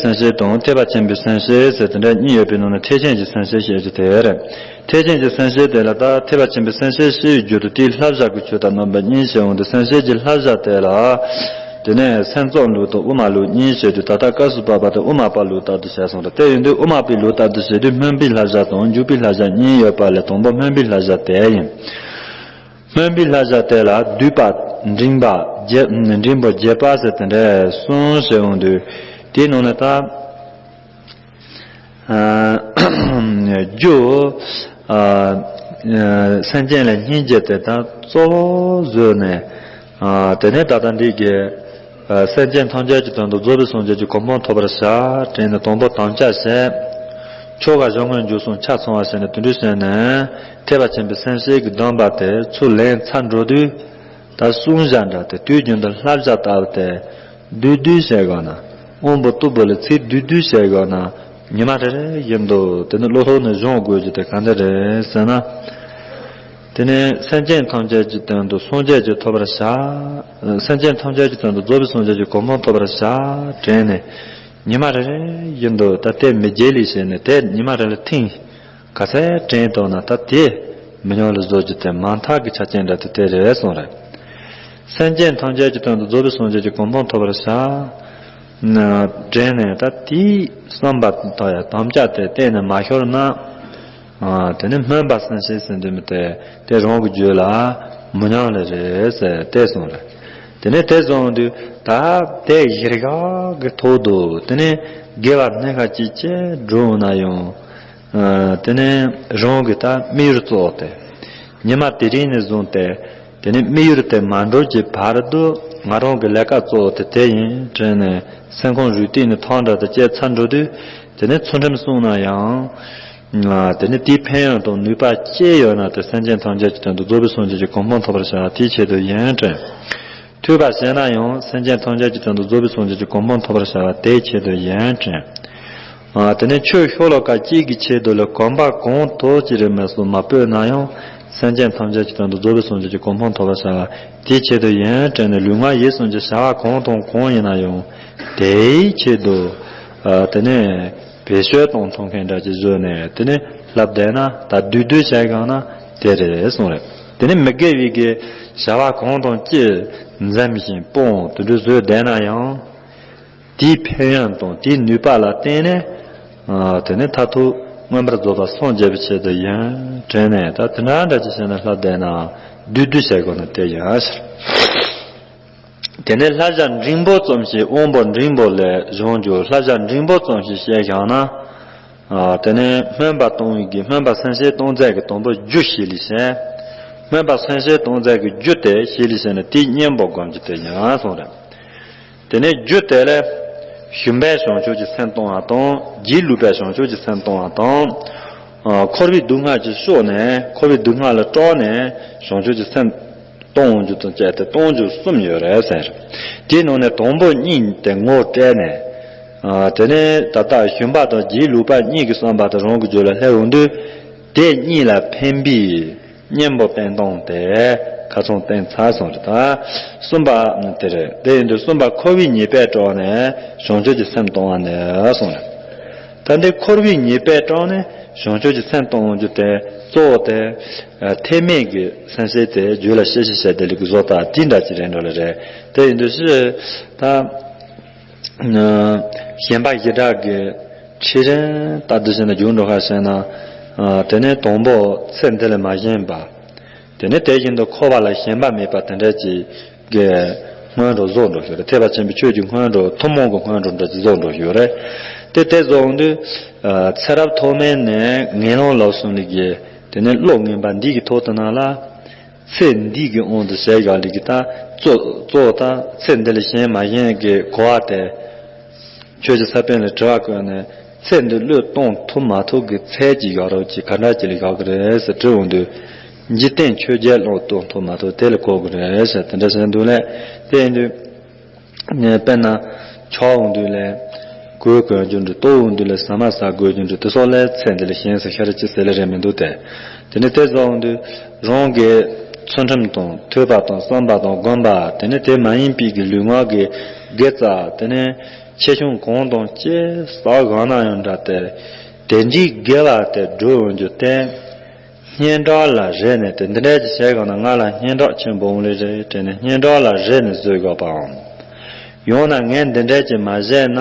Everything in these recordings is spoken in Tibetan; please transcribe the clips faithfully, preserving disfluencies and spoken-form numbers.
སེམས་བསྐྱེད་དང་ཐེག་པ་ཆེན་པོའི་སེམས་བསྐྱེད་ཟེར་དེ་འདྲ་གཉིས་ཡོད་པའི་ནང་ནས་ཐེག་ཆེན་གྱི་སེམས་བསྐྱེད་བཤད་རྒྱུ་དེ་རེད། ཐེག་ཆེན་གྱི་སེམས་བསྐྱེད་དེ་ལ་ད་ཐེག་པ་ཆེན་པོའི་སེམས་བསྐྱེད་བཤད་ཡོད་རྒྱུ་དུ་དེའི་བསླབ་བྱ་གི་ཆོས་དང་རྣམ་པ་གཉིས་བཤད་འོང་དུས་སེམས་བསྐྱེད་ཀྱི་བསླབ་བྱ་དེ་ལ། དེ་ནས་སེམས་ཙམ་ལུགས་དང་དབུ་མ་ལུགས་གཉིས་བཤད་དུས་ད་ལྟ་སྐབས་སུ་བབ་པ་དེ་དབུ་མ་པ་ལུགས་ལྟར་དུ་བཤད་སོང་རེད། དེ་ཡིན་དུས་དབུ་མ་པའི་ལུགས་ལྟར་དུ་བཤད་དུས་སྨོན་པའི་བསླབ་བྱ་དང་འཇུག་པའི་བསླབ་བྱ་གཉིས་ཡོད་པ་ལས་དང་པོ་སྨོན་པའི་བསླབ་བྱ་དེ་ཡིན། སྨོན་པའི་བསླབ་བྱ་དེ་ལ་བསྡུས་པ། འབྲིང་པ། རྒྱས། འབྲིང་པོ། རྒྱས་པ་ཟེར་དེ་འདྲ་གསུམ་ཞིག་འོང་དུས་དེའི་ནང་ནས་ད། ཨ། རྒྱུ། ཨ། སེམས་ཅན་ལ་སྙིང་རྗེ་དེ་དག་གཙོ་བོ་བཟོས་ནས། ཨ། དེ་ནས་ད་ལྟ་འདི་གའི། ཨ། སེམས་ཅན་ཐམས་ཅད་ཀྱི་དོན་དུ་རྫོགས་པའི་སངས་རྒྱས་ཀྱི་གོ་འཕང་ཐོབ་པར་བྱ། དྲན་ནས་དང་པོ་དམ་བཅའ་བྱས། ཆོ་ག་བཞི་སྔོན་འཇུག་གསུམ་ཆ་ཚང་བ་བྱས་ནས་དེ་འདྲ་བྱས་ནས་ཐེག་པ་ཆེན་པོའི་སེམས་བསྐྱེད་ཀྱི་སྡོམ་པ་དེ་ཚུར་ལེན་ཚར་འགྲོ་དུས། ད་གསུང་བཞག་འདྲ་དེ་དུས་རྒྱུན་དུ་བསླབ་བྱ་ལྟ་བུ་དེ། བསྡུས་བསྡུས་བྱས་དགོས་ན། དབང་པོ་རྟུལ་པོ་ལ་ཚིག་བསྡུས་བསྡུས་བྱས་དགོས་ན། ཉི་མ་རེ་རེ་བཞིན་དུ་དེ་ནི་བློ་ལྷོད་ནས་སྦྱོང་དགོས་རྒྱུ་དེ་ག་འདྲ་རེད་ཟེར་ན། དེ་ནས་སེམས་ཅན་ཐམས་ཅད་ཀྱི་དོན་དུ་སངས་རྒྱས་ཀྱི་ཐོབ་པར་བྱ། སེམས་ཅན་ཐམས་ཅད་ཀྱི་དོན་དུ་རྫོགས་པའི་སངས་རྒྱས་ཀྱི་གོ་འཕང་ཐོབ་པར་བྱ། དྲན་ནས། ཉི་མ་རེ་རེ་བཞིན་དུ་ད་ལྟའི་མི་རྗེས་ལས་བྱས་ནས་དེ་ཉི་མ་རེ་ལ་ཐེངས་ག་ཚད་དྲན་བཏང་ན་ད་དེ་མི་ཉམས་ལ་བཟོ་རྒྱུ་དེ་མ་མཐའ་གི་ཆ་རྐྱེན་འདྲ་དེ་དེ་རེད་གསུངས་རེད། སེམས་ཅན་ཐམས་ཅད་ཀྱི་དོན་དུ་རྫོགས་པའི་སངས་རྒྱས་ཀྱི་གོ་འཕང་ཐོབ་པར་བྱ། དྲན་ནས་ད་དེའི་བསམ་པ་དང་ཡང་དམ་བཅའ་དེ་གཏན་ནས་མ་ཤོར་ན། ཨ། དེ་ནི་སྨོན་པ་སེམས་བསྐྱེད་ཟེར་འདུག་མི་དེ་དེ་རང་གི་རྒྱུད་ལ་མི་ཉམས་ལེ་རེད་ཟེར་དེ་གསུངས་རེད། དེ་ནས་དེ་གསུངས་དུས་ད་དེ་གཞིར་བཞག་གི་ཐོག་ཏུ་དེ་ནས་དགེ་བ་སྣ་ཁ་ཅིག་ཅེས་བསྒྲུབས་ན་ཡང་། ཨ། དེ་ནས་རང་གི་ད་དམིགས་ཡུལ་གཙོ་བོ་དེ། ཉི་མ་དེ་རིང་ནས་བཟུང་སྟེ། དེ་ནས་དམིགས་ཡུལ་དེ་མ་འགྲུབ་ཀྱི་བར་དུ་ང་རང་གི་ལས་ཀ་གཙོ་བོ་དེ་དེ་ཡིན་དྲན་ནས་སེམས་ཁོང་རུས་གཏིང་ནས་ཐག་འདྲ་དུ་བཅད་ཚར་འགྲོ་དུས། དེ་ནས་ཚུལ་ཁྲིམས་བསྲུངས་ན་ཡང་། ཨ། དེ་ནས་དེའི་ཕན་ཡོན་དང་ནུས་པ་ཅི་ཡོད་ན་དེ་སེམས་ཅན་ཐམས་ཅད་ཀྱི་དོན་དུ་རྫོགས་པའི་སངས་རྒྱས་ཀྱི་གོ་འཕང་ཐོབ་པར་བྱ་བ་དེའི་ཆེད་དུ་ཡིན་དྲན། ཐོས་པ་བྱས་ན་ཡང་སེམས་ཅན་ཐམས་ཅད་ཀྱི་དོན་དུ་རྫོགས་པའི་སངས་རྒྱས་ཀྱི་གོ་འཕང་ཐོབ་པར་བྱ་བ་དེའི་ཆེད་དུ་ཡིན་དྲན། ཨ། དེ་ནས་ཆོས་ཤོ་ལོ་ཀ་གཅིག་གི་ཆེད་དུ་ལ་གོམ་པ་གང་དག་ཅིག་རེ་མ་སོང་མ་སྤོས་ན་ཡང་སེམས་ཅན་ཐམས་ཅད་ཀྱི་དོན་དུ་རྫོགས་པའི་སངས་རྒྱས་ཀྱི་གོ་འཕང་ཐོབ་པར་བྱ་བ་དེའི་ཆེད་དུ་ཡིན་དྲན་ནས་ལུས་ངག་ཡིད་གསུམ་གྱི་བྱ་བ་གང་དང་གང་ཡིན་ན་ཡང་དེའི་ཆེད་དུ། ཨ། དེ་ནས་བེད་སྤྱོད་གཏོང་ཐུབ་མཁན་འདྲ་ཅིག་བཟོས་ནས་དེ་ནས་ལབ་བསྡད་ན་ད་བསྡུས་བསྡུས་བྱས་གང་ན་དེ་རེད་གསུངས་རེད། དེ་ནས་མི་དགེ་བའི་གི་བྱ་བ་གང་དང་ཅི་འཛེམ་ཞིང་སྤོང་དེ་འདྲ་བཟོས་བསྡད་ན་ཡང་། དེའི་ཕན་ཡོན་དང་དེའི་ནུས་པ་ལ་བརྟེན་ནས། ཨ། དེ་ནས་མཐར་ཐུག་མངོན་པར་རྫོགས་པར་སངས་རྒྱས་པའི་ཆེད་དུ་ཡིན་དྲན་ནས་ད་དེ་འདྲ་འདྲ་ཅིག་བྱས་ནས་ལབ་བསྡད་ན་བསྡུས་བསྡུས་བྱས་དགོས་ན་དེ་ཡིན་ཟེར། དེ་ནས་བསླབ་བྱ་འབྲིང་པོ་ཙམ་ཞིག་དབང་པོ་འབྲིང་པོ་ལས་བྱུང་རྒྱུ། བསླབ་བྱ་འབྲིང་པོ་ཙམ་ཞིག་བཤད་བཞག་ན། ཨ། དེ་ནས་སྨོན་པ་གཏོང་བའི་གི་སྨོན་པ་སེམས་བསྐྱེད་གཏོང་ཚད་ཀྱི་དང་པོ་རྒྱུ་ཞིག་ལས་བཤད། སྨོན་པ་སེམས་བསྐྱེད་གཏོང་ཚད་ཀྱི་རྒྱུ་དེ་ཞིག་ལས་བཤད་ནས་དེའི་གཉེན་པོ་སྒོམ་རྒྱུ་དེ་ཡིན་གསུངས་རེད། དེ་ནས་རྒྱུ་དེ་ལས་ཞུམ་པའི་བྱང་ཆུབ་ཀྱི་སེམས་གཏོང་བ་དང་སྒྱིད་ལུག་པའི་བྱང་ཆུབ་ཀྱི་སེམས་གཏོང་བ་དང་། ཨ། འཁོར་བའི་སྡུག་བསྔལ་གྱིས་ཤོར་ནས་འཁོར་བའི་སྡུག་བསྔལ་ལ་སྐྲག་ནས་བྱང་ཆུབ་ཀྱི་སེམས་གཏོང་རྒྱུ་དང་བཅས་ཏེ་གཏོང་རྒྱུ་གསུམ་ཡོད་རེད་ཟེར། དེའི་ནང་ནས་དང་པོ་གཉིས་དེ་ངོ་སྤྲད་ནས། ཨ། དེ་ནས་ད་ལྟ་ཞུམ་པ་དང་སྒྱིད་ལུག་པ་གཉིས་ཀྱི་བསམ་པ་དེ་རང་གི་རྒྱུད་ལ་སླེབས་འོང་དུས། དེ་གཉིས་ལ་ཕན་པའི་གཉེན་པོ་བསྟེན་སྟངས་དེ་ཁ་ཚང་བསྟེན་ཚར་སོང་རེད་ད། གསུམ་པ་དེ་རེད། དེ་ཡིན་དུས་གསུམ་པ་འཁོར་བའི་ཉེས་པས་སྐྲག་ནས་བྱང་ཆུབ་ཀྱི་སེམས་གཏོང་བ་ནས་གསུངས་རེད། ད་འདི་འཁོར་བའི་ཉེས་པས་སྐྲག་ནས་བྱང་ཆུབ་ཀྱི་སེམས་གཏོང་རྒྱུ་དེ་གཙོ་བོ་དེ། ཐེག་དམན་གྱི་སེམས་བསྐྱེད་དེ་རྒྱུད་ལ་སྐྱེ་ཤེས་བྱས་དེ་ལས་ཀྱི་བཟོ་ལྟ་དེ་འདྲ་ཅིག་རེད་འགྲོ་ལེ་རེད། དེ་ཡིན་དུས་ཤི་ད། ཞེན་པ་བཞི་སྒྲ་གི་ཁྲིད་རིམ་ལྟར་དུ་བྱས་ན་རྒྱུན་འགྲོ་ཁ་བྱས་ན། དེ་ནས་དང་པོ་ཚེ་འདི་ལ་མ་ཞེན་པ། དེ་ནས་དེ་བཞིན་དུ་འཁོར་བ་ལ་ཞེན་པ་མེད་པ་དེ་འདྲ་ཅིག་གི་སྔོན་འགྲོ་བཟོ་འགྲོ་ཞུ་རེད། ཐེག་པ་ཆེན་པོའི་ཆོས་ཀྱི་སྔོན་འགྲོ་ཐུན་མོང་གི་སྔོན་འགྲོ་འདྲ་ཅིག་བཟོ་འགྲོ་ཞུ་རེད། དེ་དེ་བཟོ་འོང་དུས། ཚེ་རབས་ཐོག་མའི་ནས་ངན་སློང་ལ་སོང་ནས་གི་དེ་ནས་བློ་ངན་པ་འདི་གི་ཐོག་ཏུ་ན་ལ། ཚེ་འདི་གི་དབང་དུ་བྱས་བཞག་ལས་ཀྱི་ད་གཙོ་གཙོ་བོ་ད་ཚེ་འདི་ལ་ཞེན་མ་ཞེན་གྱི་གོ་བ་དེ། ཆོས་ཀྱི་ས་པཎ་ལས་དྲི་བ་བཀོད་ནས་ཚེ་འདི་བློས་གཏོང་ཐུབ་མ་ཐུབ་ཀྱི་ཚད་ཀྱི་བཞག་རོགས་ཀྱི་ག་འདྲ་ཅིག་ལ་བཞག་གི་རེད་ཟེར་དྲི་འོང་དུས། འཇིག་རྟེན་ཆོས་བརྒྱད་བློས་གཏོང་ཐུབ་མ་ཐུབ་དེ་ལ་གོ་གི་རེད་ཟེར་དེ་འདྲ་ཟེར་འདུག་ལས། དེ་ཡིན་དུས། དཔེར་ན། ཆགས་འོང་དུས་ལས། གོས་གོན་རྒྱུ་འདྲ་ལྟོགས་འོང་དུས་ལས་ཟ་མ་ཟ་དགོས་རྒྱུ་འདྲ་དེ་སོགས་ལས་ཚེ་འདི་ལ་ཞེན་ཟེར་ཤ་ར་ཅི་ཟེར་ལེ་རེད་མི་འདུག་སྟེ། དེ་ནས་དེ་བཟོ་འོང་དུས་རང་གི་ཚུལ་ཁྲིམས་དང་ཐོས་པ་དང་བསམ་པ་དང་སྒོམ་པ་དེ་ནས་དེ་མ་ཡིན་པའི་གི་ལུས་ངག་གི་དགེ་རྩ་དེ་ནས། ཆེ་ཆུང་གང་དང་ཅི་ཟག་གང་ན་ཡང་འདྲ་སྟེ། དེ་འདྲའི་དགེ་བ་དེ་སྒྲུབ་འོང་རྒྱུ་དེ། སྙན་གྲགས་ལ་རེ་ནས་དེ་འདི་འདྲ་ཅིག་བྱས་གང་ན་ང་ལ་སྙན་གྲགས་ཆེན་པོ་འོང་ལེ་རེད་དྲན་ནས་སྙན་གྲགས་ལ་རེ་ནས་བཟོས་དགོས་པའམ། ཡང་ན་ངས་འདི་འདྲ་ཅིག་མ་བྱས་ན་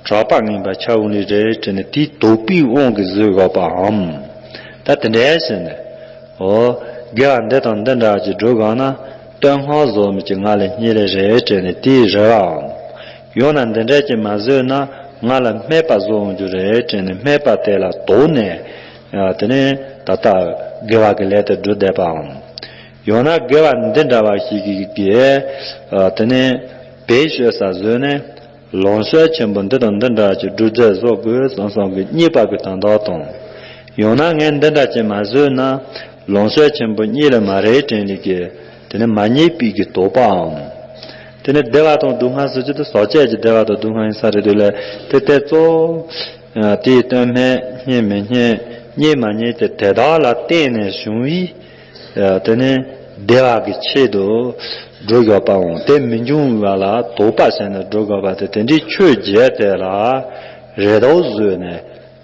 གྲགས་པ་ངན་པ་ཆགས་འོང་ལེ་རེད་དྲན་ནས་དེའི་དོགས་པའི་དབང་གིས་བཟོས་དགོས་པའམ། ད་དེ་འདྲ་བྱས་ནས། འོ། དགེ་བ་འདི་དང་འདི་འདྲ་ཅིག་སྒྲུབ་གང་ན། སྟོད་སྔགས་རྫོགས་མི་ཅིག་ང་ལ་རྙེད་ལེ་རེད་དྲན་ནས་དེའི་རེ་བའམ། ཡང་ན་འདི་འདྲ་ཅིག་མ་བཟོས་ན་ང་ལ་སྨད་པ་བཟོ་འོང་རྒྱུ་རེད་དྲན་ནས་སྨད་པ་དེ་ལ་དོགས་ནས། དེ་ནས་ད་ལྟ་དགེ་བ་གི་ལས་དེ་སྒྲུབ་བསྡད་པའམ། ཡང་ན་དགེ་བ་འདི་འདྲ་བ་ཞིག་གིས་དེ་ནས་བེད་སྤྱོད་ས་བཟོས་ནས། ལོངས་སྤྱོད་ཆེན་པོ་འདི་དང་འདི་འདྲ་ཅིག་སྒྲུབ་རྫས་བཟོ་དགོས་བསམ་བསམ་གྱི་རྙེད་པ་གི་དོན་དག་དང་། ཡང་ན་ངས་འདི་འདྲ་ཅིག་མ་བཟོས་ན་ལོངས་སྤྱོད་ཆེན་པོ་རྙེད་ལེ་མ་རེད་དྲན་ལེ་གི། དེ་ནི་མ་རྙེད་པའི་གི་དོགས་པའམ། དེ་ནི་བདེ་བ་དང་སྡུག་བསྔལ་ཟེར་རྒྱུ་དེ་ཟག་བཅས་ཀྱི་བདེ་བ་དང་སྡུག་བསྔལ་ཡིན་ས་རེད་འདུག་ལས་དེ་དེ་གཙོ་བོ། དེའི་དོན་སྨད་རྙེད་མི་རྙེད་རྙེད་མ་རྙེད་དེ་དེ་དག་ལ་བརྟེན་ནས་བྱུང་བའི། དེ་ནི་བདེ་བ་གི་ཆེད་དུ་སྒྲུབ་དགོས་པའམ་དེ་མི་འབྱུང་བ་ལ་དོགས་པ་བྱས་ནས་སྒྲུབ་དགོས་པ་དེ་དེ་འདྲའི་ཆོས་བརྒྱད་དེ་ལ་རེ་དོགས་བཟོས་ནས་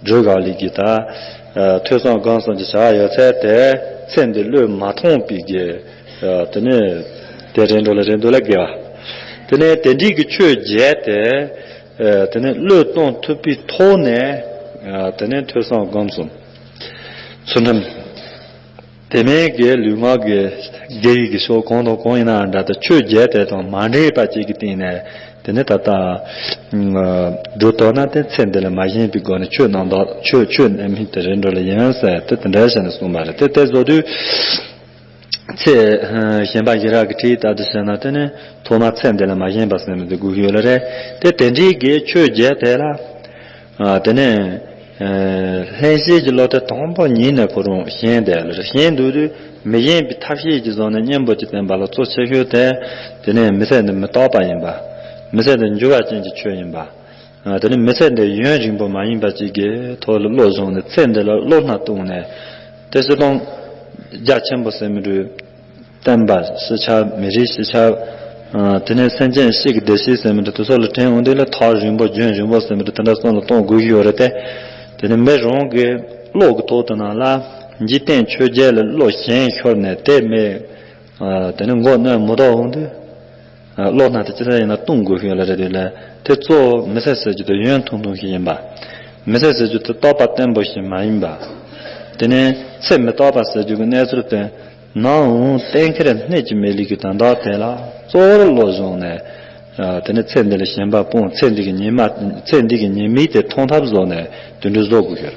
སྒྲུབ་དགོས་ལེ་གི་ད། ཐོས་བསམ་སྒོམ་གསུམ་གྱི་བྱ་བ་ཡོད་ཚད་དེ་ཚེ་འདི་བློས་མ་ཐོངས་པའི་གི། དེ་ནི་དེ་རེད་འགྲོ་ལེ་རེད་འདུག་ལེ་དགེ་བ། དེ་ནས་དེ་འདྲའི་གི་ཆོས་བརྒྱད་དེ། དེ་ནས་བློས་གཏོང་ཐུབ་པའི་ཐོག་ནས། དེ་ནས་ཐོས་བསམ་སྒོམ་གསུམ། ཚུལ་ཁྲིམས། དེ་མིན་གྱི་ལུས་ངག་གི་དགེ་བའི་གི་ཕྱོགས་གང་དང་གང་ཡིན་ནའང་འདྲ་སྟེ་ཆོས་བརྒྱད་དེ་དང་མ་འདྲེས་པ་ཅིག་གི་སྟེང་ནས་དེ་ནི་ད་ལྟ་སྒྲུབ་ཐུབ་ན་དེ་ཚེ་འདི་ལ་མ་ཞེན་པའི་སྒོ་ནས་ཆོས་རྣམ་དག་ཆོས་ཆོས་རྣམ་སྨིན་དེ་རེད་འགྲོ་ལེ་ཡིན་ཟེར་དེ་དེ་འདྲ་བྱས་ནས་གསུངས་པ་རེད། དེ་དེ་བཟོ་དུས་ཚེ་ཞེན་པ་ཞི་རག་གི་ཁྲིད་ལྟར་དུ་བྱས་ན་དེ་ནི་ཐོག་མ་ཚེ་འདི་ལ་མ་ཞེན་པ་ཟེར་མི་དེ་དགོས་ཀྱི་ཡོད་ལེ་རེད། དེ་དེ་འདྲའི་གི་ཆོས་བརྒྱད་དེ་ལ། དེ་ནས། ལྷན་སྐྱེས་ཀྱི་བློ་དེ་དང་པོ་ཉིད་ནས་ཁོ་རང་ཞེན་བསྡད་ལ་ཞེན་འདུག་དུས་མི་ཞེན་པའི་ཐབས་ཤེས་ཀྱི་བཟོ་ནས་གཉེན་པོ་གྱི་བསྟན་པ་ལ་གཙོ་ཆེ་ཤོས་དེ། དེ་ནས་མི་ཚེ་འདི་མི་རྟག་པ་ཡིན་པ། མི་ཚེ་འདི་འགྱུར་བ་ཅན་གྱི་ཆོས་ཡིན་པ། དེ་ནས་མི་ཚེ་འདི་ཡུན་རིང་པོ་མ་ཡིན་པ་ཅིག་གི་ཐོག་ལ་བློ་བཟུང་ནས་ཚེ་འདི་ལ་བློ་སྣ་གཏོང་ནས། དེ་སྲིད་དང་། རྒྱ་ཆེན་པོ་ཟེར་མི་འདུག་བསྟན་པ་ཤེས་བྱ་མི་རིགས་ཤེས་བྱ། དེ་ནས་སེམས་ཅན་སྤྱི་གི་བདེ་སྐྱིད་ཟེར་མི་འདྲ་དེ་ཚོ་ལ་དྲན་འོང་དུས་ལ་ཐག་རིང་པོ་རྒྱུན་རིང་པོ་ཟེར་མི་འདྲ་དེ་འདྲ་བསམ་བློ་གཏོང་དགོས་ཀྱི་ཡོད་རེད་དེ། དེ་ནས་མི་རང་གི་བློ་གི་ཐོག་ཏུ་ནང་ལ་འཇིག་རྟེན་ཆོས་བརྒྱད་ལ་བློ་ཞེན་ཤོར་ནས་དེ་མི། དེ་ནས་མགོ་གནོན་མི་ཐུབ་འོང་དུས། བློ་སྣ་དེ་ཅི་ལྟར་ཡིན་ན་གཏོང་དགོས་ཤིང་ལ་རེ་དེ་ལ་དེ་གཙོ་བོ་མི་ཚེ་ཟེར་རྒྱུ་དེ་ཡུན་ཐུང་ཐུང་ཞིག་ཡིན་པ། མི་ཚེ་ཟེར་རྒྱུ་དེ་རྟག་པ་བརྟན་པོ་ཞིག་མ་ཡིན་པ། དེ་ནས་ཚེ་མི་རྟག་པ་ཟེར་རྒྱུ་གི་གནས་ཚུལ་དེ། ནམ་འོང་གཏན་འཁེལ་གནས་ཀྱི་མེད་ལུགས་ཀྱི་དོན་དག་དེ་ལ་གཙོ་བོར་བློ་བཟུང་ནས། དེ་ནས་ཚེ་འདི་ལ་ཞེན་པ་སྤོང་ཚེ་འདི་གི་ཉེས་དམིགས་ཚེ་འདི་གི་ཉེས་དམིགས་དེ་མཐོང་ཐབས་བཟོ་ནས་དུད་འགྲོ་བཟོ་དགོས་ཤོར།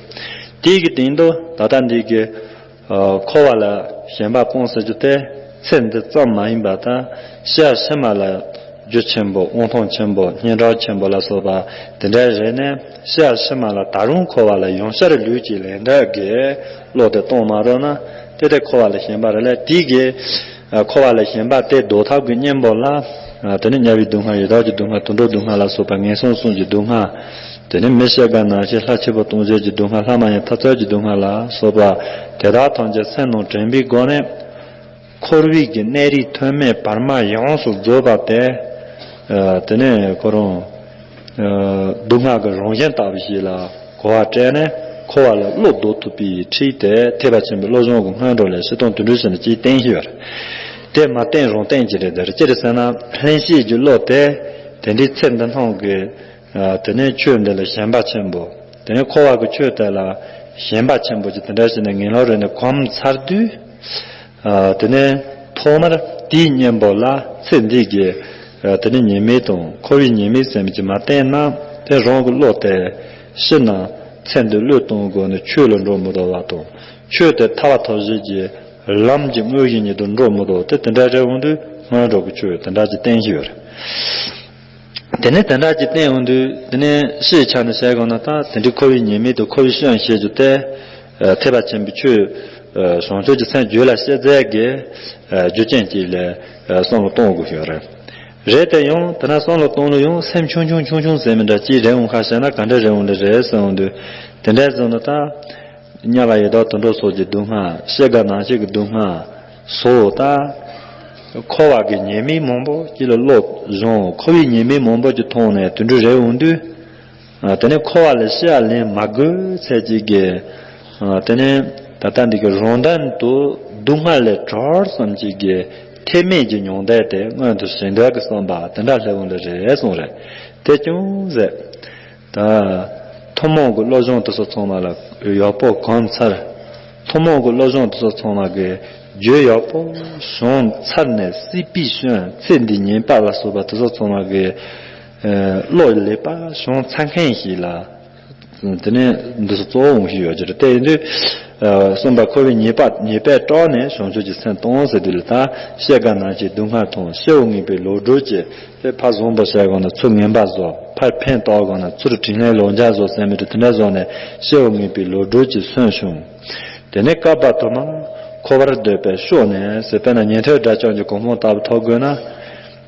དེའི་གི་སྟེང་དུ་ད་ལྟ་འདི་གི། འཁོར་བ་ལ་ཞེན་པ་སྤོང་ཟེར་རྒྱུ་དེ་ཚེ་འདི་ཙམ་མ་ཡིན་པ་དང་ཤི་ཡ་ཕྱི་མ་ལ་རྒྱུ་ཆེན་པོ་དབང་ཐང་ཆེན་པོ་སྙན་གྲགས་ཆེན་པོ་ལ་སོགས་པ་དེ་འདྲ་རེད་ནས་ཤི་ཡ་ཕྱི་མ་ལ་ད་རུང་འཁོར་བ་ལ་ཡང་ཤར་ལུས་ཀྱི་ལས་འབྲས་ཀྱི་བློ་དེ་གཏོང་མ་རོགས་ན་དེ་དེ་འཁོར་བ་ལ་ཞེན་པ་རེད་ལས་དེའི་གི། འཁོར་བ་ལ་ཞེན་པ་དེ་ཟློག་ཐབས་ཀྱི་གཉེན་པོ་ལ། དེ་ནི་དམྱལ་བའི་སྡུག་བསྔལ་ཡི་དྭགས་ཀྱི་སྡུག་བསྔལ་དུད་འགྲོའི་སྡུག་བསྔལ་ལ་སོགས་པ་ངན་སོང་གསུམ་གྱི་སྡུག་བསྔལ། དེ་ནི་མི་སྐྱེ་རྒ་ན་འཆི་ལྷ་སྐྱེས་པ་སྟོང་བརྒྱད་ཀྱི་སྡུག་བསྔལ་ལྷ་མ་ཡིན་ཐ་ཚལ་གྱི་སྡུག་བསྔལ་ལ་སོགས་པ་དེ་དག་ཐམས་ཅད་སེམས་ནང་དྲན་པའི་སྒོ་ནས། འཁོར་བའི་གི་གནས་རིས་མཐོ་དམན་བར་མ་ཡོངས་སུ་རྫོགས་པ་དེ། དེ་ནས་ཁོ་རང་། སྡུག་བསྔལ་གྱི་རང་བཞིན་ལྟ་བུ་ཞིག་ལ་གོ་བ་སྤྲད་ནས་འཁོར་བ་ལ་བློ་ཟློག་ཐུབ་པའི་ཁྲིད་དེ་ཐེག་པ་ཆེན་པོའི་བློ་སྦྱོང་གི་སྔོན་འགྲོ་ལས་སྤྱིར་བཏང་དུད་འགྲོའི་ཕྱིར་ན་ཅིག་བསྟན་ཡོད་རེད། དེ་མ་བསྟན་རུང་བསྟན་གྱི་རེད་དེ་རེད་ཅི་རེད་ཟེར་ན་ལྷན་སྐྱེས་ཀྱི་བློ་དེ་དེ་འདྲའི་ཚེ་འདི་སྣང་གི་དེ་ནས་ཆོས་འདི་ལ་ཞེན་པ་ཆེན་པོ། དེ་ནས་འཁོར་བ་གི་ཆོས་དེ་ལ་ཞེན་པ་ཆེན་པོ་ཅིག་དེ་འདྲ་བྱས་ནས་ངན་སློང་རེ་ནས་གོམས་ཚར་དུས། དེ་ནས་ཐོག་མར་དེའི་གཉེན་པོ་ལ་ཚེ་འདི་གི། དེ་ནས་ཉེས་དམིགས་དང་འཁོར་བའི་ཉེས་དམིགས་ཟེར་མི་ཅིག་མ་བསྟན་ན་དེ་རང་གི་བློ་དེ་ཕྱི་ནང་ཚེ་འདི་བློས་གཏོང་དགོས་ནས་ཆོས་ལ་འགྲོ་མི་ཐུབ་པ་དང་ཆོས་དེ་ཐར་པ་ཐོབ་བྱེད་ཀྱི་ལམ་གྱི་དངོས་གཞི་ཉིད་དུ་འགྲོ་མི་ཐུབ་དེ་དེ་འདྲ་རེད་འོང་དུས་སྔོན་འགྲོ་གི་ཆོས་དེ་འདྲ་ཅིག་བསྟན་བཞིན་ཡོད་རེད། དེ་ནས་དེ་འདྲ་ཅིག་བསྟན་འོང་དུས་དེ་ནས་ཕྱིའི་ཆ་ནས་བཤད་དགོས་ན་ད་དེ་འདྲའི་འཁོར་བའི་ཉེས་དམིགས་དང་འཁོར་བའི་སྐྱོན་བཤད་རྒྱུ་དེ། ཐེག་པ་ཆེན་པོའི་ཆོས། བྱང་ཆུབ་ཀྱི་སེམས་རྒྱུད་ལ་སྐྱེ་མཛད་ཀྱི། རྒྱུ་རྐྱེན་གཅིག་ལས། བསམ་བློ་གཏོང་དགོས་ཀྱི་ཡོད་རེད། རེད་དེ་ཡང་དེ་ན་བསམ་བློ་གཏོང་ལུགས་ཡང་སེམས་ཆུང་ཆུང་ཆུང་ཆུང་ཟེར་མི་འདྲ་ཅིག་རེད་འོང་ཁ་བཤད་ན་ག་འདྲ་རེད་འོང་ལེ་རེད་ཟེར་འོང་དུས། དེ་འདྲ་ཟེར་ན་ད། དམྱལ་བ་ཡི་དྭགས་དུད་འགྲོ་སོགས་ཀྱི་སྡུག་བསྔལ་སྐྱེ་རྒ་ན་འཆི་གི་སྡུག་བསྔལ་སོགས་ད། འཁོར་བ་གི་ཉེས་དམིགས་མང་པོ་ཅིག་ལ་བློ་སྦྱོང་། འཁོར་བའི་ཉེས་དམིགས་མང་པོ་ཅིག་མཐོང་ནས་དུད་འགྲོ་རེ་འོང་དུས། ཨ། དེ་ནས་འཁོར་བ་ལས་ཤི་ཡ་ལེན་མ་དགོས་ཚད་ཅིག་གི། ཨ། དེ་ནས་ད་ལྟ་འདི་གི་རང་དོན་དུ་སྡུག་བསྔལ་ལས་གྲོལ་བསམ་ཅིག་གི་ཐེག་དམན་གྱི་མྱང་འདས་དེ་མངོན་དུ་བྱེད་འདོད་ཀྱི་བསམ་པ་དེ་འདྲ་སླེབས་འོང་ལེ་རེད་གསུངས་རེད། དེ་ཅུང་ཟད། ད་ཐུན་མོང་གི་བློ་སྦྱོང་དེ་ཚོ་ཚང་མ་ལ་ཡག་པོ་གོམས་ཚར། ཐུན་མོང་གི་བློ་སྦྱོང་དེ་ཚོ་ཚང་མ་གི་རྒྱུ་ཡག་པོ་བྱུང་ཚར་ནས། སྲིད་པའི་ཤུན་ཚེ་འདི་ཉེས་པ་ལ་སོགས་པ་དེ་ཚོ་ཚང་མ་གི་ཨ། བློ་ལེགས་པ་བྱུང་ཚར་མཁན་ཞིག་ལ། དེ་ནས་འདི་ཚོ་གཙོ་བོ་འོང་ཞིག་ཡོད་ཀྱི་རེད། དེ་ཡིན་དུས། ཨ། གསུམ་པ་འཁོར་བའི་ཉེས་པ་ཉེས་པས་དཀྲོགས་ནས་བྱང་ཆུབ་ཀྱི་སེམས་གཏོང་ཟེར་དུས་ལ། ད་སྐྱེ་རྒ་ན་འཆིའི་སྡུག་བསྔལ་མཐོང་། སྐྱེ་བ་ངེས་པའི་ལོག་སྒྲུབ་བྱེད། དེ་ཕར་བཟང་པོ་བྱས་དགོས་ན་ཚུར་ངན་པ་བཟོ། ཕར་ཕན་བཏགས་དགོས་ན་ཚུར་དྲིན་ལན་ལོག་འཇལ་བཟོ་ཟེར་མི་དེ་དེ་འདྲ་བཟོ་ནས་སྐྱེ་བ་ངེས་པའི་ལོག་སྒྲུབ་ཀྱི་སོན་བྱུང་། དེ་ནས་བསྐལ་པ་དུ་མར་འཁོར་བར་འདོད་པས་ཤོག་ནས་ཟེར། དཔེར་ན་ཉན་ཐོས་དགྲ་བཅོམ་གྱི་གོ་འཕང་ཐོབ་དགོས་ན།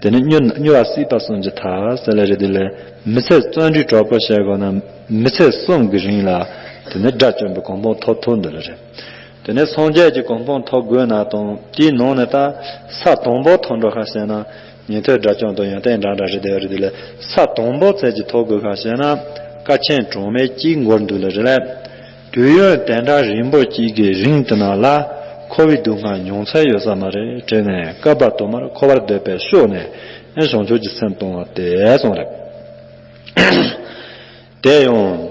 དེ་ནས་མྱུར་མྱུར་བ་སྲིད་པ་གསུམ་གྱི་མཐར་ཟེར་ལེ་རེད། དེ་ལས་མི་ཚེ་བརྩོན་འགྲུས་དྲག་པོ་བྱས་དགོས་ན་མི་ཚེ་གསུམ་གྱི་རིང་ལ་དེ་ནས་དགྲ་བཅོམ་པའི་གོ་འཕང་ཐོབ་ཐུབ་འདོད་ལེ་རེད། དེ་ནས་སངས་རྒྱས་ཀྱི་གོ་འཕང་ཐོབ་དགོས་ན་དང་དེའི་ནང་ནས་ད་ས་དང་པོ་ཐོབ་འགྲོ་ཁ་བྱས་ན། ཉན་ཐོས་དགྲ་བཅོམ་དང་ཡོན་ཏན་འདྲ་འདྲ་རེད་དེ་རེད། དེ་ལས་ས་དང་པོ་ཚད་ཀྱི་ཐོབ་དགོས་ཁ་བྱས་ན་དཀའ་ཆེན་གྲངས་མེད་ཅིག་འགོར་འདུག་ལེ་རེད། དུས་ཡུན་དེ་འདྲ་རིང་པོ་ཅིག་གི་རིང་དུ་ན་ལ་འཁོར་བའི་སྡུག་བསྔལ་མྱོང་ཚད་ཡོད་ས་མ་རེད་དྲན་ནས། བསྐལ་པ་དུ་མར་འཁོར་བར་འདོད་པས་ཤོག་ནས་བྱང་ཆུབ་ཀྱི་སེམས་གཏོང་བ་དེ་གསུངས་རེད། དེ་ཡང་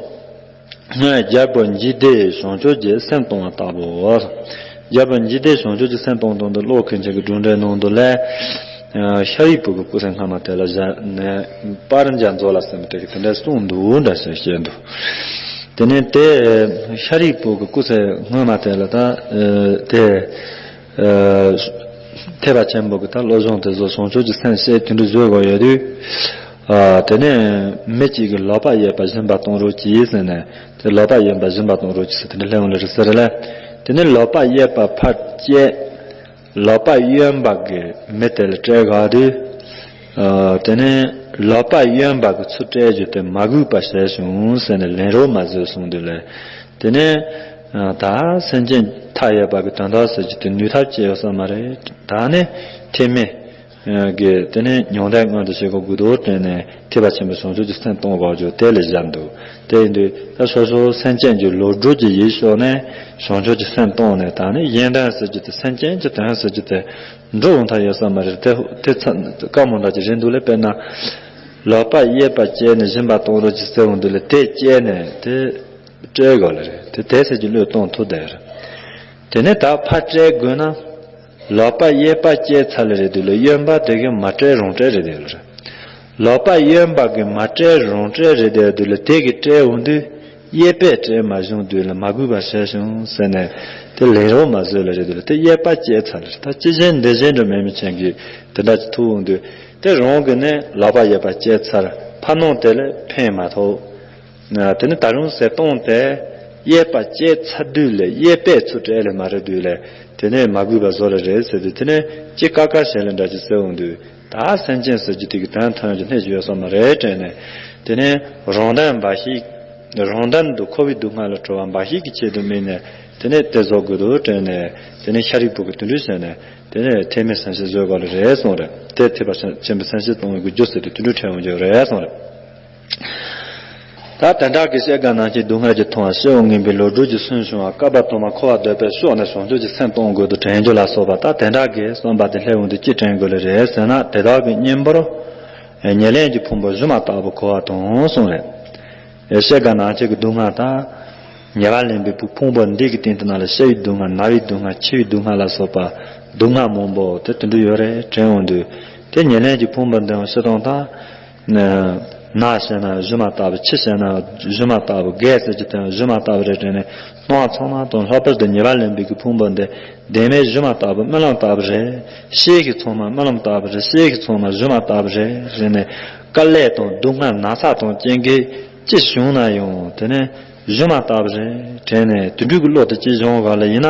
རྒྱལ་པོ་འཇིག་རྟེན་བྱང་ཆུབ་ཀྱི་སེམས་གཏོང་བ་ལྟ་བུའོ། རྒྱལ་པོ་འཇིག་རྟེན་བྱང་ཆུབ་ཀྱི་སེམས་གཏོང་སྟངས་དེ་ཀློག་མཁན་ཅིག་གི་སྒྲུང་འགྲེལ་ནང་དུ་ལས། ཤཱ་རིའི་བུ་གི་སྐུ་ཚེ་སྔ་མ་དེ་ལ་བཞག་ནས་པར་འཇའ་མཛོད་ལ་ཟེར་མི་དེ་གི་དེ་འདྲ་གསུངས་འདུག་འདྲ་ཞིག་བཤད་འདུག་དེ་ནས་དེ་ཤཱ་རིའི་བུ་གི་སྐུ་ཚེ་སྔ་མ་དེ་ལ་ད་དེ། ཨ། ཐེག་པ་ཆེན་པོ་གི་ད་བློ་སྦྱོང་དེ་ཚོ་བྱང་ཆུབ་ཀྱི་སེམས་བསྐྱེད་དེ་འདྲ་བཟོས་དགོས་ཡོད་དུས། ཨ། དེ་ནས་མི་གཅིག་གིས་ལག་པ་གཡས་པ་སྦྱིན་པ་གཏོང་རོགས་གྱིས་ཟེར་ནས། དེ་ལག་པ་གཡས་པ་སྦྱིན་པ་གཏོང་རོགས་གྱིས་ཟེར་དེ་འདྲ་སླེབས་འོང་ལེ་རེད་ཟེར་ལ། དེ་ནས་ལག་པ་གཡས་པ་ཕར་བཅད། ལག་པ་གཡོན་པ་གིས་མི་དེ་ལ་སྤྲད་ག་དུས། ཨ། དེ་ནས་ལག་པ་གཡོན་པ་གིས་ཚུར་སྤྲད་རྒྱུ་དེ་མ་གུས་པ་བྱས་བྱུང་ཟེར་ནས་ལན་རོགས་མ་བཟོས་གསུངས་དུས་ལས། དེ་ནས་ད་སེམས་ཅན་མཐའ་ཡས་པ་གི་དོན་དག་ཟེར་རྒྱུ་དེ་ནུས་ཐབས་ཅི་ཡོད་ས་མ་རེད། ད་ནི་ཐེག་དམན་གྱི་དེ་ནས་མྱང་འདས་མངོན་དུ་བྱེད་དགོས་དགོས་དོ་དྲན་ནས་ཐེག་པ་ཆེན་པོའི་བྱང་ཆུབ་ཀྱི་སེམས་གཏོང་དགོས་རྒྱུ་དེ་ལ་བཞག་འདུག་དེ་ཡིན་དུས་ད་སོ་སོ་སེམས་ཅན་གྱི་ལོག་སྒྲུབ་ཀྱི་ཡིད་ཕྱོགས་ནས་བྱང་ཆུབ་ཀྱི་སེམས་གཏོང་ནས། ད་ནི་གཞན་དོན་ཟེར་རྒྱུ་དེ་སེམས་ཅན་གྱི་དོན་ཟེར་རྒྱུ་དེ་འགྲོ་འོང་ཐབས་ཡོད་ས་མ་རེད། དེ་དེ་ཚ་བཀའ་མོལ་འདྲ་ཅིག་རེད་འདུག་ལེ། དཔེར་ན་ལག་པ་གཡས་པ་བཅད་ནས་སྦྱིན་པ་གཏོང་རོགས་གྱིས་ཟེར་འོང་དུས་ལ་དེ་བཅད་ནས་དེ་སྤྲད་དགོས་ལེ་རེད། དེ་དེ་ཟེར་གྱི་བློས་གཏོང་ཐུབ་བསྡད་རེད། དེ་ནས་ད་ཕར་སྤྲད་དགོས་ན། ལག་པ་གཡས་པ་བཅད་ཚར་ལེ་རེད་དུས་ལ་གཡོན་པ་དེ་གིས་མ་སྤྲད་རང་སྤྲད་རེད་དེ་ལ་རེད། ལག་པ་གཡོན་པ་གིས་མ་སྤྲད་རང་སྤྲད་རེད་དེ་དུས་ལ་དེ་གིས་སྤྲད་འོང་དུས། གཡས་པས་སྤྲད་མ་བྱུང་དུས་ལ་མ་གུས་པ་བྱས་བྱུང་ཟེར་ནས་དེ་ལན་རོགས་མ་བཟོས་ལེ་རེད་དུས་ལ། དེ་གཡས་པ་བཅད་ཚར་ལེ་རེད། ད་ཅི་བྱེད་འདི་བྱེད་འདྲ་མེད་མི་ཆེན་གྱིས་དེ་འདྲ་ཅིག་ཐུག་འོང་དུས། དེ་རང་གིས་ནི་ལག་པ་གཡས་པ་བཅད་ཚར། ཕར་ནང་དེ་ལ་ཕན་མ་ཐོགས། དེ་ནས་ད་རུང་ཟེར་སྟངས་དེ། གཡས་པ་བཅད་ཚར་དུས་ལས་གཡས་པས་ཚུར་སྤྲད་ལེ་མ་རེད་དུས་ལས། དེ་ནས་མ་གུས་པ་བཟོ་ལེ་རེད་ཟེར་དུས། དེ་ནས་ཅི་དཀའ་དཀའ་བྱས་ལེ་འདྲ་ཅིག་ཟེར་འོང་དུས། ད་སེམས་ཅན་ཟེར་རྒྱུ་དེ་གི་དོན་ཐོན་རྒྱུ་སྣེ་ཅིག་ཡོད་ས་མ་རེད་དྲན་ནས། དེ་ནས་རང་དོན་འབའ་ཞིག་རང་དོན་དུ་འཁོར་བའི་སྡུག་བསྔལ་ལས་གྲོལ་བ་འབའ་ཞིག་གི་ཆེད་དུ་དམིགས་ནས། དེ་ནས་དེ་བཟོ་དགོས་འདུག་དྲན་ནས། དེ་ནས་ཤཱ་རིའི་བུ་གིས་དེ་འདྲ་བྱས་ནས། དེ་ནས་ཐེག་དམན་སེམས་བསྐྱེད་བཟོ་དགོས་ལེ་རེད་གསུངས་རེད། དེ་ཐེག་པ་ཆེན་པོའི་སེམས་བསྐྱེད་གཏོང་བའི་རྒྱུ་ཟེར་དུས་དེ་འདྲ་ཕྲན་བུ་འཇོག་རེད་གསུངས་རེད། ད་དེ་འདྲ་གི་སྐྱེ་རྒ་ན་འཆིའི་སྡུག་བསྔལ་གྱིས་མཐོང་བ། སྐྱེ་བ་ངན་པའི་ལོག་སྒྲུབ་ཀྱི་སོན་བྱུང་བ། བསྐལ་པ་དུ་མར་འཁོར་བར་འདོད་པས་ཤོག་ནས་བྱང་ཆུབ་ཀྱི་སེམས་གཏོང་དགོས་འདུག་དྲན་རྒྱུ་ལ་སོགས་པ། ད་དེ་འདྲ་གི་བསམ་པ་དེ་སླེབས་འོང་དུས་ཅི་དྲན་དགོས་ལེ་རེད་ཟེར་ན། དེ་དག་གི་གཉེན་པོར་ཉེར་ལེན་གྱི་ཕུང་པོ་སྒྱུ་མ་ལྟ་བུར་གོ་བ་དང་གསུངས་རེད། སྐྱེ་རྒ་ན་འཆི་གི་སྡུག་བསྔལ་དང་། ཉེ་བར་ལེན་པའི་ཕུང་པོ་འདི་གི་སྟེང་དུ་ན་ལ་སྐྱེ་བའི་སྡུག་བསྔལ། ན་བའི་སྡུག་བསྔལ། འཆི་བའི་སྡུག་བསྔལ་ལ་སོགས་པ་སྡུག་བསྔལ་མང་པོ་དེ་དེ་འདྲ་ཡོད་རེད་དྲན་འོང་དུས། དེ་ཉེར་ལེན་གྱི་ཕུང་པོ་འདི་ཡང་སྤྱིར་བཏང་དང་། ན་ཟེར་ན་སྒྱུ་མ་ལྟ་བུ། འཆི་ཟེར་ན་སྒྱུ་མ་ལྟ་བུ། རྒས་ཟེར་གྱི་དོན་སྒྱུ་མ་ལྟ་བུ་རེད་དྲན་ནས། སྣང་བ་ཚང་མ་དང་ལྷག་པར་དུ་ཉེ་བར་ལེན་པའི་གི་ཕུང་པོ་འདི་བདེན་མེད་སྒྱུ་མ་ལྟ་བུ། རྨི་ལམ་ལྟ་བུ་རེད། སྐྱེ་གི་ཚང་མ་རྨི་ལམ་ལྟ་བུ་རེད། སྐྱེ་གི་ཚང་མ་སྒྱུ་མ་ལྟ་བུ་རེད་ཟེར་ནས། དཀའ་ལས་དང་སྡུག་བསྔལ་ན་ཚ་དང་རྐྱེན་གྱིས་ཅི་བྱུང་ན་ཡང་དེ་ནི་སྒྱུ་མ་ལྟ་བུ་རེད་དྲན་ནས། དེ་འདྲའི་གི་བློ་དེ་ཅིག་སྦྱོང་ག་ལ་ཡིན་ན།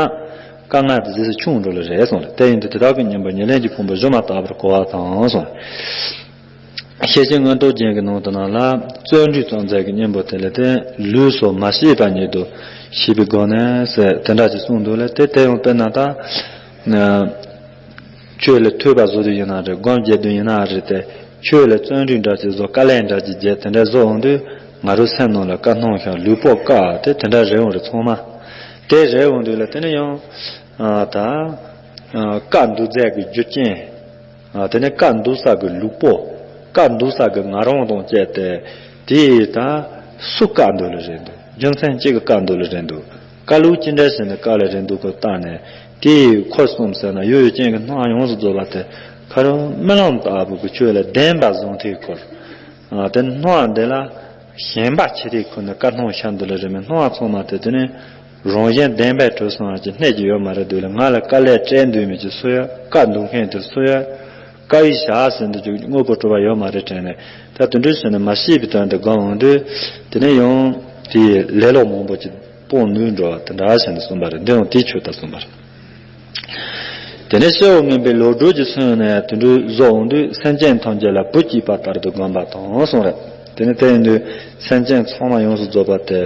དཀའ་ངལ་དེ་ཟེར་ཆུང་འགྲོ་ལེ་རེད་གསུངས་རེད། དེ་ཡིན་དུས་དེ་དག་གི་གཉེན་པོར་ཉེར་ལེན་གྱི་ཕུང་པོ་སྒྱུ་མ་ལྟ་བུར་གོ་བ་དང་གསུངས། ཤེར་ཕྱིན་མངོན་རྟོགས་རྒྱན་གྱི་ནང་དུ་ན་ལ། བརྩོན་འགྲུས་ཙམ་མཛད་ཀྱི་གཉེན་པོ་དེ་ལས་དེ་ལུས་སོགས་མ་ཤེས་པ་ཉིད་དུ་ཤེས་པའི་སྒོ་ནས་ཟེར་དེ་འདྲ་ཅིག་གསུངས་འདུག་ལེ། དེ་དེ་ཡང་དཔེར་ན་ད། ཆོས་ལ་ཐོས་པ་བཟོ་དུས་ཡིན་ན་རེད། སྒོམ་བརྒྱབ་དུས་ཡིན་ན་རེད་དེ། ཆོས་ལ་བརྩོན་འགྲུས་འདྲ་ཅིག་བཟོ། དཀའ་ལས་འདྲ་ཅིག་བརྒྱབ། དེ་འདྲ་བཟོ་འོང་དུས་ང་རང་སེམས་ནང་ལ་དཀའ་སྣང་ཤར། ལུས་པོ་བཀག། དེ་དེ་འདྲ་རེད་འོང་རེད། ཚང་མ་དེ་རེད་འོང་དུས་ལ། དེ་ནས་ཡང་ད་བཀའ་འདུག་ཚད་ཀྱི་རྒྱུ་རྐྱེན། དེ་ནས་བཀའ་འདུག་ས་གི་ལུས་པོ། བཀའ་འདུག་ས་གི་ང་རང་དང་བཅས་ཏེ། དེ་ད་སུ་བཀའ་འདུག་ལ་རེད་འདུག་རྒྱུ་མཚན་ཅི་གི་བཀའ་འདུག་ལ་རེད་འདུག་བཀའ་ལུགས་ཅི་འདྲ་ཞིག་ནས་བཀའ་ལ་རེད་འདུག་གི་བལྟས་ནས། དེ་ཁུར་སོང་ཟེར་ན་ཡོད་ཡོད་ཅན་གྱི་སྣང་ཡོངས་སུ་རྫོགས་པ་དེ། ཁ་རོག་རྨི་ལམ་ལྟ་བུ་གི་ཆོས་ལ་བདེན་པ་བཟུང་ཐེངས་ཁུར། དེ་སྣང་བ་འདི་ལ་ཞེན་པ་ཆེ་ཐེངས་ཁུར་ནས་དཀའ་སྣང་ཤར་འདུག་ལ་རེད་མོད། སྣང་བ་ཚང་མ་དེ་དེ་ནས་རང་བཞིན་བདེན་པར་གྲུབ་སོང་བ་ཅིག་གནས་ཀྱི་ཡོད་མ་རེད་འདུག་ལ། ང་ལ་དཀའ་ལས་སྤྲད་འདོད་མེད་ཅིག་སུ་ཡོད། བཀའ་འདུག་མཁན་དེ་སུ་ཡོད། བཀའ་ཡིས་བཞག་ཟེར་འདུག་ཅིག་དངོས་པོ་གྲུབ་པ་ཡོད་མ་རེད་དྲན་ནས། ད་དེ་འདྲ་བྱས་ནས་མ་ཤེས་པའི་དོན་དུ་སྒོམ་འོང་དུས། དེ་ནས་ཡང་དེའི་ལེ་ལོ་མང་པོ་ཅིག་སྤོང་ནུས་འགྲོ་བ་དེ་འདྲ་བྱས་ནས་གསུངས་པ་རེད། འདི་ཡང་དེའི་ཆོས་དང་གསུངས་པ་རེད། དེ་ནས་སྤྱི་བོ་མངོན་པའི་ལོ་དྲུག་གི་ཚུན་ནས་དེ་འདྲ་བཟོ་འོང་དུས། སེམས་ཅན་ཐམས་ཅད་ལ་བུ་གཅིག་པ་ལྟར་དུ་བསྒོམ་པ་དང་གསུངས་རེད། དེ་ནས་དེ་ཡིན་དུས་སེམས་ཅན་ཚང་མ་ཡོངས་སུ་རྫོགས་པ་དེ།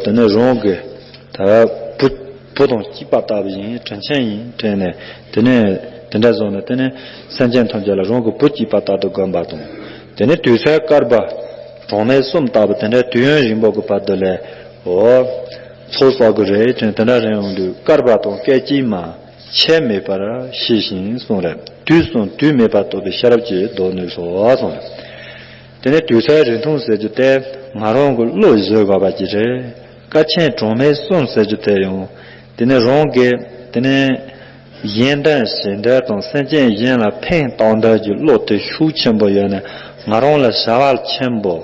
དེ་ནས་རང་གི་ད་བུ་བུ་དང་གཅིག་པ་ལྟ་བུ་ཡིན། དྲིན་ཆེན་ཡིན་དྲན་ནས། དེ་ནས་དེ་འདྲ་བཟོ་ནས། དེ་ནས་སེམས་ཅན་ཐམས་ཅད་ལ་རང་གི་བུ་གཅིག་པ་ལྟར་དུ་བསྒོམ་པ་དང་། དེ་ནས་དུས་མཐའི་བསྐལ་པ་གྲངས་མེད་གསུམ་ལྟ་བུ་དེ་འདྲའི་དུས་ཡུན་རིང་པོ་གི་བར་དུ་ལ། འོ། ཚོགས་བསགས་དགོས་རེད་དྲན། དེ་འདྲ་རེད་འོང་དུས་བསྐལ་པ་དང་སྐད་ཅིག་མ་ཁྱད་མེད་པར་ཤེས་ཤིང་གསུངས་རེད། དུས་གསུམ་དུས་མེད་པར་རྟོགས་པའི་ཤེས་རབ་ཀྱིས་བཟློག་ནུས་སོ་གསུངས་རེད། དེ་ནས་དུས་མཐའི་རིང་ཐུང་ཟེར་རྒྱུ་དེ་ང་རང་གི་བློས་བཟོས་དགོས་པ་ཅིག་རེད། བསྐལ་ཆེན་གྲངས་མེད་གསུམ་ཟེར་རྒྱུ་དེ་ཡང་། དེ་ནས་རང་གི་དེ་ནས་གཞན་དོན་བྱེད་འདོད་དང་སེམས་ཅན་གཞན་ལ་ཕན་བཏགས་འདོད་ཀྱི་བློ་དེ་ཤུགས་ཆེན་པོ་ཡོད་ནས། ང་རང་ལ་བྱ་བ་ཆེན་པོ།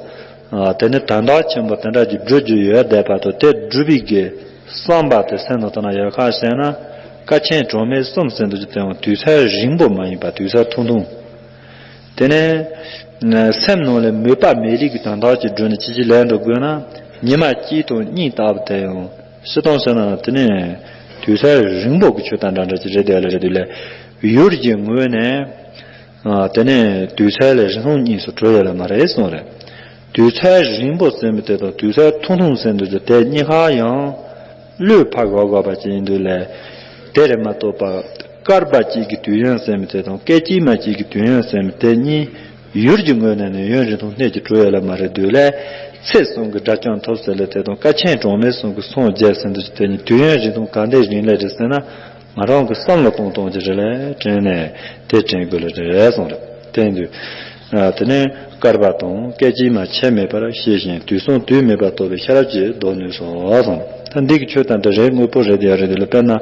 དེ་ནས་དོན་དག་ཆེན་པོ་དེ་འདྲ་ཅིག་སྒྲུབ་རྒྱུ་ཡོད་བསྡད་པ་དང་། དེ་སྒྲུབ་པའི་གི་བསམ་པ་དེ་སེམས་ནང་དུ་ན་ཡོད་ཁ་ཟེར་ན། བསྐལ་ཆེན་གྲངས་མེད་གསུམ་ཟེར་འདུག་ཅིག་དེ་ཡང་དུས་ཚོད་རིང་པོ་མ་ཡིན་པ། དུས་ཚོད་ཐུང་ཐུང་། དེ་ནས་སེམས་ནང་ལ་མོས་པ་མེད་རིགས་ཀྱི་དོན་དག་ཅིག་བསྒྲུབས་ནས་ཅི་ཅི་ལས་འགྲོ་དགོས་ན། ཉི་མ་གཅིག་དང་གཉིས་ལྟ་བུ་དེ་ཡང་སྤྱིར་བཏང་བཤད་ན། དེ་ནས་དུས་ཚོད་རིང་པོ་གི་ཆོས་དང་འདྲ་འདྲ་ཅིག་རེད་དེ་ལ་རེད་དེ་ལས། ཡུལ་གྱི་ངོས་ནས་དེ་ནས་དུས་ཚོད་ལ་རིང་ཐུང་གཉིས་སུ་གྲུབ་ཡོད་ལ་མ་རེད་གསུངས་རེད། དུས་ཚོད་རིང་པོ་ཟེར་མི་དེ་དང་དུས་ཚོད་ཐུང་ཐུང་ཟེར་འདུག་ཅིག་དེ་གཉིས་ཀ་ཡང་བློས་ཕབ་དགོས་དགོས་པ་ཅིག་ཡིན་དུས་ལས། དེ་རེད་མ་གཏོགས་པ། བསྐལ་པ་གཅིག་གི་དུས་ཡུན་ཟེར་མི་དེ་དང་སྐད་ཅིག་མ་གཅིག་གི་དུས་ཡུན་ཟེར་མི་དེ་གཉིས་ཡུལ་གྱི་ངོས་ནས་ནི་ཡུན་རིང་ཐུང་སྣེ་གཅིག་གྲུབ་ཡོད་ལ་མ་རེད་དུས་ལས། ཚེ་གསུམ་གྱི་དགྲ་བཅོམ་ཐོབ་ཟེར་ལེ་དེ་དང་བསྐལ་ཆེན་གྲངས་མེད་གསུམ་གྱི་སངས་རྒྱས་ཟེར་འདུག་ཅིག་དེ་གཉིས་དུས་ཡུན་རིང་ཐུང་ག་འདྲའི་རིང་ལས་རེད་ཟེར་ན། ང་རང་གི་བསམ་བློ་གཏོང་གཏོང་གི་རེད་ལས་དྲན་ནས་དེ་དྲན་དགོས་ལ་རེད་གསུངས་རེད། དེ་ཡིན་དུས། དེ་ནས་བསྐལ་པ་དང་སྐད་ཅིག་མ་ཁྱད་མེད་པར་ཤེས་ཤིང་། དུས་གསུམ་དུས་མེད་པར་རྟོགས་པའི་ཤེས་རབ་ཀྱིས་བཟློག་ནུས་སོ་གསུངས། ད་འདི་གི་ཆོས་དང་དེ་རེད། དངོས་པོ་རེད་དེ་ཡ་རེད་དེ་ལ། དཔེར་ན།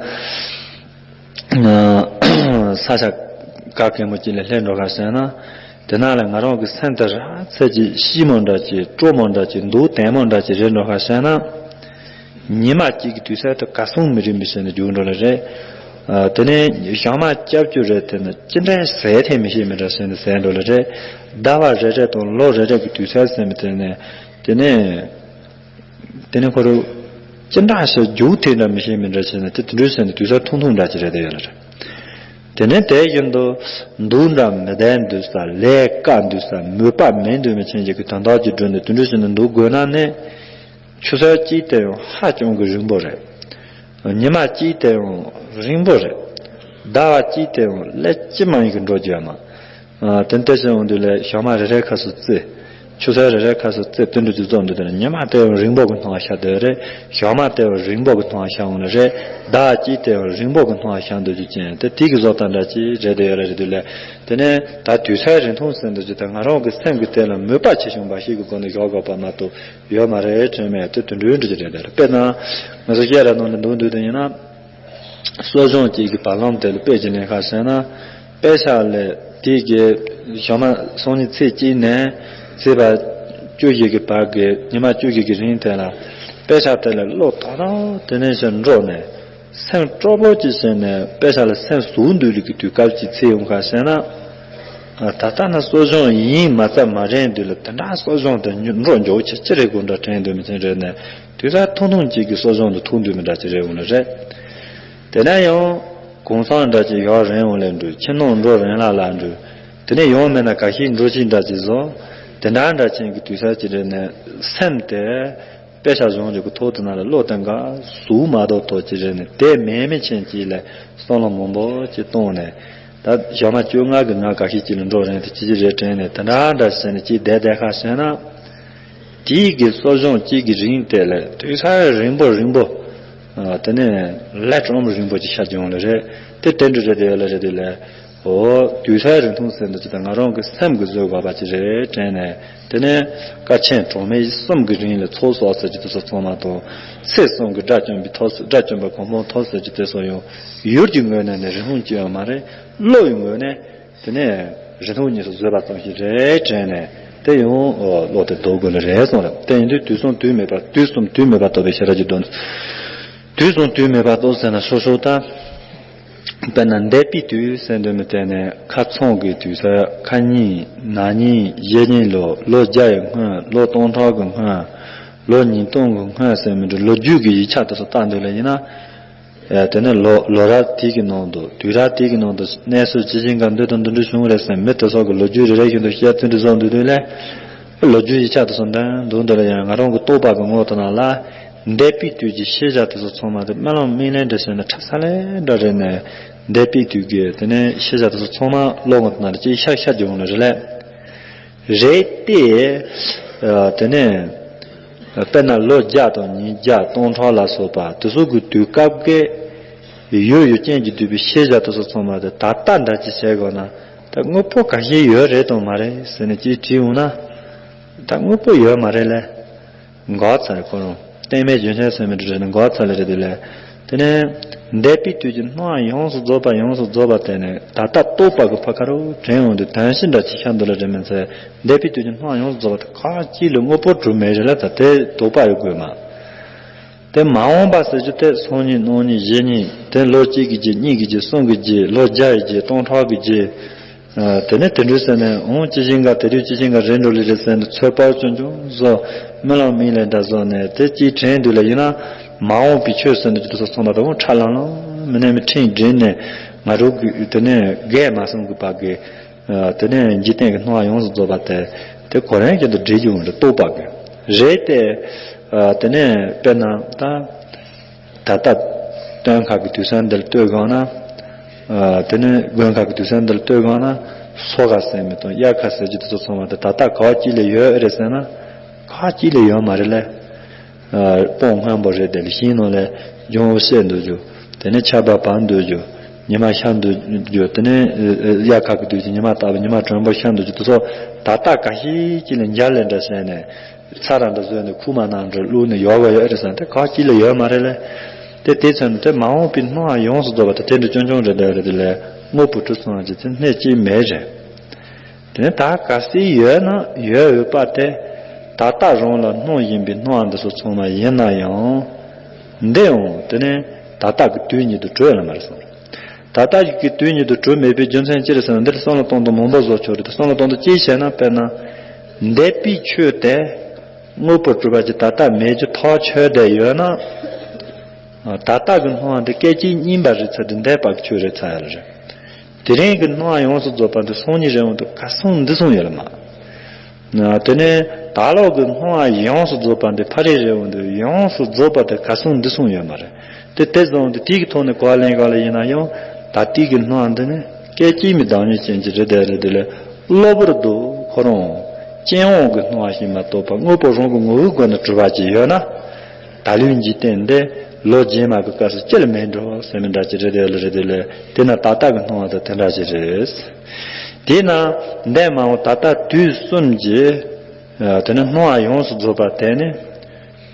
ས་ཆ་ག་གེ་མོ་ཅིག་ལ་སླེབས་འགྲོ་ཁ་ཟེར་ན། དེ་ནང་ལ་ང་རང་གི་སེམས་དེ་ར་ཚད་ཀྱི་ཤི་མོ་འདྲ་ཅིག་སྤྲོ་མོ་འདྲ་ཅིག་འདུག་དལ་མོ་འདྲ་ཅིག་རེད་འགྲོ་ཁ་ཟེར་ན། ཉི་མ་གཅིག་གི་དུས་ཚོད་དེ་ག་སོང་མི་རིང་མི་ཤེས་ནས་རྒྱུག་འགྲོ་ལ་རེད། དེ་ནས་ཞག་མ་སྐྱབས་བཅོལ་རེད་དེ་ནི་ཅི་འདྲའི་ཟད་ཐེ་མི་ཤེས་མི་འདྲ་ཟེར་ནས་ཟད་འགྲོ་ལ་རེད། ཟླ་བ་རེ་རེ་དང་ལོ་རེ་རེ་གི་དུས་ཚོད་ཟེར་མི་དེ་ནས། དེ་ནས། དེ་ནས་ཁོ་རུ་ཅི་འདྲ་ཞིག་རྒྱུག་ཐེངས་འདྲ་མི་ཤེས་མི་འདྲ་བྱས་ནས་དེ་དེ་འདྲའི་ཟེར་ནས་དུས་ཚོད་ཐུང་ཐུང་འདྲ་ཅིག་རེད་དེ་ཡོད་ལ་རེད། དེ་ནས་དེ་བཞིན་དུ་འདུག་འདྲ་མི་བསྡད་འདུག་ས། ལས་དཀའ་འདུག་ས། མོས་པ་མེད་འདུག་མི་ཆེན་ཅིག་གི་དོན་དག་ཅིག་བསྒྲུབས་ནས་དེ་འདྲའི་ཟེར་ནས་འདུག་དགོས་ན་ནི། ཆུ་ཚོད་གཅིག་དེ་ཡང་ཧ་ཅང་གི་རིང་པོ་རེད། ཉི་མ་གཅིག་དེ་ཡང་རིང་པོ་རེད། ཟླ་བ་གཅིག་དེ་ཡང་ལས་ཅི་མང་ཡིན་གི་འགྲོ་རྒྱུ་ཡོད་མ། དེ་ལྟར་བྱས་འོང་དུས་ལས་ཞག་མ་རེ་རེ་ཁ་སུ་བརྩི། ཆུ་ཚོད་རེ་རེ་ཁ་སུ་བརྩི། དེ་འདྲ་ཅིག་རྫོགས་འདུག་དེ་ནས་ཉི་མ་དེ་ཡང་རིང་པོ་གི་སྣང་བ་ཤར་སྡོད་རེད། ཞག་མ་དེ་ཡང་རིང་པོ་གི་སྣང་བ་ཤར་འོང་ལ་རེད། ཟླ་བ་གཅིག་དེ་ཡང་རིང་པོ་གི་སྣང་བ་ཤར་འདུག་རྒྱུ་ཅན་དེ་དེ་གི་བཟོ་ལྟ་འདྲ་ཅིག་རེད་དེ་ཡོད་ལ་རེད་དུས་ལས། དེ་ནས་ད་དུས་ཚོད་རིང་ཐུང་ཟེར་འདུག་རྒྱུ་དེ་ང་རང་གི་སེམས་ཀྱི་སྟེང་ལ་མོས་པ་ཆེ་ཆུང་འབའ་ཞིག་གི་སྒོ་ནས་བཞག་དགོས་པ་མ་གཏོགས། ཡོད་མ་རེད་དྲན་མེད་དེ་དུད་འགྲོའི་འདྲ་ཅིག་རེད་དེ། དཔེར་ན། ང་ཚོ་སྐད་ར་ནང་ལ་འདུག་འདུག་དེ་ཡིན་ན། གསོ་སྦྱོང་གཅིག་གི་བར་ལམ་དེ་ལ་དཔེ་ཅིག་ལེན་ཁ་ཟེར་ན། དཔེ་ཆ་ལས་དེ་གའི་ཞག་མ་སང་ཉིན་ཚེས་གཅིག་ནས་ཚེས་པ་བཅུ་བཞི་གི་བར་གྱི་ཉི་མ་བཅུ་བཞི་གི་རིང་དེ་ལ། དཔེ་ཆ་དེ་ལ་བློ་ཏག་ཏག་དེ་ནས་ཞིག་འགྲོ་ནས། སེམས་སྤྲོ་པོ་ཅིག་བྱས་ནས་དཔེ་ཆ་ལ་སེམས་ཟུག་འདུག་ལུགས་ཀྱི་དུས་སྐབས་ཅིག་ཚེ་ཡོང་ཁ་ཟེར་ན། ད་ལྟ་ན་གསོ་སྦྱོང་ཡིན་མ་རྩ་མ་རན་དུས་ལ་དེ་འདྲ་གསོ་སྦྱོང་དེ་འགྲོ་མགྱོགས་ཆེ་ཅི་རེད་དགོས་འདྲ་དྲན་འདུག་མི་ཚེ་རེད་ནས། དུས་ཚོད་ཐུང་ཐུང་གཅིག་གི་གསོ་སྦྱོང་དུ་ཐུག་འདུག་མི་འདྲ་ཅིག་རེད་འོང་ལ་རེད། དེ་ནས་ཡང་གུང་སེང་འདྲ་ཅིག་ཡོག་རན་འོང་ལས་འགྲོ། ཁྱིམ་ནང་འགྲོ་རན་ལ་ལ་འགྲོ། དེ་ནས་ཡང་མེད་ན་ག་ཤེད་འགྲོ་ཤེད་འདྲ་ཅིག་བཟོ། དེ་འདྲ་འདྲ་ཅན་གྱི་དུས་ཚོད་ཅིག་རེད་ནས་སེམས་དེ་དཔེ་ཆ་སྦྱོང་རྒྱུ་གི་ཐོག་དེ་ན་ལ་བློ་གཏན་ག་ཟུག་མ་གཏོགས་ཐོག་ཅིག་རེད་ནས་དེ་མེད་མི་ཆེན་ཅིག་ལ་བསམ་བློ་མང་པོ་ཅིག་གཏོང་ནས། ད་ཞག་མ་བཅོ་ལྔ་གི་ང་ག་ཤེད་ཅིག་ལ་འགྲོ་རན་དེ་ཅི་ཅི་རེད་དྲན་ནས་དེ་འདྲ་འདྲ་བྱས་ནས་ཅིག་བསྡད་བསྡད་ཁ་བྱས་ན། དེའི་གི་གསོ་སྦྱོང་གཅིག་གི་རིང་དེ་ལས་དུས་ཚོད་རིང་པོ་རིང་པོ། ཨ། དེ་ནས་ལས་གྲོམ་རིང་པོ་ཅིག་ཤར་བྱུང་ལེ་རེད། དེ་དེ་འདྲ་རེད་དེ་ཡོད་ལེ་རེད་དེ་ལས། འོ། དུས་ཚོད་རིང་ཐུང་ཟེར་འདུག་ཅི་ད་ང་རང་གི་སེམས་ཀྱི་བཟོད་དགོས་པ་ཅི་རེད་དྲན་ནས། དེ་ནས་དཀའ་ཆེན་གྲོགས་མེད་གསུམ་གྱི་རིང་ལ་ཚོགས་གསོག་ཟེར་གྱི་དེ་ཚོ་ཚང་མ་དང་། ཚེ་གསུམ་གྱི་དགྲ་བཅོམ་པའི་ཐོབ་ཟེར། དགྲ་བཅོམ་པ་གོ་འཕང་ཐོབ་ཟེར་གྱི་དེ་ཚོ་ཡང་ཡུལ་གྱི་ངོས་ནས་ནི་རིང་ཐུང་ཅི་ཡང་མ་རེད། བློ་ཡི་ངོས་ནས་དེ་ནས་རིང་ཐུང་གཉིས་སུ་བཟོས་པ་ཙམ་ཞིག་རེད་དྲན་ནས། དེ་ཡང་བློ་དེ་ལྡོག་དགོས་ནི་རེད་གསུངས་རེད། དེ་ཡིན་དུས་དུས་གསུམ་དུས་མེད་པ། དུས་གསུམ་དུས་མེད་པར་རྟོགས་པའི་ཤེས་རབ་ཀྱི་སྡོམ། དུས་གསུམ་དུས་མེད་པར་རྟོགས་ཟེར་ན་སོ་སོ་ད། དཔེར་ན་འདས་པའི་དུས་ཟེར་འདོད་མི་དེ་ནས་ཁ་ཚང་གི་དུས་ས་ཁ་ཉིན་ན་ཉིན་གཞེས་ཉིན་ལོ། ལོ་བརྒྱ་ཡི་སྔོན། ལོ་སྟོང་ཕྲག་གི་སྔོན། ལོ་ཉིས་སྟོང་གི་སྔོན་ཟེར་མི་འདྲ་ལོ་རྒྱུས་ཀྱི་ཡིག་ཆ་དེ་ཚོ་བལྟ་འདོད་ལ་ཡིན་ན། ཨ། དེ་ནས་ལོ་ལོ་རབས་དེ་གི་ནང་དུ་དུས་རབས་དེ་གི་ནང་དུ་གནས་ཚུལ་ཇི་བཞིན་ག་འདི་དང་འདི་འདྲ་བྱུང་རེད་ཟེར་མི་དེ་ཚོ་གི་ལོ་རྒྱུས་རེ་རེ་བཞིན་དུ་བཤད་ཚུལ་འདི་བཟོ་འདོད་དུས་ལས། ལོ་རྒྱུས་ཡིག་ཆ་དེ་ཚོ་འདོན་འདུག་འདི་ལ་ཡང་ང་རང་གི་རྟོག་པ་གི་ངོ་དེ་ནང་ལ་འདས་པའི་དུས་ཀྱི་ཤེས་བྱ་དེ་ཚོ་ཚང་མ་དེ་རྨི་ལམ་རྨི་ལམ་འདྲ་བྱས་ནས་འཁྲབ་ས་ལེ་འདྲ་རེད་ནས། འདས་པའི་དུས་ཀྱི་དེ་ནས་ཤེས་བྱ་དེ་ཚོ་ཚང་མ་བློ་ངོ་དེ་ནང་ལ་ཅིག་ཤར་ཤར་འགྱོ་འོང་ལེ་རེད་ལས། རེད་དེ། ཨ། དེ་ནས་དཔེར་ན་ལོ་བརྒྱ་དང་ཉིས་བརྒྱ་སྟོང་ཕྲག་ལ་སོགས་པ་དེ་ཚོ་གི་དུས་སྐབས་ཀྱི་ཡུལ་ཡུལ་ཅན་གྱིས་བསྡུས་པའི་ཤེས་བྱ་དེ་ཚོ་ཚང་མ་དེ་ད་ལྟ་འདྲ་ཅིག་བྱས་དགོས་ན། ད་དངོས་པོ་ག་ཤེད་ཡོད་རེད་དང་མ་རེད་ཟེར་ནས་ཅིག་དྲིས་འོང་ན། ད་དངོས་པོ་ཡོད་མ་རེད་ལས། འགག་ཚར་ཁོ་རང་། རྟེན་མེད་རྒྱུ་ཆེན་ཟེར་མི་འདྲ་རེད་ན་འགག་ཚར་ལེ་རེད་དེ་ལས། དེ་ནས་འདས་པའི་དུས་ཀྱི་སྣང་བ་ཡོངས་སུ་རྫོགས་པ་ཡོངས་སུ་རྫོགས་པ་དེ་ནས་ད་ལྟ་རྟོག་པ་གི་ཕ་ཁ་རུ་དྲན་འོང་དུས་དོན་ཤིན་ཏུ་ཅིག་ཤར་འདུག་ལེ་རེད་མིན་ཚེ། འདས་པའི་དུས་ཀྱི་སྣང་བ་ཡོངས་སུ་རྫོགས་པ་དེ་ཁ་ཅིག་ལ་དངོས་པོ་གྲུབ་མེད་རེད་ལ། ད་དེ་དོགས་པ་ཡོད་དགོས་མ། དེ་མ་འོངས་པ་ཟེར་རྒྱུ་དེ་སང་ཉིན་གནངས་ཉིན་གཞེས་ཉིན་དེ་ལོ་གཅིག་གི་རྗེས་གཉིས་ཀྱི་རྗེས་གསུམ་གྱི་རྗེས་ལོ་བརྒྱ་ཡི་རྗེས་སྟོང་ཕྲག་གི་རྗེས། ཨ། དེ་ནས་དེ་འདྲ་ཟེར་ནས་འོང་ཅི་བཞིན་ག་དེ་དུས་ཅི་བཞིན་ག་རེད་འགྲོ་ལེ་རེད་ཟེར་ནས་ཚོད་དཔག་ཆུང་ཆུང་བཟོ། རྨི་ལམ་རྨི་ལེ་འདྲ་བཟོ་ནས་དེ་ཅིག་དྲན་འདུག་ལ་ཡིན་ན། མ་འོངས་པའི་ཆོས་ཟེར་འདུག་ཅི་དུས་སོ་ཚང་མ་དང་ཁྲ་ལམ་ལམ་མི་ནས་མི་ཁྲིད་འདྲེན་ནས་ང་རང་གི་དེ་ནས་རྒས་མ་སོང་གི་བར་གི། ཨ། དེ་ནས་འཇིག་རྟེན་གྱི་སྣང་བ་ཡོངས་སུ་རྫོགས་པ་དེ་དེ་གོ་རིམ་བཞིན་དུ་འགྲིག་རྒྱུ་རེད་རྟོགས་པ་གི་རེད་དེ། ཨ། དེ་ནས་དཔེར་ན་ད། ད་ལྟ་སྟོན་ཁ་གི་དུས་ཚོད་འདི་ལ་ལྟོས་དགོས་ན། ཨ། དེ་ནས་དགུན་ཁ་གི་དུས་ཚོད་འདི་ལ་ལྟོས་དགོས་ན། སོ་ཁ་ཟེར་མི་དང་དབྱར་ཁ་ཟེར་རྒྱུ་དེ་ཚོ་ཚང་མ་དེ་ད་ལྟ་ག་བ་གཅིག་ལ་ཡོད་རེད་ཟེར་ན། ག་བ་གཅིག་ལ་ཡོད་མ་རེད་ལས། ཨ། དཔང་སྔོན་པོ་རེད་དེ་ལས་ཤིང་ནང་ལས་ལྗང་བུ་བཤད་འདུག་རྒྱུ། དེ་ནས་ཆར་པ་བབས་འདུག་རྒྱུ། ཉི་མ་ཤར་འདུག་རྒྱུ། དེ་ནས་དབྱར་ཁ་གི་དུས་ཀྱི་ཉི་མ་རྟག་པར་ཉི་མ་དྲོན་པོ་ཤར་འདུག་རྒྱུ་དེ་ཚོ་ད་ལྟ་ག་ཤེད་ཅིག་ལ་འཇའ་ལས་འདྲ་བྱས་ནས། ཚ་ར་འདྲ་བཟོས་ནས་ཁུག་མ་ནང་འདྲ་བླུགས་ནས་ཡོད་པ་ཡོད་རེད་ཟེར་ན་དེ་ག་བ་གཅིག་ལ་ཡོད་མ་རེད་ལས། དེ་དེ་ཚོ་ནི་དེ་མ་འོངས་པའི་སྣང་བ་ཡོངས་སུ་རྫོགས་པ་དང་དེ་འདྲ་ཆུང་ཆུང་རེ་འདྲ་རེ་དེ་ལས་དངོས་པོ་གྲུབ་སོང་བ་ཅིག་དེ་སྣེ་གཅིག་མེད་རེད། དེ་ནས་ད་གལ་སྲིད་ཡོད་ན་ཡོད་འོས་པ་དེ་ད་ལྟ་རང་ལ་སྣང་བཞིན་པའི་སྣང་བ་འདི་ཚོ་ཚང་མ་ཡིན་ན་ཡང་། འདི་ཡང་དེ་ནས་ད་ལྟ་གི་དུས་ཉིད་དུ་གྲོལ་ཡོད་ལ་མ་རེད་གསུངས། ད་ལྟ་ཞིག་གི་དུས་ཉིད་དུ་གྲུབ་མེད་པའི་རྒྱུ་མཚན་ཅི་རེད་ཟེར་ན། འདིར་བསམ་བློ་གཏོང་སྟངས་མང་པོ་བཟོ་ཆོག་རེད་དེ། བསམ་བློ་གཏོང་སྟངས་ཅི་བྱས་ན། དཔེར་ན། འདས་པའི་ཆོས་དེ་དངོས་པོར་གྲུབ་པ་ཅིག་ད་ལྟ་མེད་རྒྱུ་ཐག་ཆོད་བསྡད་ཡོད་ན། ད་ལྟ་གི་སྣང་བ་འདི་སྐད་ཅིག་གཉིས་པ་རེད་ཚར་དུས་འདས་པ་གི་ཆོས་རེད་ཚར་ཡ་རེད། དེ་རིང་གི་སྣང་བ་ཡོངས་སུ་རྫོགས་པ་འདི་སང་ཉིན་རེ་འོང་དུས་ག་སོང་འདི་སོང་ཡོད་ལ་མ། དེ་ནས་ད་ལོག་གི་སྣང་བ་ཡོངས་སུ་རྫོགས་པ་འདི་ཕ་རི་རེ་འོང་དུས་ཡོངས་སུ་རྫོགས་པ་དེ་ག་སོང་འདི་སོང་ཡོད་མ་རེད། དེ་དེ་བཟུང་དུས་དེ་གི་ཐོག་ནས་གོ་བ་ལེན་ག་ལ་ཡིན་ན་ཡང་ད་ལྟའི་གི་སྣང་བ་འདི་ནི་སྐད་ཅིག་མའི་བདག་ཉིད་ཅན་གྱི་རེད་དེ་རེད་དེ་ལས་གློ་བུར་དུ་ཁོ་རང་སྤྱན་འོང་གི་སྣང་བ་ཞིག་མ་གཏོགས་པ་དངོས་པོ་རང་གི་ངོ་བོའི་སྒོ་ནས་གྲུབ་པ་ཅིག་ཡོད་ན། ད་ལོའི་འཇིག་རྟེན་འདི་ལོ་རྗེས་མ་གི་སྐབས་སུ་ཅི་ལ་མེད་འགྲོ་ཟེར་མི་འདྲ་ཅིག་རེད་དེ་ལ་རེད་དེ་ལས་དེ་ན་ད་ལྟ་གི་སྣང་བ་དང་དེ་འདྲ་ཅིག་རེད། དེས་ན་འདས་མ་འོངས་ད་ལྟ་དུས་གསུམ་གྱི་དེ་ནི་སྣང་བ་ཡོངས་སུ་རྫོགས་པ་དེ་ནི་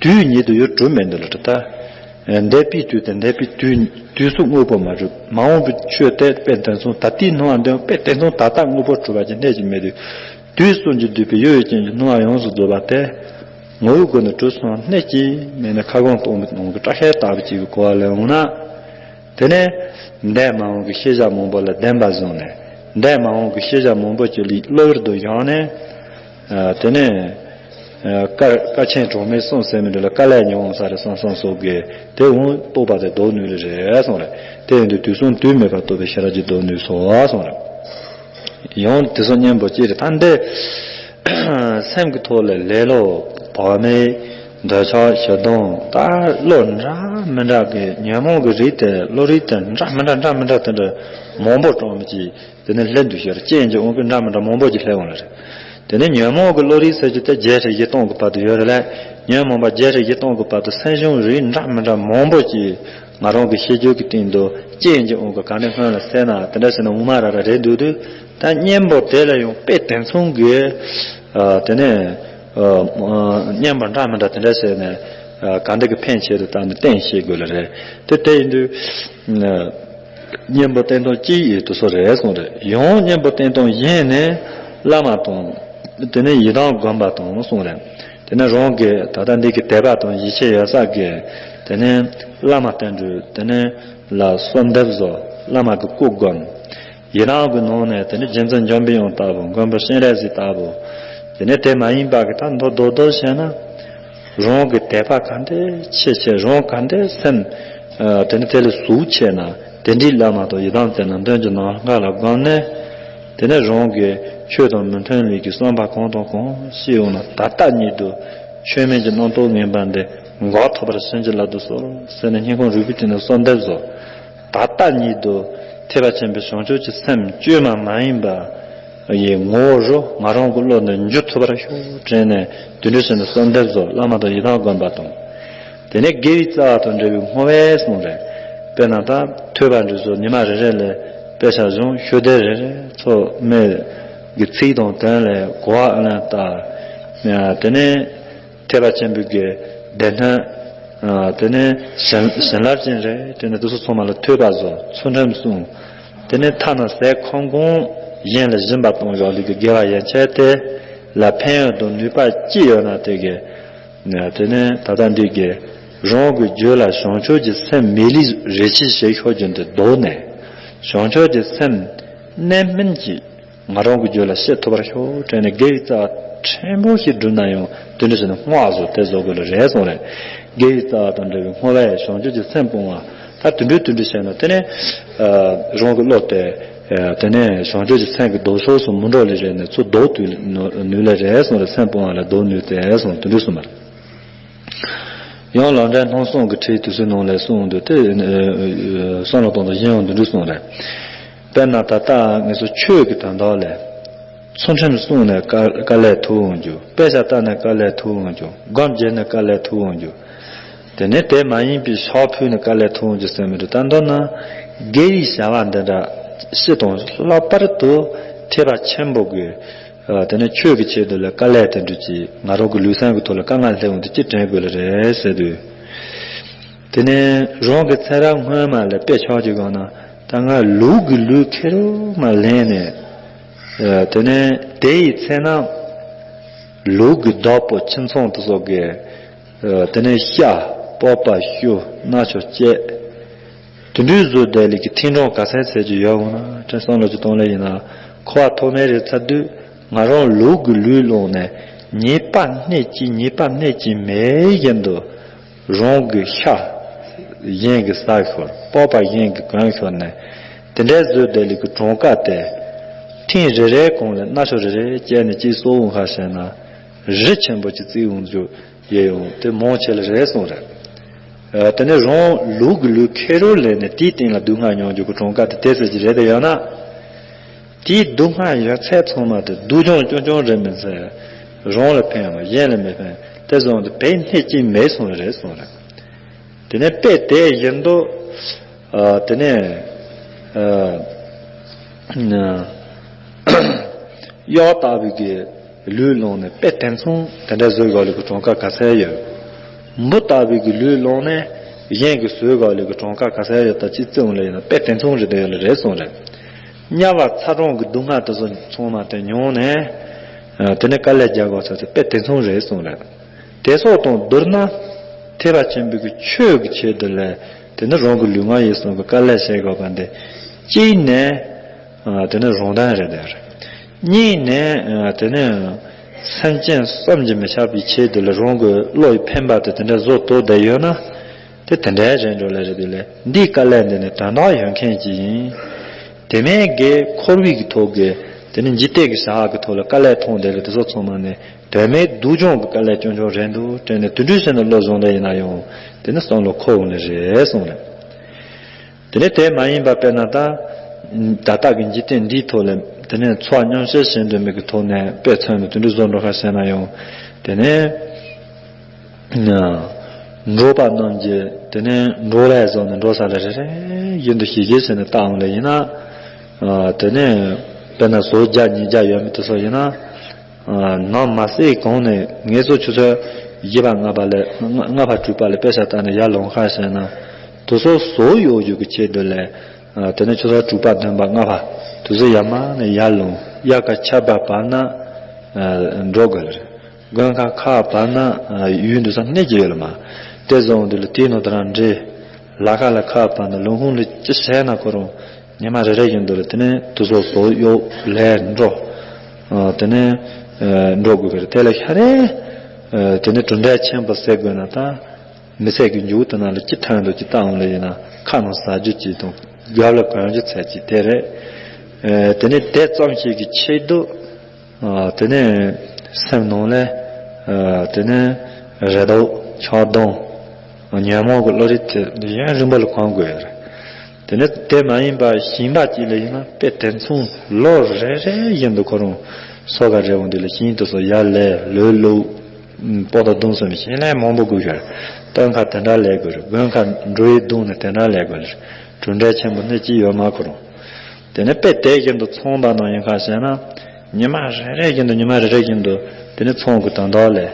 དུས་ཉིད་དུ་ཡོད་གྲུབ་མེད་འདི་ལ་གྲུབ་ད། འདས་པའི་དུས་དང་འདས་པའི་དུས་དུས་སུ་དངོས་པོ་མ་གྲུབ། མ་འོངས་པའི་ཆོས་དེ་དཔེ་དེ་མཚུངས་ད་ལྟའི་སྣང་བ་འདི་དཔེ་དེ་མཚུངས་ད་ལྟ་དངོས་པོ་གྲུབ་པ་ཅིག་གནས་ཀྱི་མེད་དུས། དུས་གསུམ་གྱིས་བསྡུས་པའི་ཡུལ་ཡུལ་ཅན་གྱི་སྣང་བ་ཡོངས་སུ་རྫོགས་པ་དེ། ངོ་བོའི་སྒོ་ནས་གྲུབ་སོང་བ་སྣེ་གཅིག་མེད་ནས་ཁ་སྐོང་གཏོང་བའི་ནང་གི་སྐྲ་ཤད་ལྟ་བུ་གཅིག་གི་གོ་བ་ལེན་འོང་ན། དེ་ནས་འདས་མ་འོངས་ཀྱི་ཤེས་བྱ་མང་པོ་ལ་བདེན་པ་བཟུང་ནས། འདས་མ་འོངས་ཀྱི་ཤེས་བྱ་མང་པོ་ཅིག་ལ་གློ་བུར་དུ་བཞག་ནས། དེ་ནས་དཀའ་དཀའ་ཆེན་གྲོགས་མེད་གསུམ་ཟེར་མི་འདི་ལ་དཀའ་ལས་མྱོང་ས་རེད་བསམ་བསམ་སོགས་ཀྱི་དེ་འོང་རྟོགས་པ་དེ་ལྡོག་ནུས་ལེ་རེད་གསུངས་རེད། དེ་ཡིན་དུས་དུས་གསུམ་དུས་མེད་པར་རྟོགས་པའི་ཤེས་རབ་ཀྱིས་ལྡོག་ནུས་སོ་གསུངས་རེད། ཡང་དེ་ཚོ་སྙན་པོ་ཅིག་རེད། ད་འདི་སེམས་ཀྱི་ཐོག་ལ་ལེ་ལོ་བག་མེད་ འདོད་ཆགས་ཞེ་སྡང་ད་བློ་འདྲ་མི་འདྲ་གི་ཉོན་མོངས་ཀྱི་རིགས་དེ་བློ་རིགས་དེ་འདྲ་མི་འདྲ་འདྲ་མི་འདྲ་དེ་འདྲ་མང་པོ་བགྲངས་མི་གྱིས་དེ་ནས་ལྷན་དུ་ཤར་རྐྱེན་གྱི་དབང་གིས་འདྲ་མི་འདྲ་མང་པོ་ཅིག་སླེབས་འོང་ལ་རེད། དེ་ནས་ཉོན་མོངས་ཀྱི་བློ་རིགས་ཟེར་རྒྱུ་དེ་བརྒྱད་ཁྲི་བཞི་སྟོང་གི་བར་དུ་ཡོད་རེད་ལ། ཉོན་མོངས་པ་བརྒྱད་ཁྲི་བཞི་སྟོང་གི་བར་དུ་སེམས་བྱུང་རིགས་འདྲ་མི་འདྲ་མང་པོ་ཅིག་ང་རང་གི་ཤེས་རྒྱུད་ཀྱི་སྟེང་དུ་རྐྱེན་གྱི་དབང་གིས་ག་འདྲ་སྔོན་ལ་སླེབས་ན་དེ་འདྲ་ཟེར་ན་དབུ་མ་ར་ར་རེད་འདུག་དུས། ད་གཉེན་པོ་དེ་ལ་ཡང་དཔེ་དེ་མཚུངས་ཀྱི། ཨ། དེ་ནས་ཨ། ཨ། གཉེན་པོ་འདྲ་མི་འདྲ་དེ་འདྲ་བྱས་ནས། ཨ། ག་འདྲ་གི་ཕན་ཆེད་དུ་བཏང་ནས་བསྟེན་ཤེས་དགོས་ལ་རེད། དེ་དེ་ཡིན་དུས། ཨ། གཉེན་པོ་བསྟེན་སྟངས་གཅིག་ཡོད་དུ་སོ་རེད་གསུངས་རེད། ཡང་གཉེན་པོ་བསྟེན་སྟངས་གཞན་ནི་བླ་མ་དང་། དེ་ནས་ཡི་དམ་དགོན་པ་དང་གསུངས་རེད། དེ་ནས་རང་གི་ད་ལྟ་འདི་གི་དད་པ་དང་ཡིད་ཆེས་ཡོད་ས་གི། དེ་ནས་བླ་མ་བསྟེན་དུས་དེ་ནས་ལ་གསོལ་འདེབས་བཟོ། བླ་མ་གི་སྐུ་སྒོམ། ཡི་དམ་གྱི་ནང་ནས་དེ་ནས་རྗེ་བཙུན་འཇམ་པའི་དབྱངས་ལྟ་བུ། མགོན་པོ་སྤྱན་རས་གཟིགས་ལྟ་བུ། དེ་ནས་དེ་མ་ཡིན་པ་གི་ད་མདོར་མདོར་མདོར་བྱས་ན། རང་གི་དད་པ་ག་འདྲས་ཆེ་ཆེ། རང་ག་འདྲས་སེམས། ཨ། དེ་ནས་དེ་ལ་ཟུག་ཆེ་ན། དེ་འདྲའི་བླ་མ་དང་ཡི་དམ་བསྟེན་ན་འདོན་གྱི་ནམ་མཁའ་ལ་བསྒོམས་ནས། དེ་ནས་རང་གི་ཆོས་དང་མི་མཐུན་ལུགས་ཀྱི་བསམ་པ་གང་དང་གང་ཞིག་ཡོང་ན། ད་ལྟ་ཉིད་དུ་ཆོས་མིན་གྱི་རྣམ་རྟོག་ངན་པ་འདི་འགོག་ཐུབ་པར་བྱིན་གྱིས་བརླབ་ཏུ་གསོལ་ཟེར་ནས་སྙིང་ཁོང་རུས་པའི་གཏིང་ནས་གསོལ་འདེབས་བཟོ། ད་ལྟ་ཉིད་དུ་ཐེག་པ་ཆེན་པོའི་བྱང་ཆུབ་ཀྱི་སེམས་བཅོས་མ་མ་ཡིན་པ་ཡི་ངོ་བོ་རུ་ང་རང་གི་བློ་འདི་འཇུ་ཐུབ་པར་ཤོག་དྲན་ནས་དུད་འགྲོ་ཞིག་ནས་གསོལ་འདེབས་བཟོ། བླ་མ་དང་ཡི་དམ་དགོན་པ་དང་། དེ་ནས་དགེ་བའི་རྩ་བ་དང་འབྲེལ་བའི་བསྔོ་བས་གསུངས་རེད། དཔེར་ན་ད་ཐོས་པ་འདི་ཚོ་ཉི་མ་རེ་རེ་ལ་དཔེ་ཆ་བཟུང་། ཤོག་དྲིལ་རེ་རེ་ཚོ་མི་གི་ཚིག་དང་དོན་ལ་གོ་བ་ཨ་ལན་བལྟ། དེ་ནས་ཐེག་པ་ཆེན་པོའི་གི་སྡེ་སྣོད། ཨ། དེ་ནས་བྱིན་བྱིན་རླབས་ཅན་རེད། དེ་ནས་དེ་ཚོ་ཚང་མ་ལ་ཐོས་པ་བཟོ། ཚུལ་ཁྲིམས་སྲུང་། དེ་ནས་ཐ་ན་ཟས་ཁམ་གང་གཞན་ལ་སྦྱིན་པ་གཏོང་ཡག་ལུགས་ཀྱི་དགེ་བ་ཡན་ཆད་དེ་ལ་ཕན་ཡོན་དང་ནུས་པ་ཅི་ཡོད་ན་དེ་གི། དེ་ནས་ད་ལྟ་འདི་གི་རང་གི་རྒྱུད་ལ་བྱང་ཆུབ་ཀྱི་སེམས་མེ་ལི་རེ་ཆེ་ཞིག་ཤོར་རྒྱུ་འདི་ལྡོག་ནས། བྱང་ཆུབ་ཀྱི་སེམས་གནད་སྨིན་གྱིས་ང་རང་གི་རྒྱུད་ལ་སྐྱེ་ཐུབ་པར་ཤོག་དྲན་ནས་དགེ་བའི་རྩ་བ་ཕྲན་བུ་ཞིག་བསྒྲུབས་ན་ཡང་དེ་འདྲ་བྱས་ནས་བསྔོ་བ་བཟོ་དེ་བཟོ་དགོས་ལ་རེད་གསུངས་རེད། དགེ་བའི་རྩ་བ་དང་འབྲེལ་བའི་བསྔོ་བས་བྱང་ཆུབ་ཀྱི་སེམས་སྤོང་བ། ད་དེ་འདྲ་དེ་འདྲ་བྱས་ན་དེ་ནས། ཨ། རང་གི་བློ་དེ། ཨ། དེ་ནས་བྱང་ཆུབ་ཀྱི་སེམས་ཀྱི་ལྡོག་ཕྱོགས་སུ་མི་འགྲོ་ལེ་རེད་ནས་ཚུར་ལྡོག་ཏུ་ནུས་ལེ་རེད་གསུངས་རེད། སེམས་སྤོང་བ་ལ་ལྡོག་ནུས་ཏེ་གསུངས་དེ་འདྲ་གསུངས་པ་རེད། ཡང་ལམ་འབྲས་སྣང་གསུམ་གྱི་ཁྲིད་དུས་སུ་ནང་ལས་གསུངས་འདུག་དེ། ཨ། བསམ་བློ་གཏོང་དང་གཞན་ཡང་འདི་འདྲ་གསུངས་རེད། དཔེར་ན་ད་ལྟ་ངེད་ཚོ་ཆོས་ཀྱི་དོན་དག་ལས། ཚུལ་ཁྲིམས་བསྲུངས་ནས་དཀའ་དཀའ་ལས་ཐུག་འོང་རྒྱུ། དཔེ་ཆ་ལྟ་ནས་དཀའ་ལས་ཐུག་འོང་རྒྱུ། སྒོམ་བྱས་ནས་དཀའ་ལས་ཐུག་འོང་རྒྱུ། དེ་ནས་དེ་མ་ཡིན་པའི་ཕྱག་ཕུལ་ནས་དཀའ་ལས་ཐུག་འོང་རྒྱུ་ཟེར་མི་འདུག་ད་མདོར་ན་དགེ་བའི་བྱ་བ་འདི་འདྲ་སྤྱི་དང་ལྷག་པར་དུ་ཐེག་པ་ཆེན་པོ་གི། ཨ། དེ་ནས་ཆོས་ཀྱི་ཆེད་དུ་ལ་དཀའ་ལས་དེ་འདྲ་ཅིག་ང་རང་གི་ལུས་སེམས་ཀྱི་ཐོག་ལ་དཀའ་ངལ་སླེབས་འོང་དུས་ཅི་དྲན་དགོས་ལ་རེད་ཟེར་དུས། དེ་ནས་རང་གི་ཚེ་རབས་སྔོན་མ་ལ་དཔེ་ཆ་ཅིག་གོ་ན། ད་ང་ལུག་གི་ལུས་ཁེར་རོ་མ་ལེན་ནས། ཨ། དེ་ནས་དེ་ཡི་ཚེ་ན་ལུག་གི་བདག་པོ་ཁྱིམ་ཚང་དེ་ཚོ་གི། ཨ། དེ་ནས་ཤ་པགས་པ་ཞུ་སྣ་ཆུ་བཅད། དེ་འདྲའི་བཟོ་བསྡད་ལས་ཀྱི་ཐེངས་གྲངས་ག་ཚད་ཚད་ཅིག་ཡོད་འོང་ན་དྲན་བསམ་བློ་ཅིག་གཏོང་ལེ་ཡིན་ན། འཁོར་བ་ཐོག་མའི་རིགས་ཚར་དུས་ང་རང་ལུག་གི་ལུས་བླངས་ནས་ཉེས་པ་སྣེ་གཅིག་ཉེས་པ་སྣེ་གཅིག་མེད་བཞིན་དུ། རང་གི་ཤ་གཞན་གྱིས་ཟ་ཤོར། པགས་པ་གཞན་གྱིས་གོན་ཤོར་ནས། དེ་འདྲའི་བཟོ་བསྡད་ལས་ཀྱི་གྲངས་ཀ་དེ། ཐེངས་རེ་རེའི་གོང་ལ་སྣ་ཆུ་རེ་རེ་བཅད་ནས་གཅིག་གསོ་འོང་ཁ་བྱས་ན། རི་ཆེན་པོ་གཅིག་བརྩིགས་འོང་རྒྱུ་ཡོད་ཡོང་དེ་མང་ཆེ་ལ་རེད་གསུངས་རེད། ཨ། དེ་ནས་རང་ལུག་གི་ལུས་ཁེར་རོ་ལེན་ནས་དེའི་སྟེང་ལ་སྡུག་བསྔལ་མྱོང་རྒྱུ་གི་གྲངས་ཀ་དེ་དེ་ཙམ་ཅིག་རེད་དེ་ཡོད་ན། དེའི་སྡུག་བསྔལ་ཡོད་ཚད་ཚང་མ་དེ་སྡུག་སྦྱོང་རྐྱང་རྐྱང་རེད་མི་ཚད། རང་ལ་ཕན་ཡང་གཞན་ལ་མི་ཕན་དེ་བཟུང་དུ་བས་སྣེ་གཅིག་མེད་སོང་རེད་གསུངས་རེད། དེ་ནས་དཔེ་དེ་བཞིན་དུ། ཨ། དེ་ནས། ཨ། གཡག་ལྟ་བུའི་གི་ལུས་བླངས་ནས་དཔེ་དེ་མཚུངས་དེ་འདྲ་བཟོས་དགོས་ལུགས་ཀྱི་གྲངས་ཀ་ག་ཚད་ཡོད། འབུ་ལྟ་བུའི་གི་ལུས་བླངས་ནས་གཞན་གྱིས་གསོད་དགོས་ལུགས་ཀྱི་གྲངས་ཀ་ག་ཚད་ཡོད་ད་ཅི་བརྩི་འོང་ལ་ཡིན་ན་དཔེ་དེ་མཚུངས་རེད་དེ་ཡོད་ལ་རེད་གསུངས་རེད། དམྱལ་བ་ཚ་གྲང་གི་སྡུག་བསྔལ་དེ་ཚོ་ཚང་མ་དེ་མྱོང་ནས། ཨ། དེ་ནས་དཀའ་ལས་རྒྱག་དགོས་ཚོད་དེ་དཔེ་དེ་མཚུངས་རེད་གསུངས་རེད། དེ་སོགས་དང་བསྡུར་ན། ཐེག་པ་ཆེན་པོའི་གི་ཆོས་ཀྱི་ཆེད་དུ་ལས་དེ་ནི་རང་གི་ལུས་ངག་ཡིད་གསུམ་གྱི་དཀའ་ལས་བྱེད་དགོས་པ་འདི། གཅིག་ནས། ཨ། དེ་ནི་རང་དོན་རེད་དེ། གཉིས་ནས། ཨ། དེ་ནི་སེམས་ཅན་བསམ་གྱིས་མི་ཁྱབ་པའི་ཆེད་དུ་ལ་རང་གི་བློ་ཡི་འཕེན་པ་དེ་དེ་འདྲ་བཟོ་ཐུབ་བསྡད་ཡོད་ན། དེ་དེ་འདྲའི་རེད་འགྲོ་ལེ་རེད་དེ་ལས་འདིའི་དཀའ་ལས་འདི་ནི་དོན་དག་ཡོད་མཁན་གྱི་ཡིན། དེ་མིན་གྱི་འཁོར་བའི་གི་ཐོག་གི་དེ་ནི་འཇིག་རྟེན་གྱི་བྱ་བ་གི་ཐོག་ལ་དཀའ་ལས་མཐོང་བསྡད་ལ་དེ་ཚོ་ཚང་མ་ནི། དོན་མེད་སྡུག་སྦྱོང་གི་དཀའ་ལས་སྐྱོན་ཆོག་རེད་འདུག་དྲན་ནས་དེ་འདྲའི་བྱས་ནས་བློ་བཟུང་ལེ་ཡིན་ན་ཡང་དེ་ནི་བསམ་བློ་འཁོར་འོང་ལེ་རེད་གསུངས་རེད། དེ་ནས་དེ་མ་ཡིན་པ་དཔེར་ན་ད། ད་ལྟ་གི་འཇིག་རྟེན་འདིའི་ཐོག་ལ་དེ་ནས་འཚོ་བ་མཉམ་བཤད་བྱེད་འདོད་མེད་ཀྱི་ཐོག་ནས་དཔེ་མཚོན་ནས་དེ་འདྲའི་བཟོ་འགྲོ་ཁ་བཤད་ན་ཡང་དེ་ནས། འགྲོ་བ་རྣམས་ཀྱི་དེ་ནས་འགྲོ་ལས་བཟོ་ནས་འགྲོ་ས་ལ་རེ་རེ་བཞིན་དུ་ཞིབ་ཞིབ་བྱས་ནས་བལྟ་འོང་ལེ་ཡིན་ན། དེ་ནས་དཔེར་ན་ཟོག་བརྒྱ་ཉིས་བརྒྱ་ཡོད་མི་དེ་ཚོ་ཡིན་ན། ནང་མ་བསྲེས་གོང་ནས་ངེད་ཚོ་ཆུ་ཚོད་བཞི་པ་ལྔ་པ་ལས་ལྔ་པ་དྲུག་པ་ལ་དཔེ་ཆ་ལྟ་ནས་ཡར་ལོངས་ཁ་བྱས་ན། དེ་ཚོ་ཟོག་གཡོ་རྒྱུ་གི་ཆེད་དུ་ལས། དེ་ནས་ཆུ་ཚོད་དྲུག་པ་བདུན་པ་ལྔ་པ་དེ་ཚོ་ཡར་མར་ནས་ཡར་ལོངས་དབྱར་ཁ་ཆར་པ་བབས་ན་འགྲོ་དགོས་ལེ་རེད། དགུན་ཁ་ཁ་བབས་ན་ཡུལ་འདུག་ས་གནས་ཀྱི་ཡོད་ལ་མ། དེ་བཟོ་འོང་དུས་ལ་དེའི་ནང་དུ་རང་འདྲེ། ལ་ཁ་ལ་ཁ་བབས་ན་ལུང་ཁུངས་ལ་ཅི་བྱས་ན་ཁོ་རང་ཉི་མ་རེ་རེ་བཞིན་དུ་ལ་དེ་ནས་དུ་སོ་སོ་གཡོ་ལས་འགྲོ། དེ་ནས་འགྲོ་དགོས་ཀྱི་རེད། དེ་ལ་ཤ་རེ། དེ་ནས་གྲུབ་འབྲས་ཆེན་པོ་ཟེར་དགོས་ན་ད། མི་ཚེ་གི་མཇུག་དེ་ནང་ལ་ཅི་ཐོན་འདུག་ཅི་བལྟ་འོང་ལེ་ཡིན་ན་ཁ་ནང་ཟ་རྒྱུ་ཅིག་དང་རྒྱབ་ལ་གོན་རྒྱུ་ཚད་ཅིག་དེ་རེད། དེ་ནས་དེ་ཙམ་ཞིག་གི་ཆེད་དུ། དེ་ནས་སེམས་ནང་ལ། དེ་ནས་རེ་དོགས་ཆགས་སྡང་། ཉོན་མོངས་ཀྱི་བློ་རིག་དེ་ཡུན་རིང་པོ་ལ་གང་དགོས་ཡོད་རེད། དེ་ནས་དེ་མ་ཡིན་པ་ཞིང་པ་གཅིག་ལ་ཡིན་ན་དཔེ་དེ་མཚུངས་ལོ་རེ་རེ་བཞིན་དུ་ཁོ་རང་སོ་ག་རེ་འོང་དུས་ལ་ཤིང་དེ་ཚོ་ཡར་ལས་ལོས་ལུག་པོ་ཏོ་བརྡུང་སོང་བའི་ཤིང་ལས་མང་པོ་དགོས་ཤར། སྟོན་ཁ་དེ་འདྲ་ལས་དགོས་རེད། དགུན་ཁ་འགྲོ་ཡི་བརྡུང་ནས་དེ་འདྲ་ལས་དགོས་རེད། གྲུབ་འབྲས་ཆེན་པོ་སྣེ་གཅིག་ཡོད་མ་ཁོ་རང་། དེ་ནས་དཔེ་དེ་བཞིན་དུ་ཚོང་པ་ནང་ཡིན་ཁ་བཤད་ན། ཉི་མ་རེ་རེ་བཞིན་དུ་ཉི་མ་རེ་རེ་བཞིན་དུ་དེ་ནས་ཚོང་གི་དོན་དག་ལས།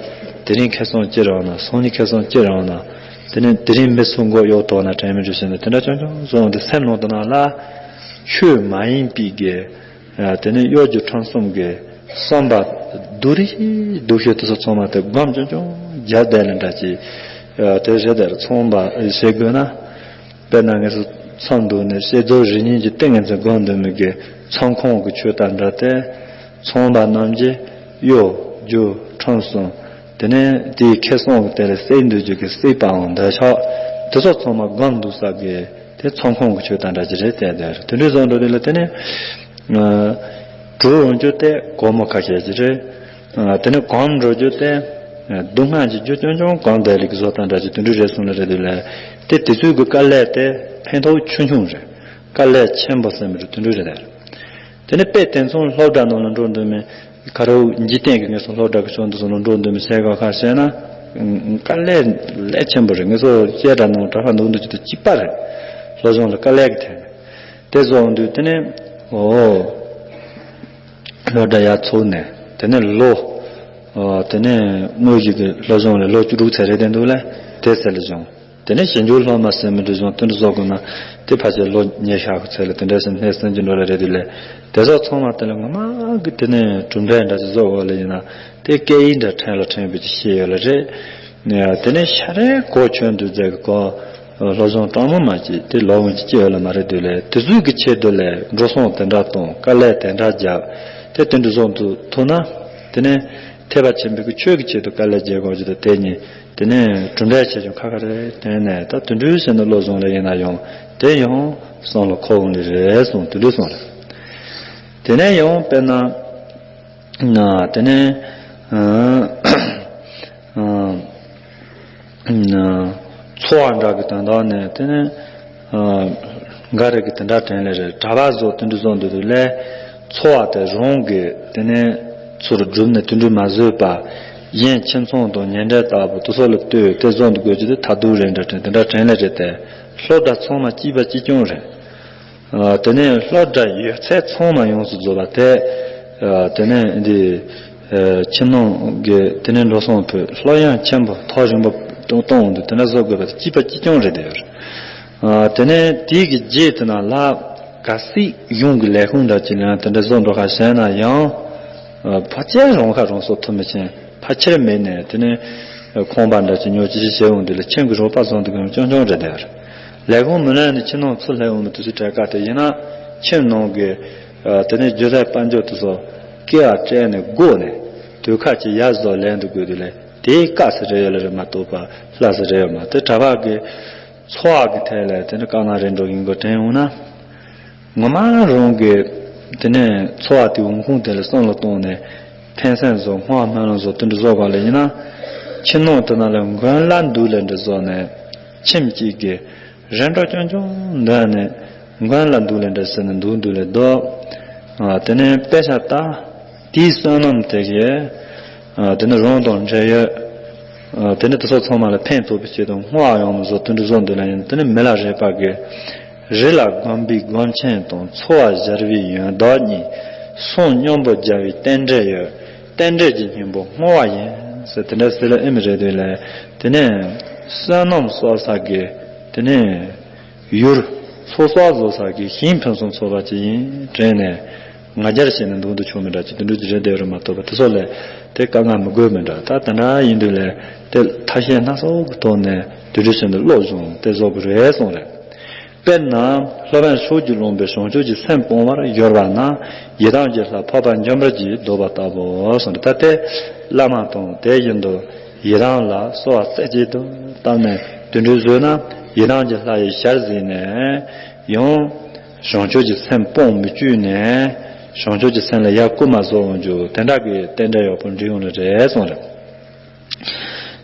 དེ་རིང་ཁེ་བཟང་ཅི་རང་ན་སང་ཉིན་ཁེ་བཟང་ཅི་རང་ན། དེ་ནས་དེ་རིང་མི་སུ་མགོ་གཡོག་ཐོག་ན་དྲན་མི་འཇུ་ཞིག་ནས་དེ་འདྲ་ཆུང་ཆུང་བཟོ་འོང་དུས་སེམས་ནང་དུ་ན་ལ། ཆོས་མ་ཡིན་པའི་གི། དེ་ནས་གཡོ་སྒྱུ་ཁྲམ་གསུམ་གྱི་བསམ་པ་སྡུག་རི་སྡུག་ཤོས་དེ་ཚོ་ཚང་མ་དེ་སྒོམ་ཆུང་ཆུང་རྒྱབ་བསྡད་ལ་འདྲ་ཅིག་དེ་རེད་དེར་ཚོང་པ་བྱེད་དགོས་ན། དཔེར་ན་ངེད་ཚོ་མཚམས་འདུག་ནས་བཤད་རྫོགས་རི་ཉིན་གྱི་ཏིང་ངེ་འཛིན་སྒོམ་འདོན་མི་གི་མཚམས་ཁོང་གི་ཆོས་དང་འདྲ་སྟེ། ཚོང་པ་རྣམས་ཀྱིས་གཡོ་སྒྱུ་ཁྲམ་གསུམ། དེ་ནས་དེའི་ཁེ་བཟང་གི་དེ་ལ་སེལ་འདོད་རྒྱུ་གི་སྲེད་པའང་འདོད་ཆགས། དེ་ཚོ་ཚང་མ་སྒོམ་འདུག་ས་གི་དེ་ཚོང་ཁང་གི་ཆོས་དང་འདྲ་ཅི་རེད་བལྟས་དེ་རེད། དེ་འདྲའི་བཟོ་འགྲོ་དེ་ལ་དེ་ནས་གྲུབ་འོང་རྒྱུ་དེ་སྒོར་མོ་ཁ་ཤས་ཅི་རེད། དེ་ནས་གོམ་འགྲོ་རྒྱུ་དེ་སྡུག་བསྔལ་གྱི་རྒྱུ་ཆུང་ཆུང་གང་བསྡད་ལེགས་བཟོ་དང་འདྲ་ཅི་དེ་འདྲའི་རེད་གསུངས་ལ་རེད་དེ་ལས་དེ་དེ་ཚོའི་གི་དཀའ་ལས་དེ་ཕན་ཐོགས་ཆུང་ཆུང་རེད། དཀའ་ལས་ཆེན་པོ་ཟེར་མི་རེད། དེ་འདྲའི་རེད་དེ། དེ་ནས་དཔེ་དེ་མཚུངས་སློབ་གྲྭ་ནང་ལ་འགྲོ་འདོད་མེད། ཁ་རོ་འཇིག་རྟེན་གྱི་ངེས་སོང་སློབ་གྲྭ་གི་ཆུང་དུ་སོང་ལ་འགྲོ་འདོད་མི་བྱས་ག་ཁ་བཤད་ན། དཀའ་ལས་ལས་ཆེན་པོ་རེད། ངེས་སོང་བཤད་གྲྭ་ནང་གྲྭ་པ་འདུག་འདུག་ཅིག་ཏུ་གཅིག་པ་རེད། སློབ་སྦྱོང་ལ་དཀའ་ལས་ཀྱི་ཐད་ནས། དེ་བཟོ་འོང་དུས་དེ་ནས་ཨོ། སློབ་གྲྭ་ཡར་ཚུགས་ནས་དེ་ནས་ལོ། དེ་ནས་དངོས་གཞི་གི་སློབ་སྦྱོང་ལ་ལོ་བཅུ་དྲུག་ཚད་རེད་དེ་འདུག་ལ་དེ་ཚད་ལ་སྦྱོང་། དེ་ནས་ཞིབ་འཇུག་སློབ་མ་ཟེར་མི་འདྲ་བྱུང་དེ་འདྲ་བཟོ་དགོས་ན་དེ་ཕལ་ཆེར་ལོ་ཉི་ཤུ་ཚད་ལ་དེ་འདྲ་ཞིག་སྣེ་སྲིང་གྱི་འགྲོ་ལ་རེད་དེ་ལས་དེ་ཚོ་ཚང་མ་དེ་ལ་ངོ་མ་གི་དེ་ནས་གྲུབ་འབྲས་འདྲ་ཞིག་བཟོ་དགོས་ལ་ཡིན་ན་དེ་སྐད་ཡིག་འདྲ་ཕྲན་ལ་ཕྲན་བུ་ཅིག་ཤེས་ཡོད་ལ་རེད། དེ་ནས་ཤ་རེ་གོ་ཆོད་འདུག་ཟེར་གི་གོ་སློབ་སྦྱོང་གྲངས་མང་མ་ཅིག་དེ་ལོ་ངོ་ཅིག་སྐྱེ་ཡོད་ལ་མ་རེད་དེ་ལས་དེ་ཚོའི་གི་ཆེད་དུ་ལས་འགྲོ་སོང་དེ་འདྲ་གཏོང་དཀའ་ལས་དེ་འདྲ་རྒྱབ་དེ་དེ་འདྲ་བཟོ་འདུག་ཐུག་ན་དེ་ནས་ཐེག་པ་ཆེན་པོའི་གི་ཆོས་ཀྱི་ཆེད་དུ་དཀའ་ལས་རྒྱག་དགོས་ཀྱི་འདུག་དེ་ཉིད། དེ་ནས་གྲུབ་འབྲས་ཆེ་ཆུང་ཁ་ཁ་རེ་དོན་ནས་ད་དུད་འགྲོའི་ཟེར་ན་བློ་བཟང་ལ་ཡིན་ན་ཡང་དེ་ཡང་བསམ་བློ་འཁོར་འོང་ནི་རེད་གསུངས་དུད་འགྲོའི་གསུངས་རེད། དེ་ནས་ཡང་དཔེར་ན་དེ་ནས་འཚོ་བ་འདྲ་གི་དོན་དག་ནས་དེ་ནས། འགའ་རེ་གི་དེ་འདྲ་དྲན་ལེ་རེད། གྲྭ་པ་བཟོ་དེ་འདྲ་བཟོ་འདུག་དུས་ལས་འཚོ་བ་དེ་རང་གི་དེ་ནས་ཚུར་སྒྲུབ་ནས་དེ་འདྲ་མ་བཟོས་པ་གཞན་ཁྱིམ་ཚང་དང་ཉེ་འབྲེལ་ལྟ་བུ་དེ་ཚོ་ལ་ལྟོས་དེ་བཟོ་འདུག་དགོས་ཀྱི་དེ་ཐ་དུ་རེད་འདྲ་དྲན་དེ་འདྲ་དྲན་ལེ་རེད་དེ། སློབ་གྲྭ་ཚང་མ་གཅིག་པ་གཅིག་རྐྱང་རེད། དེ་ནས་སློབ་གྲྭ་ཡོད་ཚད་ཚང་མ་ཡོངས་སུ་རྫོགས་པ་དེ། དེ་ནས་འདི། ཕྱི་ནང་གི་དེ་ནས་འགྲོ་སོང་ཕུད་སློབ་ཡོན་ཆེན་པོ་ཐོག་རིང་པོ་གཏོང་གཏོང་འོང་དུས་དེ་འདྲ་བཟོ་དགོས་པ་དེ་གཅིག་པ་གཅིག་རྐྱང་རེད་དེ། དེ་ནས་དེའི་གི་རྗེས་དེ་ན་ལ་ག་སྲིད་གཞུང་གི་ལས་ཁུངས་འདྲ་ཅིག་ལ་དེ་འདྲ་བཟོ་འགྲོ་ཁ་བྱས་ན་ཡང་། ཕལ་ཆེར་རང་ཁ་རང་གསོ་ཐུབ་མི་ཆེན་ཕལ་ཆེར་མེད་ནས་དེ་ནས་ཁང་པ་འདྲ་ཅིག་ཉོ་ཅི་ཞིག་བྱེད་འོང་དུས་ལ་ཁྱིམ་གྱི་རོགས་པ་བཟོ་འདུག་གམ་རྐྱང་རྐྱང་རེད་དེ། ལས་ཁུངས་མི་ལེན་ནས་ཕྱི་ནང་ཚུར་སླེབས་འོང་མི་དུས་སུ་གྲལ་ཀ་དེ་ཡིན་ན་ཁྱིམ་ནང་གི་དེ་ནས་རྒྱུ་ཟས་དཔལ་འབྱོར་དེ་ཚོ་སྐེ་བ་སྤྲད་ནས་སྒོ་ནས་དུས་ཁ་ཅིག་ཡར་བཟོ་ལེན་དུ་དགོས་དུས་ལས་དེའི་དཀའ་ས་རེ་ཡོད་ལ་རེད་མ་གཏོགས་པ་ལྷ་ས་རེ་ཡོད་མ་དེ་གྲྭ་པ་གི་འཚོ་བ་གི་ཐད་ལ་དེ་ནས་དཀའ་ངལ་རེ་འགྲོ་ཡིན་དགོས་དྲན་འོང་ན། ངོ་མ་རང་གི་དེ་ནས་འཚོ་བ་དེ་འོང་ཁུངས་དེ་ལ་བསམ་བློ་གཏོང་ནས་ ཕན་སེམས་བཟོ། བསྔོ་བ་སྨོན་ལམ་བཟོ། དེ་འདྲ་བཟོ་དགོས་ལ་ཡིན་ན། ཕྱི་ནང་དེ་ན་ལ་མགོན་ལ་འདུག་ལས་འདྲ་བཟོ་ནས། ཁྱིམ་གཅིག་གི་རིམ་གྲོ་རྐྱང་རྐྱང་འདོན་ནས། མགོན་ལ་འདུག་ལས་འདྲ་ཟེར་ནས་འདུག་འདུག་ལས་འདུག་དེ་ནས་དཔེ་ཆ་ལྟ། དེའི་བསོད་ནམས་དེ་གས། དེ་ནས་རང་དང་འབྲེལ་ཡོད། དེ་ནས་དེ་ཚོ་ཚང་མ་ལ་ཕན་ཐོགས་པའི་ཆེད་དུ་བསྔོ་བ་ཡང་མི་བཟོ། དེ་འདྲ་བཟོ་འདོད་ན་ཡང་དེ་ནས་མི་ལ་རས་པ་གིས། རི་ལ་སྒོམ་པའི་སྒོམ་ཆེན་དང་། འཚོ་བ་སྦྱར་བའི་ཡོན་བདག་གཉིས། གསུང་སྙན་པོ་རྒྱབ་པའི་རྟེན་འབྲེལ་ཡོད། རྟེན་འབྲེལ་གྱི་སྙིང་པོ་བསྔོ་བ་ཡིན་ཟེར། དེ་འདྲ་ཟེར་ལ་ཨེ་མི་རེད་དུས་ལས། དེ་ནས་བསོད་ནམས་གསོག་ས་གི། དེ་ནས་ཡུལ། ཚོགས་བསགས་བཟོ་ས་གི་ཞིང་ཕུན་སུམ་ཚོགས་པ་ཅིག་ཡིན་དྲན་ནས། ང་རྒྱལ་བྱས་ནས་འདུག་འདུག་ཆོག་མི་འདྲ་ཅིག་དེ་འདྲ་ཅིག་རེད་དེ་རེད་མ་གཏོགས་པ། དེ་ཚོ་ལས་དེ་དཀའ་ངལ་མི་དགོས་མི་འདྲ། ད་དེ་འདྲ་ཡིན་དུས་ལས་དེ་ཐ་ཤལ་སྣ་ཚོགས་ཀྱི་ཐོག་ནས་དེ་འདྲ་བྱས་ནས་བློ་སྦྱོང་དེ་བཟོ་དགོས་རེད་གསུངས་རེད། དཔེར་ན། སློབ་དཔོན་ཕྱོགས་ཀྱི་བློན་པོས་བྱང་ཆུབ་ཀྱི་སེམས་སྤོང་བར་སྦྱོར་བ་ན། ཡི་དམ་གྱི་ལྷ་འཕགས་པ་འཇམ་དཔལ་གྱིས་བཟློག་པ་ལྟ་བུའོ་གསུངས་ཏེ། ད་ལྟའི་བླ་མ་དང་དེ་བཞིན་དུ་ཡི་དམ་ལ་གསོལ་བ་རྩེ་གཅིག་ཏུ་བཏབ་ནས་དུད་འགྲོའི་བཟོས་ན། ཡི་དམ་གྱི་ལྷ་ཡི་ཞལ་གཟིགས་ནས་ཡང་བྱང་ཆུབ་ཀྱི་སེམས་སྤོང་མི་བཅུག་ནས། བྱང་ཆུབ་ཀྱི་སེམས་ལ་ཡར་བསྐུལ་མ་བཟོ་འོང་རྒྱུ་དེ་འདྲ་གི་རྟེན་འབྲེལ་ཡག་པོ་འགྲིག་ཡོང་ནི་རེད་གསུངས་རེད།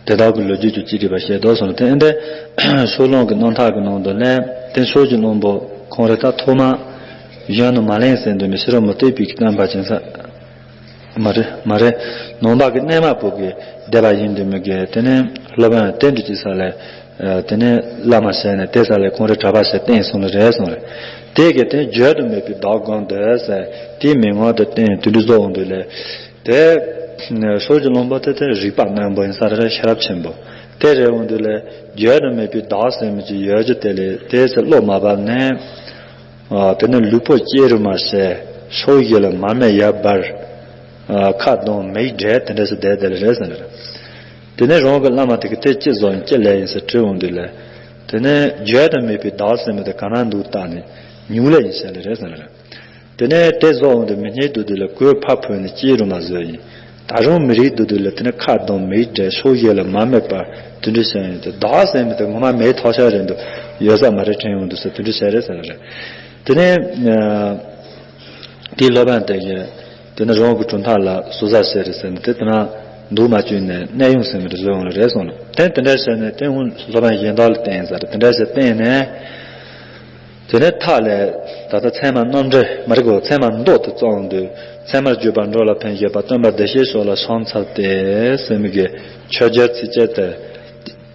དེ་དག་གི་ལོ་རྒྱུས་ཀྱི་ཅི་དྲིས་པ་བཤད་དོ་གསུངས་ཏེ། ཨེ་འདྲ་ཕྱོགས་གླང་གི་རྣམ་ཐར་གྱི་ནང་དུ་ལས། དེ་ཕྱོགས་ཀྱི་གླང་པོ་ཁོང་རེ་ད་ཐོག་མ་གཞན་དུ་མ་ལེན་ཟེར་འདུག་མི་ཕྱི་རོལ་མུ་སྟེགས་པའི་གི་བསྟན་པ་ཅན་ས། མ་རེད་མ་རེད། ནང་པ་གི་རྣལ་མ་པོ་གི་སྡེ་པ་ཡིན་འདུག་མི་གི། དེ་ནས་སློབ་དཔོན་དེ་འདྲ་ཅིག་ས་ལས། དེ་ནས་བླ་མ་བྱས་ནས་དེ་ས་ལས་ཁོང་རེ་གྲྭ་པ་བྱས་བསྟེན་སོང་ལ་རེད་སོང་རེད། དེ་གི་དེ་བརྗོད་དུ་མེད་པའི་བདག་སྒོམ་དུ་ཟེར། དེའི་མིང་ངོ་དུ་བསྟན་དུ་འདྲ་བཟོ་འོང་དུས་ལས། དེ། ཕྱོགས་ཀྱི་བློན་པོ་དེ་དེ་རིག་པ་རྣོན་པོ་ཡིན་ས་རེད། ཤེས་རབ་ཆེན་པོ། དེ་རེད་འོང་དུས་ལས་བརྗོད་དུ་མེད་པའི་བདག་ཟེར་མི་ཅིག་ཡོད་རྒྱུ་དེ་ལས་དེ་ཚེ་བློ་མ་བབས་ནས། དེ་ནས་ལུས་པོ་སྐྱེ་རུ་མ་བྱས། ཕྱོགས་བཞི་ལ་མར་མེ་ཡར་འབར། ཁ་གདངས་མིག་བགྲད་དེ་འདྲ་ཞིག་བསྡད་དེ་ལ་རེད་ཟེར་ནས། དེ་ནས་རང་གི་བླ་མ་དེ་གི་དེ་ཅི་བཟོ་ཡིན་ཅི་ལས་ཡིན་ཟེར་དྲི་འོང་དུས་ལས། དེ་ནས་བརྗོད་དུ་མེད་པའི་བདག་ཟེར་མི་དེ་ག་ན་འདུག་བལྟས་ནས་ཉུལ་ལེ་ཡིན་ཟེར་ལེ་རེད་ཟེར་ནས། དེ་ནས་དེ་བཟོ་འོང་དུས་མི་སྙན་འདུག་དུས་ལ་གོས་ཕར་ཕུད་ནས་སྐྱེ་རུ་མ་བཟོས་ཡིན། ད་རུང་མི་རིགས་འདུག་དུས་ལ་དེ་ནས་ཁ་གདངས་མིག་བགྲད། ཕྱོགས་བཞི་ལ་མར་མེ་འབར། དེ་འདྲ་བྱས་ཡིན་དུས་བདག་ཟེར་མི་དེ་ངོ་མ་མེད་ཐག་ཆོད་རེད་འདུག་ཡོད་ས་མ་རེད་དྲན་ཡོང་དུས་ཟེར་དེ་འདྲ་བྱས་རེད་ཟེར་ལེ་རེད། དེ་ནས། དེའི་སློབ་དཔོན་དེ་གིས་དེ་ནི་རང་གི་གྲུབ་མཐའ་ལ་ཟུར་ཟ་བྱས་རེད་ཟེར་ནས། དེ་དེ་ན་འདུག་མ་བཅུག་ནས་གནས་དབྱུང་ཟེར་མི་དེ་བཟོས་ཡོང་ལ་རེད་སོང་ནས། དེ་དེ་འདྲ་བྱས་ནས་དེ་འུ་སློབ་དཔོན་གཞན་དག་ལ་བསྟན་ཟེར། དེ་འདྲ་བྱས་བསྟན་ནས། དེ་ནས་མཐའ་ལས་ད་ལྟ་ཚད་མ་རྣམ་འགྲེལ་མ་རེད་གོ། ཚད་མ་མདོ་དེ་བརྩམས་འོང་དུས། ཚད་མར་གྱུར་པ་འགྲོ་ལ་ཕན་བཞེད་པ། སྟོན་པ་བདེ་གཤེགས་མཆོག་ལ་ཕྱག་འཚལ་ཏེ་ཟེར་མི་གི་མཆོད་བརྗོད་ཚིགས་བཅད་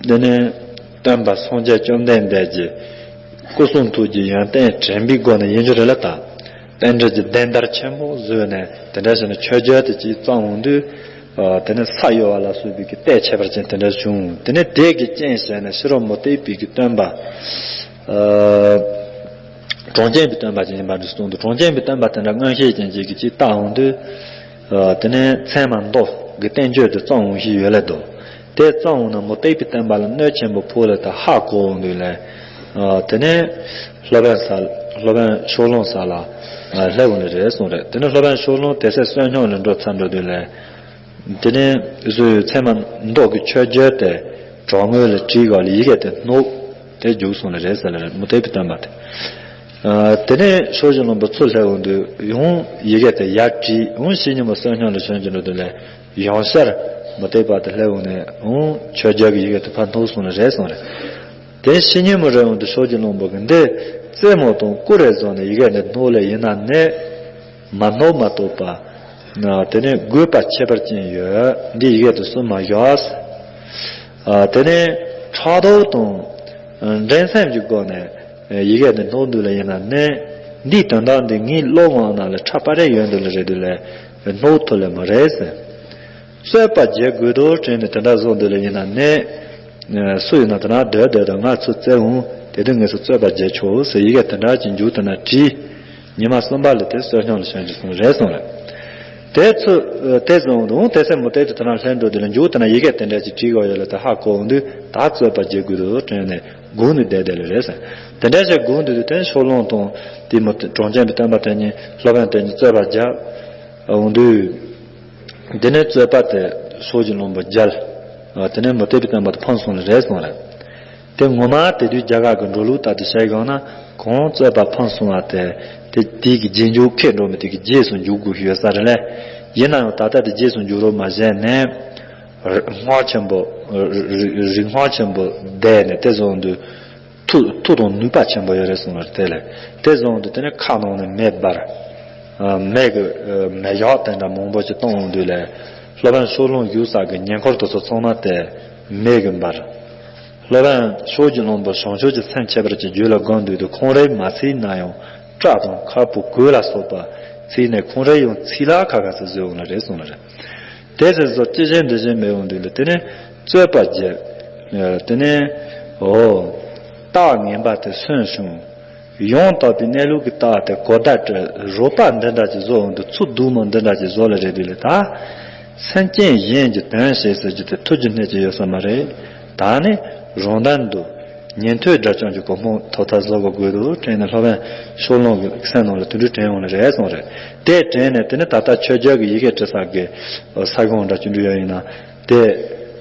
དེ། དེ་ནས་སྟོན་པ་སངས་རྒྱས་བཅོམ་ལྡན་འདས་ཀྱི་སྐུ་གསུང་ཐུགས་ཀྱི་ཡོན་ཏན་དྲན་པའི་སྒོ་ནས་ཡིན་རྒྱུ་རེད་ལ། ད་རྟེན་འབྲེལ་གྱི་བདེན་བདར་ཆེན་པོ་བཟོས་ནས་དེ་འདྲ་བྱས་ནས་མཆོད་བརྗོད་དེ་ཅིག་བརྩམས་འོང་དུས། ཨ། དེ་ནས་ས་གཡོ་བ་ལ་སོགས་པའི་གི་ལྟས་ཁྱད་པར་ཅན་དེ་འདྲ་བྱུང་། དེ་ནས་དེ་གི་རྐྱེན་བྱས་ནས་ཕྱི་རོལ་མུ་སྟེགས་པའི་གི་སྟོན་པ། ཨ། གྲངས་ཅན་པའི་སྟོན་པ་ཅིག་ཡིན་པ་འདྲ་གསུངས་འདུག་གྲངས་ཅན་པའི་སྟོན་པ་དེ་འདྲ་མངོན་ཤེས་ཅན་ཅིག་གིས་ཅིག་བལྟ་འོང་དུས། ཨ། དེ་ནས་ཚད་མ་མདོ་གི་བསྟན་བཅོས་དེ་བརྩམས་འོང་བཞིན་ཡོད་ལེ་འདུག་དེ་བརྩམས་འོང་ན་མུ་སྟེགས་པའི་བསྟན་པ་ལ་གནོད་ཆེན་པོ་ཕོག་ལེ་ད་ཧ་གོ་འོང་དུས་ལས། ཨ། དེ་ནས་སློབ་དཔོན་ས། སློབ་དཔོན་ཕྱོགས་གླང་ས་ལ། ཨ། སླེབས་འོང་ལེ་རེད་གསུངས་རེད། དེ་ནས་སློབ་དཔོན་ཕྱོགས་གླང་དེ་སྲས་བསོད་སྙོམས་ལ་འགྲོ་ཚར་འགྲོ་དུས་ལས། དེ་ནས་བཟོས་ཚད་མ་མདོ་གི་མཆོད་བརྗོད་དེ་བྲག་ངོས་ལ་བྲིས་ག་ལ་ཡི་གེ་དེ་བསྣུབས་ཏེ་རྒྱུགས་སོང་ལེ་རེད་ཟེར་ལེ་རེད། མུ་སྟེགས་པའི་སྟོན་པ་དེ། ཨ། དེ་ནས་ཕྱོགས་བཞི་ལུང་པ་ཚུར་སླེབས་འོང་དུས་ཡང་ཡི་གེ་དེ་ཡར་བྲིས། འོང་བཤེས་གཉེན་པོ་བསོད་སྙོམས་ལ་བྱོན་གྱི་འགྲོ་དུས་ལས་ཡང་བསྐྱར་མུ་སྟེགས་པ་དེ་སླེབས་འོང་ནས་འོང་མཆོད་བརྗོད་ཀྱི་ཡི་གེ་དེ་ཕར་བསྣུབས་སོང་ལེ་རེད་གསུངས་རེད། དེ་བཤེས་གཉེན་པོ་རེ་འོང་དུས་ཕྱོགས་བཞི་ལུང་པ་གིས་འདི་རྩེད་མོ་དང་ཀུ་རེ་བཟོས་ནས་ཡི་གེ་འདི་བསྣུབས་ལེ་ཡིན་ན་ནི། མ་བསྣུབས་མ་གཏོགས་པ། ན། དེ་ནས་དགོས་པ་ཁྱད་པར་ཅན་ཡོད། འདི་ཡི་གེ་དེ་སུ་མ་བཞག་ཨ། དེ་ནས་ཕྲག་དོག་དང་། ཨ། འགྲན་སེམས་ཀྱི་སྒོ་ནས། ཨ། ཡི་གེ་དེ་བསྣུབས་འདུག་ལེ་ཡིན་ན་ནི། འདིའི་དོན་དག་འདི་ངའི་བློ་དབང་ནང་ལ་ཁྲ་པ་རེ་ཡོད་འདུག་ལེ་རེད་དུས་ལས། བསྣུབས་ཐུབ་ལེ་མ་རེད་ཟེར། རྩོད་པ་བྱེད་དགོས་འདུག་དྲན་ནས་དེ་འདྲ་བཟོ་འདུག་ལེ་ཡིན་ན་ནི། ཨ། སུ་ཡིན་ན་དེ་ན་སྡོད་སྡོད་དང་ང་ཚུར་བཙལ་འོང་། དེ་དུས་ངས་སུ་རྩོད་པ་བྱེད་ཆོག་ཟེར་ཡི་གེ་དེ་འདྲ་ཅིག་མཇུག་དེ་ན་བྲིས། ཉི་མ་གསུམ་པ་ལ་དེ་བསོད་སྙོམས་ལ་བྱོན་གྱི་སོང་རེད་གསུངས་རེད། དེ་ཚོ། ཨ། དེ་ཟེར་འོང་དུས་འོང་དེ་སེམས་མུ་སྟེགས་དེ་དེ་ན་ལྷན་འགྲོ་དེ་ལ་མཇུག་དེ་ན་ཡི་གེ་དེ་འདྲ་ཅིག་བྲིས་དགོས་ཡོད་ལ་དེ་ཧ་གོ་འོང་དུས་ད་རྩོད་པ་བྱེད་དགོས་འདུག་དྲན་ནས་སྒུག་ནས་བསྡད་བསྡད་ལེ་རེད་ཟེར། དེ་འདྲ་ཞིག་སྒུག་འདུག་དུས་དེ་ཕྱོགས་གླང་དང་དེ་མུ་གྲངས་ཅན་པའི་སྟོན་པ་དེ་གཉིས་སློབ་དཔོན་དེ་གཉིས་རྩོད་པ་བརྒྱབ། འོང་དུས། དེ་ནས་རྩོད་པ་དེ་ཕྱོགས་བཞི་ལུང་པ་བརྒྱལ། དེ་ནས་མུ་སྟེགས་པའི་སྟོན་པ་དེ་ཕམ་སོང་ལེ་རེད་གསུངས་རེད། དེ་ངོ་མ་དེ་དུས་རྒྱ་གར་གྱི་འགྲོ་ལུགས་ལྟར་དུ་བཤད་དགོས་ན་གང་རྩོད་པ་ཕམ་སོང་བ་དེ། དེ་དེའི་གི་རྗེས་འཇུག་ཁེགས་འགྲོ་མི་དེ་གི་རྗེས་སུ་འཇུག་དགོས་ཡོད་ས་རེད་ལེ། ཡིན་ན་ཡང་ད་ལྟ་དེ་རྗེས་སུ་འཇུག་རོགས་མ་བྱས་ནས། རིག་སྔགས་ཆེན་པོ། རིག་རིག་སྔགས་ཆེན་པོ་བཟླས་ནས་དེ་བཟུང་དུས། མཐུ་མཐུ་དང་ནུས་པ་ཆེན་པོ་ཡོད་རེད་གསུངས་པ་རེད། དེ་ལས་དེ་བཟུང་དུས་དེ་ནས་ཁ་ནང་ནས་མེ་འབར། མེ་གི་མེ་ཞགས་དེ་འདྲ་མང་པོ་ཞིག་གཏོང་འོང་དུས་ལས། སློབ་དཔོན་ཕྱོགས་གླང་བཞུགས་ས་གི་ཉེ་འཁོར་དེ་ཚོ་ཚང་མ་དེ་མེ་གིས་འབར། སློབ་དཔོན་ཕྱོགས་ཀྱི་གླང་པོ་བྱང་ཆུབ་ཀྱི་སེམས་ཁྱད་པར་ཅན་རྒྱུད་ལ་བསྒོམ་འདུག་དུས་ཁོང་རང་མ་ཚིག་ན་ཡང་སྐྲ་དང་ཁ་སྤུ་གོས་ལ་སོགས་པ་ཚིག་ནས་ཁོང་རང་ཡང་ཚིག་ལ་ཁ་ཁ་སེ་བཟོས་འོང་ལ་རེད་གསུངས་ལ་རེད། དེ་ཚེ་བཟོ་ཅི་བཞིན་འདི་བཞིན་མེད་འོང་དུས་ལ་དེ་ནས་རྩོད་པ་བརྒྱབ། དེ་ནས་འོ། རྟགས་ངན་པ་དེ་སོན་བྱུང་། ཡང་དག་པའི་གནས་ལུགས་ཀྱི་རྟགས་དེ་གོ་བརྡ་སྤྲད་རོགས་པ་འདི་འདྲ་ཅིག་བཟོ་འོང་དུས་ཚུར་སྡུག་མོ་འདི་འདྲ་ཅིག་བཟོ་ལ་རེད་དུས་ལ་ད། སེམས་ཅན་གཞན་གྱི་དོན་བྱེད་ཟེར་རྒྱུ་དེ་ཐུགས་ཀྱི་སྣེ་གཅིག་ཡོད་ས་མ་རེད། ད་ནི་རང་དོན་དུ་ཉན་ཐོས་དགྲ་བཅོམ་གྱི་གོ་འཕང་ཐོབ་ཐབས་བཟོ་དགོས་དགོས་འདུག་དྲན་ནས་སློབ་དཔོན་ཕྱོགས་གླང་གི་སེམས་ནང་ལ་དེ་འདྲ་དྲན་འོང་ལ་རེད་གསུངས་རེད། དེ་དྲན་ནས་དེ་ནི་ད་ལྟ་ཆོས་རྒྱལ་གྱི་ཡི་གེ་འབྲི་ས་གི་ས་ཁོངས་འདྲ་ཅིག་འདྲ་ཡོད་ཡིན་ན། དེ་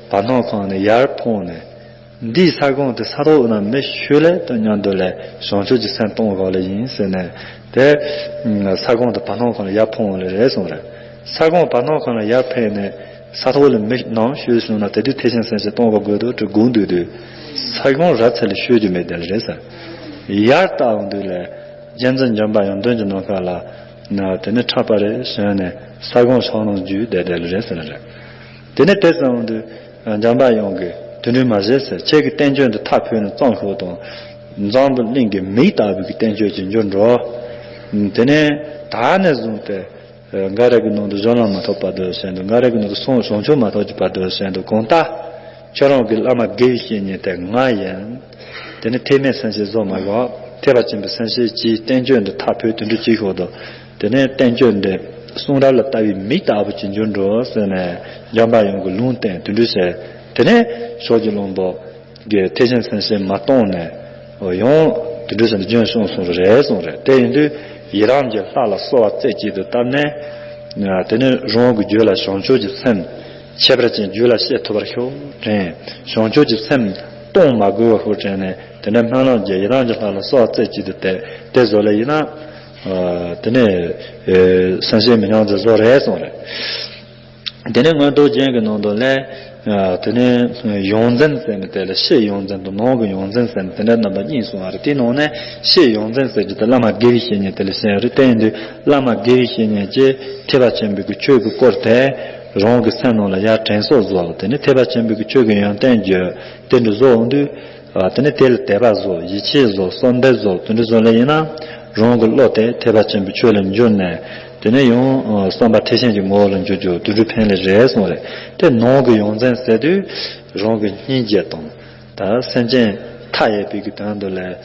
བར་སྣང་ཁོངས་ནས་ཡར་འཕངས་ནས། འདིའི་ས་ཁོངས་དེ་ས་ཐོག་ན་མི་ཤོད་ལེ་དང་མཉམ་དུ་ལས་བྱང་ཆུབ་ཀྱི་སེམས་གཏོང་དགོས་ལེ་ཡིན་ཟེར་ནས་དེ། ས་ཁོངས་དེ་བར་སྣང་ཁོངས་ལ་ཡར་འཕངས་ལེ་རེད་གསུངས་རེད། ས་ཁོངས་བར་སྣང་ཁོངས་ལ་ཡར་འཕངས་ནས་ས་ཐོག་ལ་མི་ནམ་ཤོད་སོང་ན་དེ་དུས་ཐེག་ཆེན་སེམས་བསྐྱེད་གཏོང་དགོས་འདུག་དྲི་དགོངས་འདུག་དུས། ས་ཁོངས་ར་ཚ་ལ་ཤོད་རྒྱུ་མེད་དེ་ལེ་རེད་ཟེར། ཡར་བལྟ་འོང་དུས་ལས། རྗེ་བཙུན་འཇམ་པ་ཡོན་ཏན་གྱི་ནམ་མཁའ་ལ། དེ་ནས་ཕྲག་པ་རེ་བཞེངས་ནས་ས་ཁོངས་ཕྱོགས་གླང་བརྒྱུད་བསྡད་བསྡད་ལེ་རེད་ཟེར་ལེ་རེད། དེ་ནས་དེ་ཙམ་དུ་འཇམ་པ་དབྱངས་ཀྱིས་དེ་འདྲ་མ་བྱེད་ཟེར། ཁྱེད་ཀྱི་བསྟན་བཅོས་འདི་མཐའ་ཕུད་ནས་བརྩམས་ཤོག་དང་། འཛམ་བུ་གླིང་གི་མིག་ལྟ་བུ་གི་བསྟན་བཅོས་ཀྱི་འགྱུར་འགྲོ། དེ་ནས་ད་ནས་བཟུང་སྟེ། འགའ་རེ་གི་ནང་དུ་གཞན་ལ་མ་ཐོབ་པ་དེ་བཞིན་དུ། འགའ་རེ་གི་ནང་དུ་སོང་བྱང་ཆུབ་མ་ཐོབ་ཀྱི་བར་དུ་བཞིན་དུ་གང་ལྟར། ཁྱོད་རང་གི་བླ་མ་དགེ་བའི་བཤེས་གཉེན་དེ་ང་ཡིན། དེ་ནི་ཐེག་དམན་སེམས་བསྐྱེད་བཟོ་མ་དགོས། ཐེག་པ་ཆེན་པོའི་སེམས་བསྐྱེད་ཀྱིས་བསྟན་བཅོས་འདི་མཐའ་ཕུད་དེ་འདྲ་ཅིག་ཤོག་དང་། དེ་ནས་བསྟན་བཅོས་འདི་གསུང་རབ་ལ་ལྟ་བའི་མིག་ལྟ་བུ་ཅིག་འགྱུར་འགྲོ་ཟེར་ནས་འཇམ་པ་དབྱངས་ཀྱིས་ལུང་བསྟན་དེ་འདྲ་བྱས། དེ་ནས་ཕྱོགས་ཀྱི་གླང་པོ་གིས་ཐེག་ཆེན་སེམས་བསྐྱེད་མ་བཏང་ནས་ཡང་དེ་འདྲ་བྱས་ནས་རྒྱུན་བསྲུངས་སོང་རེད་གསུངས་རེད། དེ་ཡིན་དུས་ཡི་དམ་གྱི་ལྷ་ལ་གསོལ་བ་རྩེ་གཅིག་ཏུ་བཏབ་ནས། དེ་ནས་རང་གི་རྒྱུད་ལ་བྱང་ཆུབ་ཀྱི་སེམས་ཁྱད་པར་ཅན་རྒྱུད་ལ་སྐྱེ་ཐུབ་པར་ཤོག་དྲན། བྱང་ཆུབ་ཀྱི་སེམས་གཏོང་མ་དགོས་པ་ཤོག་དྲན་ནས་དེ་ནས་སྨོན་ལམ་རྒྱག་ཡི་དམ་གྱི་ལྷ་ལ་གསོལ་བ་རྩེ་གཅིག་ཏུ་གཏད། དེ་བཟོ་ལེ་ཡིན་ན། དེ་ནས་སེམས་བསྐྱེད་མི་ཉམས་རྫས་བཟོ་རེད་གསུངས་རེད། དེ་ནས་མངོན་རྟོགས་རྒྱན་གྱི་ནང་དུ་ལས། དེ་ནས་ཡོངས་འཛིན་ཟེར་ནས་དེ་ལ་ཕྱི་ཡོངས་འཛིན་དང་ནང་གི་ཡོངས་འཛིན་ཟེར་ནས་དེ་འདྲ་རྣམ་པ་གཉིས་གསུངས་པ་རེད། དེའི་ནང་ནས་ཕྱི་ཡོངས་འཛིན་ཟེར་རྒྱུ་དེ་བླ་མ་དགེ་བའི་བཤེས་གཉེན་དེ་ལ་བཤད་ཡོད་རེད། དེ་ཡིན་དུས་བླ་མ་དགེ་བའི་བཤེས་གཉེན་གྱིས་ཐེག་པ་ཆེན་པོའི་གི་ཆོས་ཀྱི་སྐོར་དེ་རང་གི་སེམས་ནང་ལ་ཡར་དྲན་གསོ་བཟོ། དེ་ནས་ཐེག་པ་ཆེན་པོའི་གི་ཆོས་ཀྱི་ཡོན་ཏན་བརྗོད། དེ་འདྲ་བཟོ་འོང་དུས། དེ་ནས་དེ་ལ་དད་པ་བཟོ། ཡིད་ཆེས་བཟོ། གསོལ་འདེབས་བཟོ། དེ་འདྲ་བཟོ་ལེ་ཡིན་ན། རང་གི་བློ་དེ་ཐེག་པ་ཆེན་པོའི་ཆོས་ལ་འགྱུར་ནས། དེ་ནས་ཡང་བསམ་པ་ཐེག་ཆེན་གྱི་ངོ་བོ་ལ་འགྱུར་རྒྱུ་དེ་འདྲ་ཕན་ལེ་རེད་གསུངས་རེད། དེ་ནང་གི་ཡོངས་འཛིན་ཟེར་དུས་རང་གི་སྙིང་རྗེ་དང་། ད་སེམས་ཅན་མཐའ་ཡས་པའི་གི་དོན་དུ་ལས།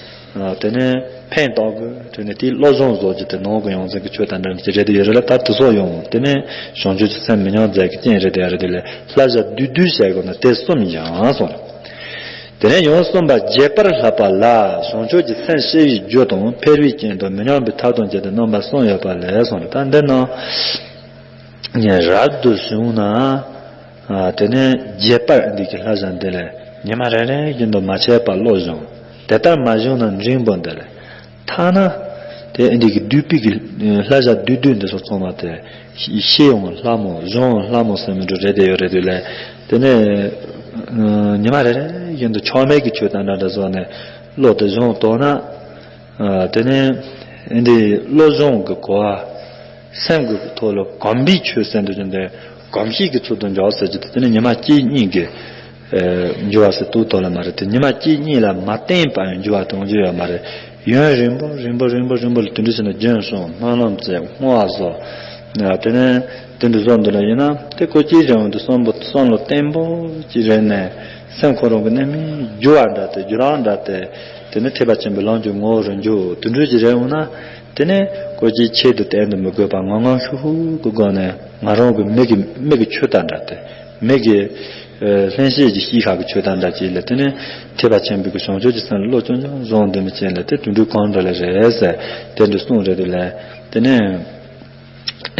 དེ་ནས་ཕན་བཏགས་དགོས། དེ་ནས་དེའི་བློ་སྦྱོང་བཟོ་རྒྱུ་དེ་ནང་གི་ཡོངས་འཛིན་གྱི་ཆོས་དང་འདྲ་ནི་ཅི་རེད་དེ་ཡོད་རེད་ལ། ད་དེ་ཚོ་ཡོང་དེ་ནས་བྱང་ཆུབ་ཀྱི་སེམས་མི་ཉམས་རྫས་ཀྱི་རྐྱེན་རེད་དེ་ཡ་རེད་དེ་ལས་བསླབ་བྱ་བསྡུས་བསྡུས་བྱས་དགོས་ན་དེ་གསུམ་ཡང་གསུངས་རེད། དེ་ནས་ཡང་གསུམ་པ་རྒྱས་པར་བསླབ་པ་ལ་བྱང་ཆུབ་ཀྱི་སེམས་བསྐྱེད་པའི་རྒྱུ་དང་འཕེལ་བའི་རྐྱེན་དང་མི་ཉམས་པའི་ཐབས་དང་བཅས་ཏེ་རྣམ་པ་གསུམ་ཡོད་པ་ལས་གསུངས་རེད། ད་འདི་ནང་རབ་ཏུ་བྱུང་ན། དེ་ནས་རྒྱས་པར་འདི་གི་བསླབ་བྱ་འདི་ལས་ཉི་མ་རེ་རེ་བཞིན་དུ་མ་ཆད་པར་བློ་སྦྱོང་། དེ་ལྟར་མ་བྱུང་ན་འབྲིང་པོ་འདི་ལས། ཐ་ན། དེ་ཨེ་འདི་གི་བསྡུས་པའི་གི་བསླབ་བྱ་བསྡུས་བསྡུས་འདི་ཚོ་ཚང་མ་དེ། ཤེས་ཡོང་ལྷ་མོ་སྦྱོང་ལྷ་མོ་ཟེར་མི་འགྲོ་རེད་དེ་ཡོད་རེད་དུས་ལས། དེ་ནས། ཉི་མ་རེ་རེ་བཞིན་དུ་ཆགས་མེད་ཀྱི་ཆོས་དང་འདྲ་འདྲ་བཟོ་ནས་བློ་དེ་སྦྱོང་དོགས་ན། དེ་ནས་ཨེ་འདི་བློ་སྦྱོང་གི་གོ་བ། སེམས་ཀྱི་ཐོག་ལ་གོམས་པའི་ཆོས་ཟེར་འདུག་ཀྱང་དེ་གོམས་གཤིས་ཀྱི་ཚུལ་དུ་འཇོག་ཟེར་གྱི་འདུག་དེ་ནི་ཉི་མ་གཅིག་གཉིས་ཀྱི་འགྱུར་བ་ཟེར་ཏུ་ཐོག་ལ་མ་རེད་དེ། ཉི་མ་གཅིག་གཉིས་ལ་མ་བརྟེན་པ་ཡང་འགྱུར་བ་གཏོང་རྒྱུ་ཡོད་མ་རེད། ཡུན་རིང་པོ་རིང་པོ་རིང་པོ་རིང་པོ་ལ་དེ་འདྲ་བྱས་ནས་རྒྱུན་སོང་སྨོན་ལམ་བྱས་བསྔོ་བ་བཟོ། དེ་ནས་དེ་འདྲ་བཟོ་འདུག་ལ་ཡིན་ན་དེ་ཀོ་ཅི་རེད་འོང་དུ་བསམ་པ་བསམ་བློ་བརྟན་པོ་ཅིག་རེད་ནས་སེམས་ཁོ་རང་གི་རྣམ་སྨིན་འགྱུར་བ་འདྲ་དེ་འགྱུར་ལྡོག་འདྲ་དེ། དེ་ནི་ཐེག་པ་ཆེན་པོའི་ལམ་གྱི་ངོ་བོར་འགྱུར་དེ་འདྲ་ཅིག་རེད་འོང་ན། དེ་ནས་ཀོ་ཅི་ཆེད་དུ་བསྟན་དུ་མི་དགོས་པར་ངང་ངམ་ཤུགས་ཤུགས་ཀྱི་སྒོ་ནས་ང་རང་གི་མིག་གི་མིག་གི་ཆུ་དང་འདྲ་སྟེ། མིག་གི་ལྷན་སྐྱེས་ཀྱི་ཤེལ་ཁ་གི་ཆུ་དང་འདྲ་ཅིག་ལས། དེ་ནས་ཐེག་པ་ཆེན་པོའི་གི་བྱང་ཆུབ་ཀྱི་སེམས་ལ་བློ་ཅུང་ཅུང་བཟུང་འདོད་མི་ཅན་ལ་དེ་དུད་འགྲོའི་གང་འདྲ་ལས་རེད་ཟེར་དེ་འདྲ་གསུངས་རེད་དེ་ལས། དེ་ནས་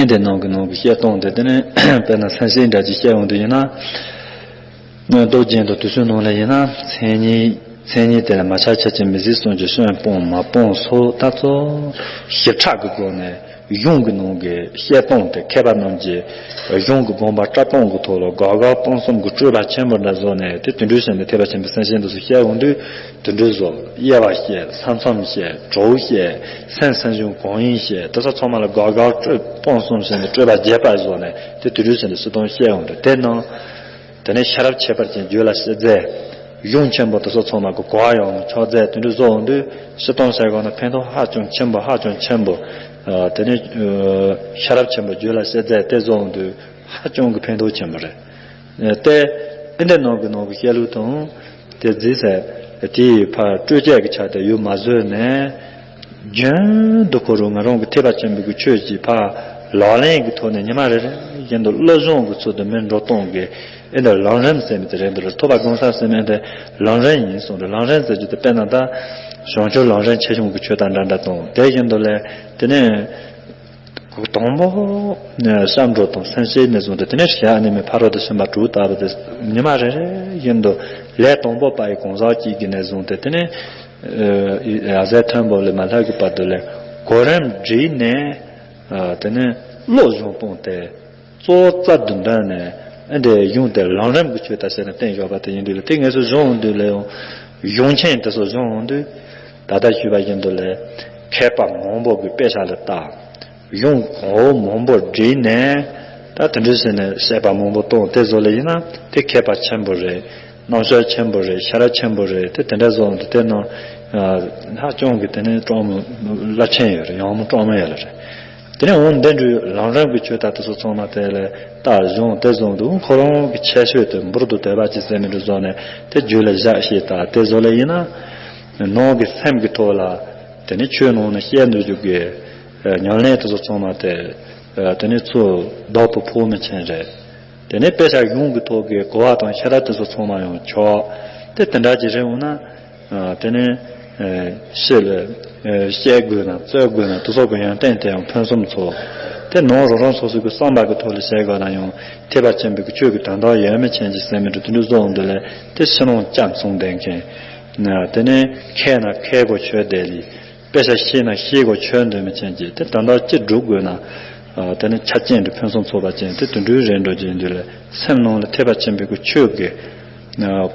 ཨེ་དེ་ནང་གི་ནང་གི་བཤད་སྟངས་དེ་དེ་ནས་དཔེར་ན་སེམས་ཤེས་འདྲ་ཅིག་བཤད་འོང་དུས་ཡིན་ན། མདོ་རྒྱན་དང་དུས་ཚོད་ནང་ལ་ཡིན་ན་མཚན་ཉིད་མཚན་ཉིད་དེ་ལ་མ་ཆགས་ཆགས་ཀྱི་མི་གཟིགས་གསུམ་གྱི་སྐྱོན་སྤོང་མ་སྤོང་སོགས་ད་གཙོ་ཞིབ་ཕྲ་གི་སྒོ་ནས། གཞུང་གི་ནང་གི་བཤད་སྟངས་དེ་མཁས་པ་རྣམས་ཀྱིས་གཞུང་གི་དགོངས་པ་སྒྲ་གདངས་ཀྱི་ཐོག་ལ་དགག་དགག་སྤང་གསུམ་གྱི་སྤྲོས་པ་ཆེན་པོ་འདྲ་བཟོ་ནས་དེ་དེ་འདྲའི་བྱས་ནས་ཐེག་པ་ཆེན་པོའི་སེམས་བསྐྱེད་འདི་ཚོ་བཤད་འོང་དུས། དེ་འདྲའི་བཟོ། དབྱེ་བ་བཤད། ས་མཚམས་བཤད། དྲུག་བཤད། སེམས་སེམས་བྱུང་གང་ཡིན་བཤད། དེ་ཚོ་ཚང་མ་ལ་དགག་དགག་སྤྲོས་སྤང་གསུམ་བྱས་ནས་སྤྲོས་པ་རྒྱས་པ་བཟོ་ནས་དེ་དེ་འདྲའི་བྱས་ནས་སྤྱིར་བཏང་བཤད་འོང་དུས། དེ་ནང་དེ་ནས་ཤེས་རབ་ཁྱད་པར་ཅན་རྒྱུད་ལ་སྐྱེ་མཛད། གཞུང་ཆེན་པོ་དེ་ཚོ་ཚང་མ་གི་གོ་བ་ཡང་ཆོད་མཛད། དེ་འདྲ་བཟོ་འོང་དུས་སྤྱིར་བཏང་བྱས་གོང་ན་ཕན་ཐོགས་ཧ་ཅང་ཆེན་པོ་ཧ་ཅང་ཆེན་པོ། དེ་ནས་ཤེས་རབ་ཆེན་པོ་རྒྱུད་ལ་སྐྱེ་མཛད་དེ་བཟོ་འོང་དུས་ཧ་ཅང་གི་ཕན་ཐོགས་ཆེན་པོ་རེད། དེ་ཨེ་འདྲ་ནང་གི་ནང་གི་བཤད་ལུགས་དང་། དེ་རྫིས་ཟེར། དེའི་ཕར་སྤྲོས་བཅས་ཀྱི་ཆ་དེ་ཡོད་མ་བཟོས་ནས། རྒྱུན་དུ་ཁོ་རང་ང་རང་གི་ཐེག་པ་ཆེན་པོའི་གི་ཆོས་ཀྱི་ཕར་ལག་ལེན་གྱི་ཐོག་ནས་ཉི་མ་རེ་རེ་བཞིན་དུ་བློ་སྦྱོང་གི་ཚུལ་དུ་མི་འགྲོ་སྟངས་ཀྱི་ཨེ་འདྲ་ལམ་རིམ་ཟེར་མི་དེ་རེད་འདུག་ལ། ཐོབ་པ་གང་ཟག་ཟེར་མི་དེ་ལམ་རིམ་ཡིན་གསུངས་རེད། ལམ་རིམ་ཟེར་རྒྱུ་དེ་དཔེར་ན་ད་བྱང་ཆུབ་ལམ་རིམ་ཆེ་ཆུང་གི་ཆོས་དང་འདྲ་འདྲ་དང་། དེ་བཞིན་དུ་ལས་དེ་ནས་དང་པོ་བསམ་གྲུབ་དང་སེམས་བསྐྱེད་ནས་བཟུང་སྟེ། དེ་ནས་ཞལ་ཨ་ནེ་མོའི་ཕ་རོལ་ཏུ་ཕྱིན་པ་དྲུག་ལྟ་བུ་དེ་ཉི་མ་རེ་རེ་བཞིན་དུ་ལས་དང་པོ་པ་ཡི་གང་ཟག་གཅིག་གིས་ནས་བཟུང་སྟེ། དེ་ནས་ཡ་ཟས་མཐོན་པོ་ལས་མར་ལྷ་གི་བར་དུ་ལས་གོ་རིམ་བསྒྲིགས་ནས། དེ་ནས་བློ་སྦྱོང་སྤངས་ཏེ་གཙོ་བོ་རྩལ་དུ་འདོན་ནས། ཨེ་འདྲའི་གཞུང་དེ་ལམ་རིམ་གྱི་ཆོས་དང་བྱས་ནས་བསྟན་བཞག་པ་དེ་ཡིན་དུས་ལ། དེ་ངེས་སུ་སྦྱོང་འོང་དུས་ལ་ཡང་གཞུང་ཆེན་དེ་ཚོ་སྦྱོང་འོང་དུས། ད་ལྟ་ཞུས་པ་བཞིན་དུ་ལས་མཁས་པ་མང་པོ་གི་དཔེ་ཆ་ལ་བལྟ། གཞུང་གོང་འོག་མང་པོ་བསྒྲིགས་ནས། ད་དེ་འདྲ་བྱས་ནས་བཤད་པ་མང་པོ་གཏོང་དེ་བཟོ་ལ་ཡིན་ན་དེ་མཁས་པ་ཆེན་པོ་རེད། རྣམ་དཔྱོད་ཆེན་པོ་རེད། ཤེས་རབ་ཆེན་པོ་རེད། དེ་དེ་འདྲ་བཟོ་འདུག་དེ་ནང་ཧ་ཅང་གི་དེ་ནས་གྲངས་མང་རླབས་ཆེན་ཡོད་རེད། ཡང་མོ་གྲངས་མང་ཡོད་རེད། དེ་ནས་འོང་འདི་འདྲའི་ལམ་རིམ་གྱི་ཆོས་དག་དེ་ཚོ་ཚང་མ་དེ་ལ་བལྟ། སྦྱོང་དེ་བཟོ་འདུག་ཁོ་རང་གི་ཁྱད་ཆོས་དེ་འབུར་དུ་དོད་པ་ཅིག་ཟེར་མི་འདྲ་བཟོ་ནས་དེ་རྒྱུད་ལ་བཞག་ཤེས་དང་དེ་བཟོ་ལ་ཡིན་ན། ནང་གི་སེམས་ཀྱི་ཐོག་ལ་དེ་ནས་ཆོས་ནང་ནས་བཤད་འདུག་རྒྱུ་གི་ཉམས་ལེན་དེ་ཚོ་ཚང་མ་དེ་དེ་ནས་ཚུར་བདག་པོ་ཕོག་མི་ཆེན་རེད། དེ་ནས་དཔེ་ཆ་གཞུང་གི་ཐོག་གི་གོ་བ་དང་ཤེས་རབ་དེ་ཚོ་ཚང་མ་ཡང་ཆོག་དེ་དེ་འདྲ་ཅིག་རེད་འོང་ན། དེ་ནས་ཕྱི་ལ་བཤད་དགོས་ན་རྩོད་དགོས་ན་དེ་ཚོ་གི་ཡོན་ཏན་དེ་ཡང་ཕུན་སུམ་ཚོགས། དེ་ནང་རང་རང་སོ་སོ་གི་བསམ་པ་གི་ཐོག་ལ་བཤད་དགོས་ན་ཡང་ཐེག་པ་ཆེན་པོའི་གི་ཆོས་ཀྱི་དོན་དག་ཡོད་མི་ཆེན་གྱི་ཟེར་མི་འདྲ་དེ་འདྲ་བཟོ་འོང་དུས་ལ་དེ་ཕྱི་ནང་རྐྱང་མཚུངས་ལྡན་མཁན། དེ་ནས་མཁས་ན་མཁས་དགོས་ཆོས་དེ་ལས། དཔེ་ཆ་ཤེས་ན་ཤེས་དགོས་ཆོས་འདོད་མི་ཅན་གྱིས་དེ་ད་ལྟ་ཅི་སྒྲུབ་དགོས་ན། དེ་ནི་ཆ་རྐྱེན་དེ་ཕུན་སུམ་ཚོགས་པ་ཅན་དེ་དུད་འགྲོའི་རེ་འགྲོ་རྒྱུ་ཡིན་དུས་ལ། སེམས་ནང་ལ་ཐེག་པ་ཆེན་པོའི་གི་ཆོས་ཀྱི་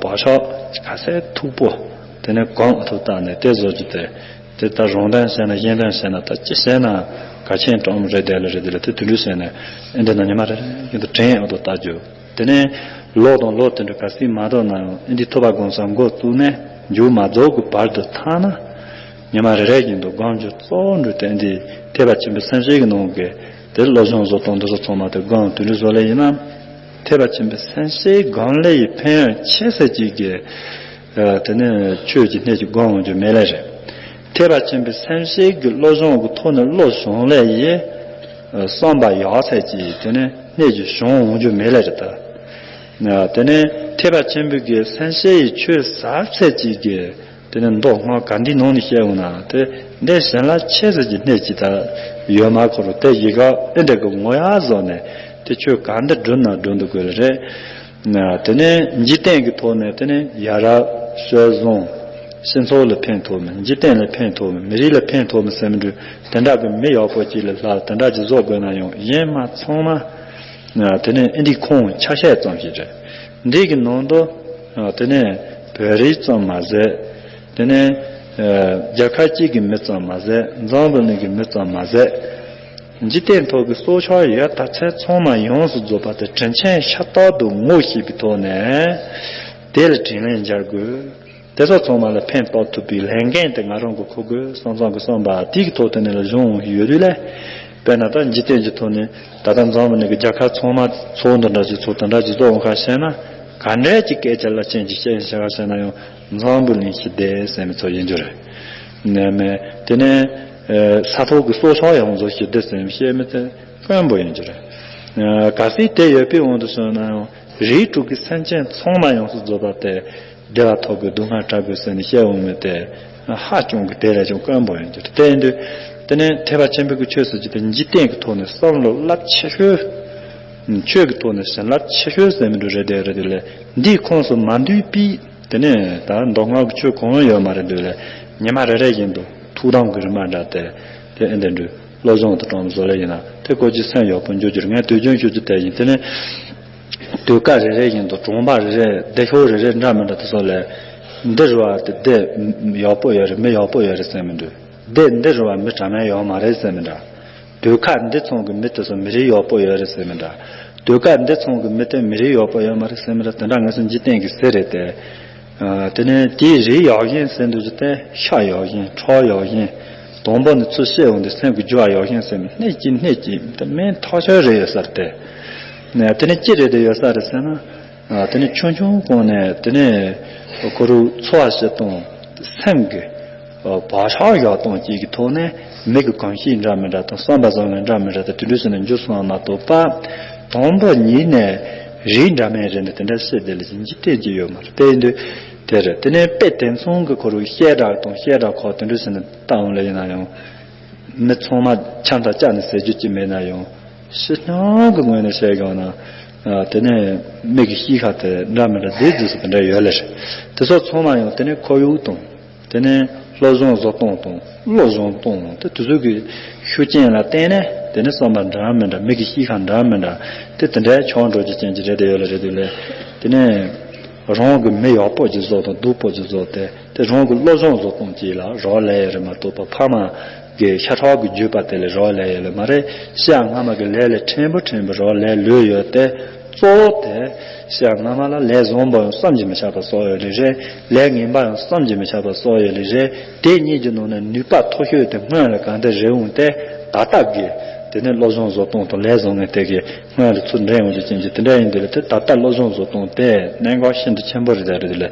བག་ཆགས་ཁ་གསལ་མཐུག་པོ་དེ་ནི་གོང་དུ་བཏང་ནས་དེ་བཟོ་རྒྱུ་དེ། དེ་ལྟར་རང་དོན་བྱས་ན་གཞན་དོན་བྱས་ན་ད་ཅི་བྱས་ན་གལ་ཆེན་གྲངས་མེད་རེད་དེ་ལ་རེད་དེ་ལ་དེ་དུད་འགྲོའི་བྱས་ན་ཨེ་འདི་ན་ཉི་མ་རེ་རེ་ཡིན་དུ་དྲན་ཨ་དོ་ལྟ་རྒྱུ། དེ་ནས་ལོ་དང་ལོ་དེ་འདྲ་ག་ཚོད་མ་གཏོགས་ན་ཡང་ཨེ་འདི་ཐོབ་པ་གང་ཟག་འགོ་བཙུགས་ནས་མཇུག་མ་རྫོགས་ཀྱི་བར་དུ་ཐང་ན། ཉི་མ་རེ་རེ་བཞིན་དུ་སྒོམ་རྒྱུ་གཙོ་བོ་འདྲ་དེ་འདི་ཐེག་པ་ཆེན་པོའི་སེམས་བསྐྱེད་ཀྱི་ནང་གི་དེ་བློ་སྦྱོང་བཟོ་སྟངས་འདི་ཚོ་ཚང་མ་དེ་སྒོམ་དུས་འདྲ་བཟོ་ལེ་ཡིན་ན། ཐེག་པ་ཆེན་པོའི་སེམས་བསྐྱེད་སྒོམ་ལེ་ཡི་ཕན་ཡོན་ཆེ་ཟེར་གྱི་གི། དེ་ནས་ཆོས་ཀྱི་གནད་ཀྱིས་སྒོམ་འོང་རྒྱུ་མེད་ལེ་རེད། ཐེག་པ་ཆེན་པོའི་སེམས་བསྐྱེད་ཀྱི་བློ་སྦྱོང་གི་ཐོག་ནས་བློ་སྦྱོང་ལེ་ཡི། བསམ་པ་ཡག་ཚད་ཀྱིས་དེ་ནས་གནད་ཀྱིས་བྱུང་འོང་རྒྱུ་མེད་ལེ་རེད་ད། དེ་ནས་ཐེག་པ་ཆེན་པོའི་གི་སེམས་བསྐྱེད་ཡི་ཆོས་ཟབ་ཚད་ཀྱིས་གི་དེ་ནས་མདོ་སྔགས་ག་འདི་ནང་ནས་བཤད་འོང་ན་དེ་འདི་བྱིན་རླབས་ཆེ་ཟེར་གྱི་གནད་ཀྱིས་ད་ཡོད་མ་ཁོ་རུ་དེ་ཡི་ག་ཨེ་འདྲ་གི་ངོ་ཡ་བཟོ་ནས་དེ་ཆོས་ག་འདི་སྒྲུབ་ན་སྒྲུབ་འདུག་དགོས་ལེ་རེད། དེ་ནས་འཇིག་རྟེན་གྱི་ཐོག་ནས་དེ་ནས་ཡ་རབས་སྲོལ་བཟང་སྤྱི་ཚོགས་ལ་ཕན་ཐོགས་མི། འཇིག་རྟེན་ལ་ཕན་ཐོགས་མི། མི་རིགས་ལ་ཕན་ཐོགས་མི་ཟེར་མི་འདྲ་དེ་འདྲ་གི་མི་ཡག་པོ་ཅིག་ལ་ལྷག་དེ་འདྲ་ཅིག་བཟོ་དགོས་ན་ཡང་གཞན་མ་ཚང་མ་དེ་ནས་ཨེ་འདི་ཁོང་ཆ་ཤས་ཙམ་ཞིག་རེད། འདི་གི་ནང་དུ་དེ་ནས་བོད་རིགས་ཙམ་མ་ཟད། དེ་ནས་རྒྱལ་ཁབ་གཅིག་གི་མི་ཙམ་མ་ཟད། འཛམ་བུ་གླིང་གི་མི་ཙམ་མ་ཟད། འཇིག་རྟེན་ཐོག་གི་སྲོག་ཆགས་ཡོད་ད་ཚད་ཚང་མ་ཡོངས་སུ་རྫོགས་པ་དེ་དྲིན་ཆེན་ཤ་སྟག་ཏུ་ངོ་ཤེས་པའི་ཐོག་ནས་དེ་ལ་དྲིན་ལན་འཇལ་དགོས། དེ་ཚོ་ཚང་མ་ལ་ཕན་ཐོགས་ཐུབ་པའི་ལས་འགན་དེ་ང་རང་གི་འཁུར་དགོས་བསམ་བསམ་གི་བསམ་པ་དེ་གི་ཐོག་དེ་ནས་ལ་བྱུང་ཡོད་དུས་ལས། དཔེར་ན་ད་འཇིག་རྟེན་གྱི་ཐོག་ནས་ད་ལྟ་འཛམ་བུ་གླིང་གི་རྒྱལ་ཁབ་ཚང་མ་ཚོགས་འདུ་འདྲ་ཞིག་ཚོགས་དེ་འདྲ་ཞིག་ཚོགས་འོང་ཁ་བཤད་ན་ག་འདྲས་ཀྱི་སྐད་ཆ་ལ་ཅན་གྱི་བཤད་བཤད་ཁ་བཤད་ན་ཡང་འཛམ་བུ་གླིང་ཞི་བདེ་ཟེར་མི་ཚོ་ཡིན་རྒྱུ་རེད། ནས་མེད་དེ་ནས་ས་ཐོག་གི་སྲོག་ཆགས་ཡོངས་རྫོགས་ཞི་བདེ་ཟེར་བཤད་མི་དེ་དཀོན་པོ་ཡིན་རྒྱུ་རེད། གལ་སྲིད་དེ་ཡོད་པའི་དབང་དུ་སོང་ན་ཡང་རིགས་དྲུག་གི་སེམས་ཅན་ཚང་མ་ཡོངས་སུ་རྫོགས་པ་དེ་བདེ་བ་ཐོབ་དགོས་སྡུག་བསྔལ་བྲལ་དགོས་ཟེར་ནས་བཤད་འོང་མི་དེ་ཧ་ཅང་གི་དེ་ལས་ཀྱང་དཀོན་པོ་ཡིན་རྒྱུ་རེད། དེ་ཡིན་དུས་དེ་ནས་ཐེག་པ་ཆེན་པོའི་གི་ཆོས་ཟེར་རྒྱུ་དེ་འཇིག་རྟེན་གྱི་ཐོག་ནས་བསམ་བློ་རླབས་ཆེ་ཤོས། ཆོས་ཀྱི་ཐོག་ནས་བྱིན་རླབས་ཆེ་ཤོས་ཟེར་མི་འདྲ་རེད་དེ་རེད་དེ་ལས་འདིའི་ཁོངས་སུ་མ་འདུས་པའི་དེ་ནས་ད་མདོ་སྔགས་ཀྱི་ཆོས་གང་ཡང་ཡོད་མ་རེད་འདུག་ལས་ཉི་མ་རེ་རེ་བཞིན་དུ་ཐུགས་དམ་གྱི་རིམ་པ་འདྲ་དེ་དེ་ཨེ་འདྲ་འདུག་བློ་སྦྱོང་དུ་དྲངས་བཟོ་ལེ་ཡིན་ན་དེ་ཀོ་ཅི་སེམས་ཡག་པོ་འཇོག་རྒྱུར་ངས་དུས་རྒྱུན་ཞུ་རྒྱུ་དེ་ཡིན། དེ་ནི་དུས་སྐབས་རེ་རེ་བཞིན་དུ་གྲོང་པ་རེ་རེ་སྡེ་ཤོག་རེ་རེ་འདྲ་མི་འདྲ་དེ་ཚོ་ལས་འདི་རུ་བ་དེ་སྡེ་ཡག་པོ་ཡོད་རེད། མི་ཡག་པོ་ཡོད་རེད་ཟེར་མི་འདུག་སྡེ་འདི་རུ་བ་མི་དྲང་གནས་ཡོད་མ་རེད་ཟེར་མི་འདྲ། དུས་སྐབས་འདི་ཚང་གི་མི་དེ་ཚོ་མི་རིགས་ཡག་པོ་ཡོད་རེད་ཟེར་མི་འདྲ། དུས་སྐབས་འདི་ཚང་གི་མི་དེ་མི་རིགས་ཡག་པོ་ཡོད་མ་རེད་ཟེར་མི་འདྲ། དེ་འདྲ་ངེས་སུ་འཇིག་རྟེན་གྱི་ཟེར་རེད་དེ། ཨ། དེ་ནས་དེའི་རིགས་ཡག་ཞན་ཟེར་འདུག་ཅི་སྟེ་ཤ་ཡག་ཞན་ཁྲག་ཡག་ཞན། དང་པོ་ནི་ཚུར་བཤད་འོང་དུས་སེམས་ཀྱི་རྒྱུ་བ་ཡག་ཞན་ཟེར་ནས་སྣེ་གཅིག་སྣེ་གཅིག་དེ་མིན་ཐག་ཆོད་རེ་ཡོད་ས་རེད་དེ། དེ་ནས་ཅི་རེད་དེ་ཡོད་ས་རེད་ཟེར་ན། ཨ། དེ་ནས་ཆུང་ཆུང་གོང་ནས་དེ་ནས་ཁོ་རུ་འཚོ་བ་ཞིག་དང་སེམས་ཀྱི་བག་ཆགས་ཡག་གཏོང་བཅས་ཀྱི་ཐོག་ནས་མི་གི་གོམས་གཤིས་འདྲ་མི་འདྲ་དང་བསམ་པ་བཟང་ངན་འདྲ་མི་འདྲ་དང་དེ་འདྲ་ཟེར་ནས་འགྱུར་སོང་བ་མ་གཏོགས་པ། དང་པོ་ཉིད་ནས་རིགས་འདྲ་མིན་རེད་འདི་དེ་འདྲ་བཤད་དེ་ལ་འཇིག་རྟེན་གྱི་ཡོད་མ་རེད། དེ་ཡིན་དུས་དེ་རེད། དེ་ནས་དཔེ་དེ་མཚུངས་ཀྱི་ཁོ་རུ་བཤད་གྲྭ་དང་བཤད་གྲྭ་ཁག་དེ་འདྲ་ཟེར་ནས་བལྟ་འོང་ལ་ཡིན་ན་ཡང་། མི་ཚང་མ་ཆང་དང་ལྕགས་ནས་ཟེར་རྒྱུ་ཅི་མེད་ན་ཡང་། ཕྱི་སྣང་གི་ངོས་ནས་བཤད་དགོས་ན། ཨ། དེ་ནས་མི་གི་གཤིས་ཀ་དེ་འདྲ་མི་འདྲ་བདེ་རྫུས་སུ་དེ་འདྲ་ཡོད་ལེ་རེད། དེ་ཚོ་ཚང་མ་ཡང་དེ་ནས་ཁོར་ཡུག་དང་། དེ་ནས་སློབ་སྦྱོང་བཟོ་སྟངས་དང་བློ་སྦྱོང་སྟངས་དང་དེ་དུས་ཚོད་ཀྱི་ཤུགས་རྐྱེན་ལ་བརྟེན་ནས་དེ་ནས་བསམ་པ་འདྲ་མི་འདྲ་མི་གི་གཤིས་ཀ་འདྲ་མི་འདྲ་དེ་དེ་འདྲའི་ཆགས་འགྲོ་རྒྱུ་ཅན་གྱི་རེད་དེ་ཡོད་ལེ་རེད་དེ་ལས། དེ་ནས་རང་གི་མི་ཡག་པོ་ཅིག་བཟོ་དང་སྡུག་པོ་ཅིག་བཟོ་དེ། དེ་རང་གི་བློ་སྦྱོང་བཟོ་སྟངས་ཀྱིས་ལ་རག་ལས་ཡོད་རེད་མ་གཏོགས་པ་ཕ་མ་གི་ཤ་ཁྲག་གི་བརྒྱུད་པ་དེ་ལས་རག་ལས་ཡོད་ལེ་མ་རེད། ཤ་སྔ་མ་གི་ལས་ལས་ཕྲན་བུ་ཕྲན་བུ་རག་ལས་ལོས་ཡོད་དེ། གཙོ་བོ་དེ་ཤ་སྔ་མ་ལ་ལས་བཟང་པོ་ཡང་བསམ་གྱིས་མི་ཁྱབ་པ་བསགས་ཡོད་ལེ་རེད། ལས་ངན་པ་ཡང་བསམ་གྱིས་མི་ཁྱབ་པ་བསགས་ཡོད་ལེ་རེད། དེ་གཉིས་ཀྱི་ནང་ནས་ནུས་པ་མཐོ་ཤོས་དེ་སྔོན་ལ་གང་དེ་རེད་འོང་དེ་ད་ལྟ་གི་དེ་ནས་བློ་སྦྱོང་བཟོ་སྟངས་དང་ལས་བཟང་ངན་དེ་གི་སྔོན་ལ་ཚུར་འདྲེན་འོང་རྒྱུ་ཅན་གྱི་དེ་འདྲ་ཡིན་དུས་ལ་དེ་ད་ལྟ་བློ་སྦྱོང་བཟོ་སྟངས་དེ་གནད་འགག་ཤིན་ཏུ་ཆེན་པོ་རེད་དེ་རེད་དེ་ལས།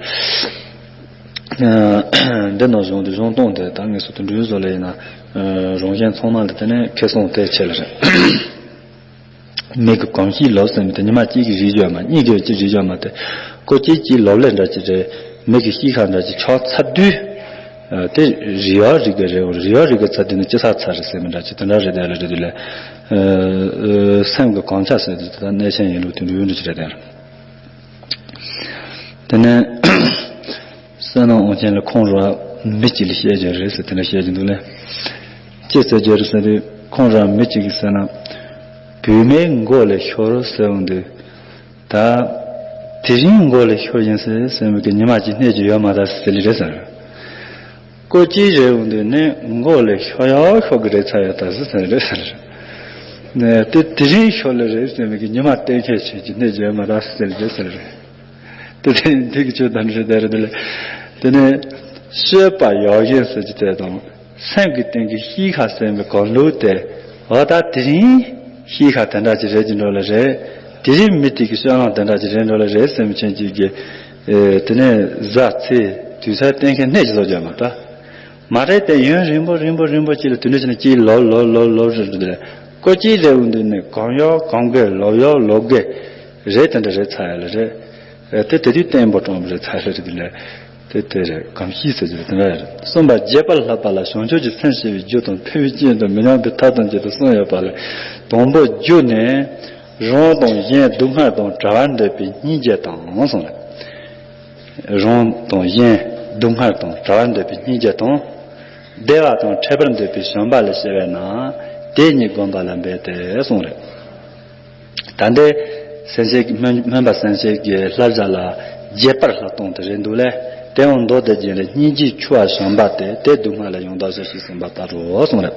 འདི་ནང་བཟུང་དུ་གཞུང་སྟོང་དེ་དག་ངེས་སུ་དུ་འགྲུལ་བཟོ་ལས་ཡིན་ན། རང་གཞན་ཚང་མ་ལ་དེ་ནས་ཁེ་བཟང་དེ་ཆེ་ལ་རེད། མི་གི་གོམས་གཤིས་ལོབས་ཟིན་དེ་ཉི་མ་གཅིག་གི་རིག་བྱ་མ་གཉིས་ཀྱི་གཅིག་རིག་བྱ་མ་དེ་ཀོ་གཅིག་གཅིག་ལོབས་ལས་འདྲ་གཅིག་རེད། མི་གི་གཤིས་ཁ་འདྲ་གཅིག་ཆགས་ཚར་དུས། དེ་རིག་ཡག་རིག་གི་རེད། རིག་ཡག་རིག་གི་ཚར་དུས་ནི་ཅི་ཚར་ཚར་རེད་ཟེར་མི་འདྲ་གཅིག་དེ་འདྲ་རེད་དེ་ལ་རེད་དེ་ལས། སེམས་ཀྱི་གོམས་ཆ་ཟེར་དུས་དེ་དག་གནས་ཆེན་ཡིན་ལུགས་དེ་འགྲོ་ཡོང་འདྲ་གཅིག་རེད་དེ། དེ་ནས་བསོད་ནམས་དབང་ཆེན་ལ་ཁོང་རང་མི་གཅིག་ལ་བཤད་རྒྱུ་རེད་ཟེར་དེ་འདྲ་བཤད་རྒྱུ་འདུག་ལེ། ཅི་ཟེར་རྒྱུ་རེད་ཟེར་དུས་ཁོང་རང་མི་གཅིག་གིས་ཟེར་ན། བུད་མེད་མགོ་ལས་ཤོར་ཟེར་འོང་དུས། ད། དེ་རིང་མགོ་ལས་ཤོར་ཡིན་ཟེར་ཟེར་མི་གི་ཉི་མ་གཅིག་གནས་ཀྱི་ཡོད་མ་རེད་ཟེར་ལེ་རེད་ཟེར། ཀོ་གཅིག་རེད་འོང་དུས་ནས་མགོ་ལས་ཤོར་ཡག་ཤོར་གི་རེད་ཚར་ཡོད་ད་ཟེར་ཟེར་རེད་ཟེར། ནས་དེ་དེ་རིང་ཤོར་ལེ་རེད་ཟེར་མི་གི་ཉི་མ་གཏན་འཁེལ་བྱེད་ཀྱི་གནས་ཀྱི་ཡོད་མ་རེད་ཟེར་ལེ་རེད་ཟེར་རེད། དེ་དེ་འདི་གི་ཆོས་དམ་རེད་དེ་རེད་དེ་ལས། དེ་ནས་སྤྱོད་པ་ཡག་ཞན་ཟེར་གྱི་དེ་དང་། སེམས་ཀྱི་སྟེང་གི་གཤིས་ཁ་ཟེར་བའི་གང་ལུགས་དེ། འོ་ད་དེ་རིང་གཤིས་ཁ་དེ་འདྲ་ཅིག་རེད་ཀྱི་འགྲོ་ལ་རེད། དེ་རིང་མི་དེ་གི་སྤྱོད་ལམ་དེ་འདྲ་ཅིག་རེད་འགྲོ་ལ་རེད་སེམས་ཅན་ཅིག་གི། ཨེ། དེ་ནས་གཟའ་ཚེས་དུས་ཚོད་གཏན་འཁེལ་གནས་ཀྱི་བཟོ་རྒྱུ་མ་གཏོགས། མ་རེད་དེ་ཡུན་རིང་པོ་རིང་པོ་རིང་པོ་ཅིག་ལ་དུས་འགྲོ་བྱས་ནས་ཅིག་ལོབ་ལོབ་ལོབ་ལོབ་རེད་འགྲོ་དེ་ལ་ཀོ་གཅིག་རེད་འོང་དུས་ནས་གང་ཡག་གང་དགོས་ལོབ་ཡག་ལོབ་དགོས་རེད་དེ་འདྲ་རེད་ཚར་ཡ་ལ་རེད། ཨེ། དེ་དེ་དུས་བརྟན་པོ་གྲོང་པོ་རེད་ཚར་ཡ་ལ་རེད་དེ་ལ། དེ་དེ་རེད་གོམས་གཤིས་ཟེར་གྱི་རེད་དེ་འདྲ་རེད། གསུམ་པ་རྒྱས་པར་བསླབ་པ་ལ་བྱང་ཆུབ་ཀྱི་སེམས་བསྐྱེད་པའི་རྒྱུ་དང་ཕན་པའི་རྐྱེན་དང་མི་ཉམས་པའི་ཐབས་དང་བཅས་ཏེ་གསུངས་ཡོད་པ་ལས། དང་པོ་རྒྱུ་ནི། རང་དང་གཞན་སྡུག་བསྔལ་དང་བྲལ་བར་འདོད་པའི་སྙིང་རྗེ་དང་གསུངས་རེད། རང་དང་གཞན་སྡུག་བསྔལ་དང་བྲལ་བར་འདོད་པའི་སྙིང་རྗེ་དང་། བདེ་བ་དང་འཕྲད་པར་འདོད་པའི་བྱམས་པ་ལ་སྐྱེ་བས་ན། དེ་གཉིས་བསྒོམ་པ་ལ་འབད་དེ་གསུངས་རེད། ད་ལྟའི་སེམས་བསྐྱེད་སྨོན་སྨོན་པ་སེམས་བསྐྱེད་ཀྱི་བསླབ་བྱ་ལ་རྒྱས་པར་བསླབ་སྟངས་དེ་རེད་འདུག་ལས། དེའང་མདོ་སྡེ་རྒྱན་ལས་སྙིང་རྗེའི་ཆུ་བ་བྱམས་པ་སྟེ་དེ་སྡུག་བསྔལ་ལས་ཡང་དག་བྱོས་ཤིག་གསུངས་པ་ལྟར་རོ་གསུངས་རེད།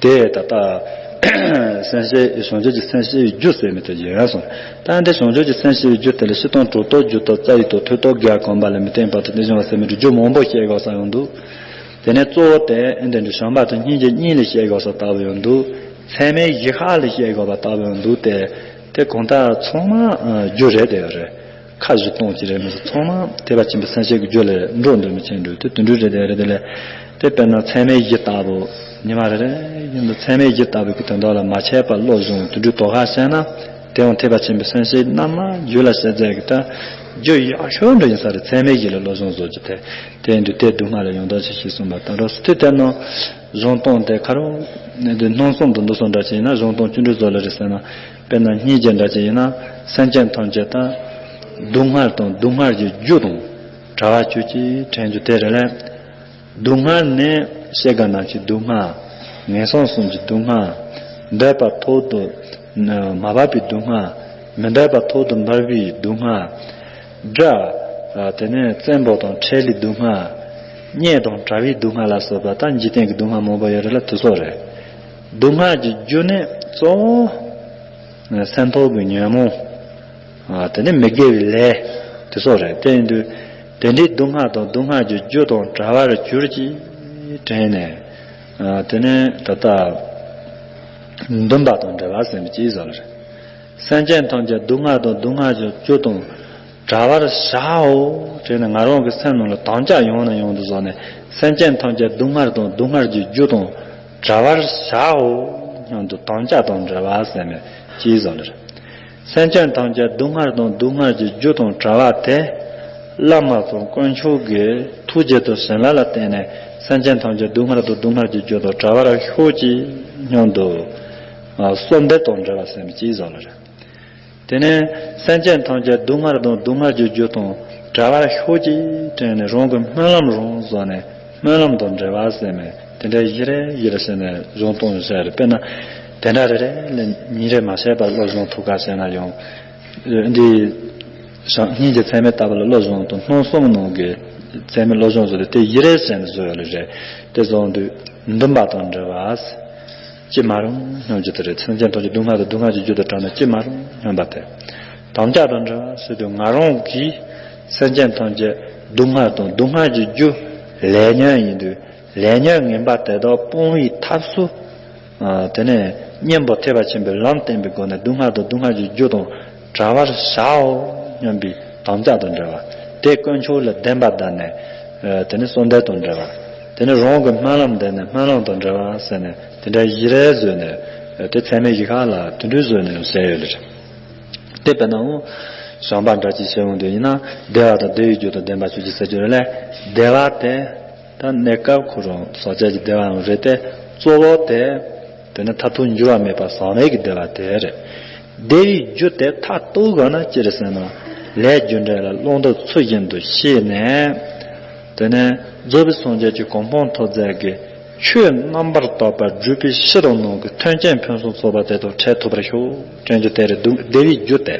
དེ་ད་ལྟ་སེམས་བསྐྱེད་བྱང་ཆུབ་ཀྱི་སེམས་བསྐྱེད་པའི་རྒྱུ་ཟེར་མི་དེ་ཡིན་གསུངས། ད་འདི་བྱང་ཆུབ་ཀྱི་སེམས་བསྐྱེད་པའི་རྒྱུ་དེ་ལ་སྤྱིར་བཏང་གྲུབ་ཐོབ་རྒྱུ་དང་རྩ་བའི་ཐོབ་ཐོབ་དགེ་བ་གོམས་པ་ལས་མི་བརྟེན་པ་དང་དེ་བྱུང་བ་ཟེར་མི་འདྲ་རྒྱུ་མང་པོ་བཤད་དགོས་ས་ཡོང་འདུག་དེ་ནས་གཙོ་བོ་དེ་ཨེ་འདི་འདྲ་བྱམས་པ་དང་སྙིང་རྗེ་གཉིས་ལ་བཤད་དགོས་ས་ལྟ་བུ་ཡོང་འདུག་ཚད་མེད་བཞི་ཁག་ལ་བཤད་དགོས་པ་ལྟ་བུ་ཡོང་འདུག་སྟེ། དེ་གང་ལྟར་ཚང་མ་རྒྱུ་རེད་དེ་ཡོད་རེད། ཁ་བཞི་སྟོང་གཅིག་རེད་མི་སྲིད་ཚང་མ་ཐེག་པ་ཆེན་པོའི་སེམས་བསྐྱེད་ཀྱི་རྒྱུ་ལས་འགྲོ་འདོད་མི་ཆེན་འགྲོ་དེ་དུད་འགྲོ་རེད་དེ་རེད་དེ་ལས། དེ་དཔེར་ན་ཚད་མེད་བཞི་ལྟ་བུ་ཉི་མ་རེ་རེ་བཞིན་དུ་ཚད་མེད་བཞི་ལྟ་བུ་གི་དོན་དག་ལ་མ་ཆད་པར་བློ་སྦྱོང་དུད་འགྲོའི་དོ་ཁ་བྱས་ན། དེའང་ཐེག་པ་ཆེན་པོའི་སེམས་བསྐྱེད་རྣལ་མ་རྒྱུད་ལ་སྐྱེ་མཛད་ཀྱི་ད་རྒྱུ་ཡག་ཤོས་འདྲ་ཡིན་ས་རེད། ཚད་མེད་བཞི་ལ་བློ་སྦྱོང་བཟོ་རྒྱུ་དེ་དེ་འདུག་དེ་སྡུག་བསྔལ་ལས་ཡང་དག་བྱོས་ཤིག་གསུངས་པ་ལྟར་རོ། དེ་ལྟར་ན་གཞུང་སྟོང་དེ་ཁ་རུ་འདི་སྣང་གསུམ་དུ་འདུག་སོང་འདྲ་ཅིག་ཡིན་ན་གཞུང་སྟོང་བཅུ་འདྲ་བཟོ་ལེ་རེད་ཟེར་ན། དཔེར་ན་སྙིང་རྗེ་འདྲ་ཅིག་ཡིན་ན་སེམས་ཅན་ཐམས་ཅད་དང་། སྡུག་བསྔལ་དང་སྡུག་བསྔལ་གྱི་རྒྱུ་དང་བྲལ་བར་གྱུར་ཅིག་དྲན་རྒྱུ་དེ་རེད་ལས། སྡུག་བསྔལ་ནི་སྐྱེ་རྒ་ན་འཆིའི་སྡུག་བསྔལ། ངན་སོང་གསུམ་གྱི་སྡུག་བསྔལ། འདས་པ་ཐོག་ཏུ་མ་བབས་པའི་སྡུག་བསྔལ། མི་འདས་པ་ཐོག་ཏུ་བབས་པའི་སྡུག་བསྔལ། དགྲ། དེ་ནས་བཙན་པོ་དང་ཕྲལ་བའི་སྡུག་བསྔལ། གཉེན་དང་བྲལ་བའི་སྡུག་བསྔལ་ལ་སོགས་པ་དང་འཇིག་རྟེན་གྱི་སྡུག་བསྔལ་མང་པོ་ཡོད་རེད་ལ་དེ་ཚོ་རེད། སྡུག་བསྔལ་གྱི་རྒྱུ་ནི་གཙོ་བོ། སེམས་ཐོག་གི་ཉོན་མོངས། དེ་ནི་མི་དགེ་བའི་ལས་དེ་ཚོ་རེད། དེ་ཡིན་དུས་དེ་འདྲའི་སྡུག་བསྔལ་དང་སྡུག་བསྔལ་གྱི་རྒྱུ་དང་བྲལ་བར་གྱུར་ཅིག་དྲན་ནས། དེ་ནི་ད་ལྟ་འདུན་པ་དང་འབྲེལ་བ་ཟེར་ནས་ཅིག་བཟོ་ལ་རེད། སེམས་ཅན་ཐམས་ཅད་སྡུག་བསྔལ་དང་སྡུག་བསྔལ་གྱི་རྒྱུ་དང་བྲལ་བར་བྱའོ། དེ་ནི་ང་རང་གི་སེམས་ནང་ལ་དམ་བཅའ་ཡང་ནས་ཡང་དུ་བཟོས་ནས་སེམས་ཅན་ཐམས་ཅད་སྡུག་བསྔལ་དང་སྡུག་བསྔལ་གྱི་རྒྱུ་དང་བྲལ་བར་བྱའོ་སྙམ་དུ་དམ་བཅའ་དང་འབྲེལ་བ་ཟེར་ནས་ཅིག་བཟོ་ལ་རེད། སེམས་ཅན་ཐམས་ཅད་སྡུག་བསྔལ་དང་སྡུག་བསྔལ་གྱི་རྒྱུ་དང་བྲལ་བ་དེ། བླ་མ་དང་དཀོན་མཆོག་གི་ཐུགས་རྗེ་དང་བྱིན་རླབས་ལ་བརྟེན་ནས་སེམས་ཅན་ཐམས་ཅད་སྡུག་བསྔལ་དང་སྡུག་བསྔལ་གྱི་རྒྱུ་དང་བྲལ་བར་ཤོག་ཅིག་སྙམ་དུ། གསོལ་འདེབས་དང་འབྲེལ་བ་ཟེར་ནས་ཅིག་བཟོ་ལ་རེད། དེ་ནས་སེམས་ཅན་ཐམས་ཅད་སྡུག་བསྔལ་དང་སྡུག་བསྔལ་གྱི་རྒྱུ་དང་བྲལ་བར་ཤོག་ཅིག་དྲན་ནས་རང་གི་སྨོན་ལམ་རང་བཟོས་ནས། སྨོན་ལམ་དང་འབྲེལ་བ་ཟེར་ནས་དེ་འདྲ་བཞི་རེ་བཞི་རེ་བྱས་ནས་སྦྱོང་སྟངས་བཤད་རེད། དཔེར་ན། དེ་འདྲ་རེ་རེ་ལ་ཉིན་རེ་མ་བཤད་པར་སློབ་སྦྱོང་ཐུབ་ག་བྱས་ན་ཡང་། འདི། སང་ཉིན་གྱི་ཚད་མེད་ལྟ་བུ་ལ་སློབ་སྦྱོང་དང་སྣང་གསུམ་ནང་གི་ཚད་མེད་སློབ་སྦྱོང་བཟོ་དེ་དེ་བཞི་རེ་བྱས་ནས་བཟོ་ཡོད་ལེ་རེད། དེ་བཟོ་དུས་འདུན་པ་དང་འབྲེལ་བ། ཅི་མ་རུང་སྙམ་གྱི་དེ་རེད། སེམས་ཅན་ཐམས་ཅད་སྡུག་བསྔལ་དང་སྡུག་བསྔལ་གྱི་རྒྱུ་དང་བྲལ་ན་ཅི་མ་རུང་སྙམ་པ་དེ། དམ་བཅའ་དང་འབྲེལ་བ་ཟེར་དུས་ང་རང་གིས་སེམས་ཅན་ཐམས་ཅད་སྡུག་བསྔལ་དང་སྡུག་བསྔལ་གྱི་རྒྱུ་ལས་ཉོན་ཡིན་དུས། ལས་ཉོན་ངན་པ་དེ་དག་སྤོང་བའི་ཐབས་སུ། ཨ། དེ་ནས་གཉེན་པོ་ཐེག་པ་ཆེན་པོའི་ལམ་བསྟན་པའི་སྒོ་ནས་སྡུག་བསྔལ་དང་སྡུག་བསྔལ་གྱི་རྒྱུ་དང་བྲལ་བར་བྱའོ་སྙམ་པའི་དམ་བཅའ་དང་འབྲེལ་བ། དེ་དཀོན་མཆོག་ལ་བདེན་པ་བདམས་ནས། ཨ། དེ་ནས་གསོལ་འདེབས་དང་འབྲེལ་བ། དེ་ནས་རང་གི་སྨོན་ལམ་བདམས་ནས་སྨོན་ལམ་དང་འབྲེལ་བ་ཟེར་ནས་དེ་འདྲ་བཞི་རེ་བཟོས་ནས། དེ་ཚད་མེད་བཞི་ཁ་ལ་དེ་འདྲ་བཟོས་ནས་བཤད་ཡོད་ལེ་རེད། དེ་དཔེར་ན་འོ། བྱམས་པ་འདྲ་ཅིག་བྱེད་འོང་དུས་ཡིན་ན་བདེ་བ་དང་བདེ་བའི་རྒྱུ་དང་ལྡན་པ་ཆོས་ཅན་ཟེར་རྒྱུ་རེད་ལ། བདེ་བ་དེ། ད་གནས་སྐབས་ཁོ་རང་ཟག་བཅས་ཀྱི་བདེ་བའང་རེད་དེ། གཙོ་བོ་དེ། དེ་ནི་མཐར་ཐུག་འགྱུར་བ་མེད་པ་ཟག་མེད་ཀྱི་བདེ་བ་དེ་རེད། བདེ་བའི་རྒྱུ་དེ་མཐར་གཏུགས་དགོས་ན་ཅི་རེད་ཟེར་ན། ལས་རྒྱུ་འབྲས་ལ་བླང་དོར་ཚུལ་བཞིན་དུ་ཤེས་ནས། དེ་ནས་རྫོགས་པའི་སངས་རྒྱས་ཀྱི་གོ་འཕང་ཐོབ་མཛད་ཀྱི་ཆོས་རྣམ་པར་དག་པ་སྒྲུབ་པའི་ཕྱིར་དང་ནང་གི་མཐུན་རྐྱེན་ཕུན་སུམ་ཚོགས་པ་དེ་དང་འཕྲད་ཐུབ་པར་ཤོག་དྲན་རྒྱུ་དེ་རེད་འདུག་བདེ་བའི་རྒྱུ་དེ།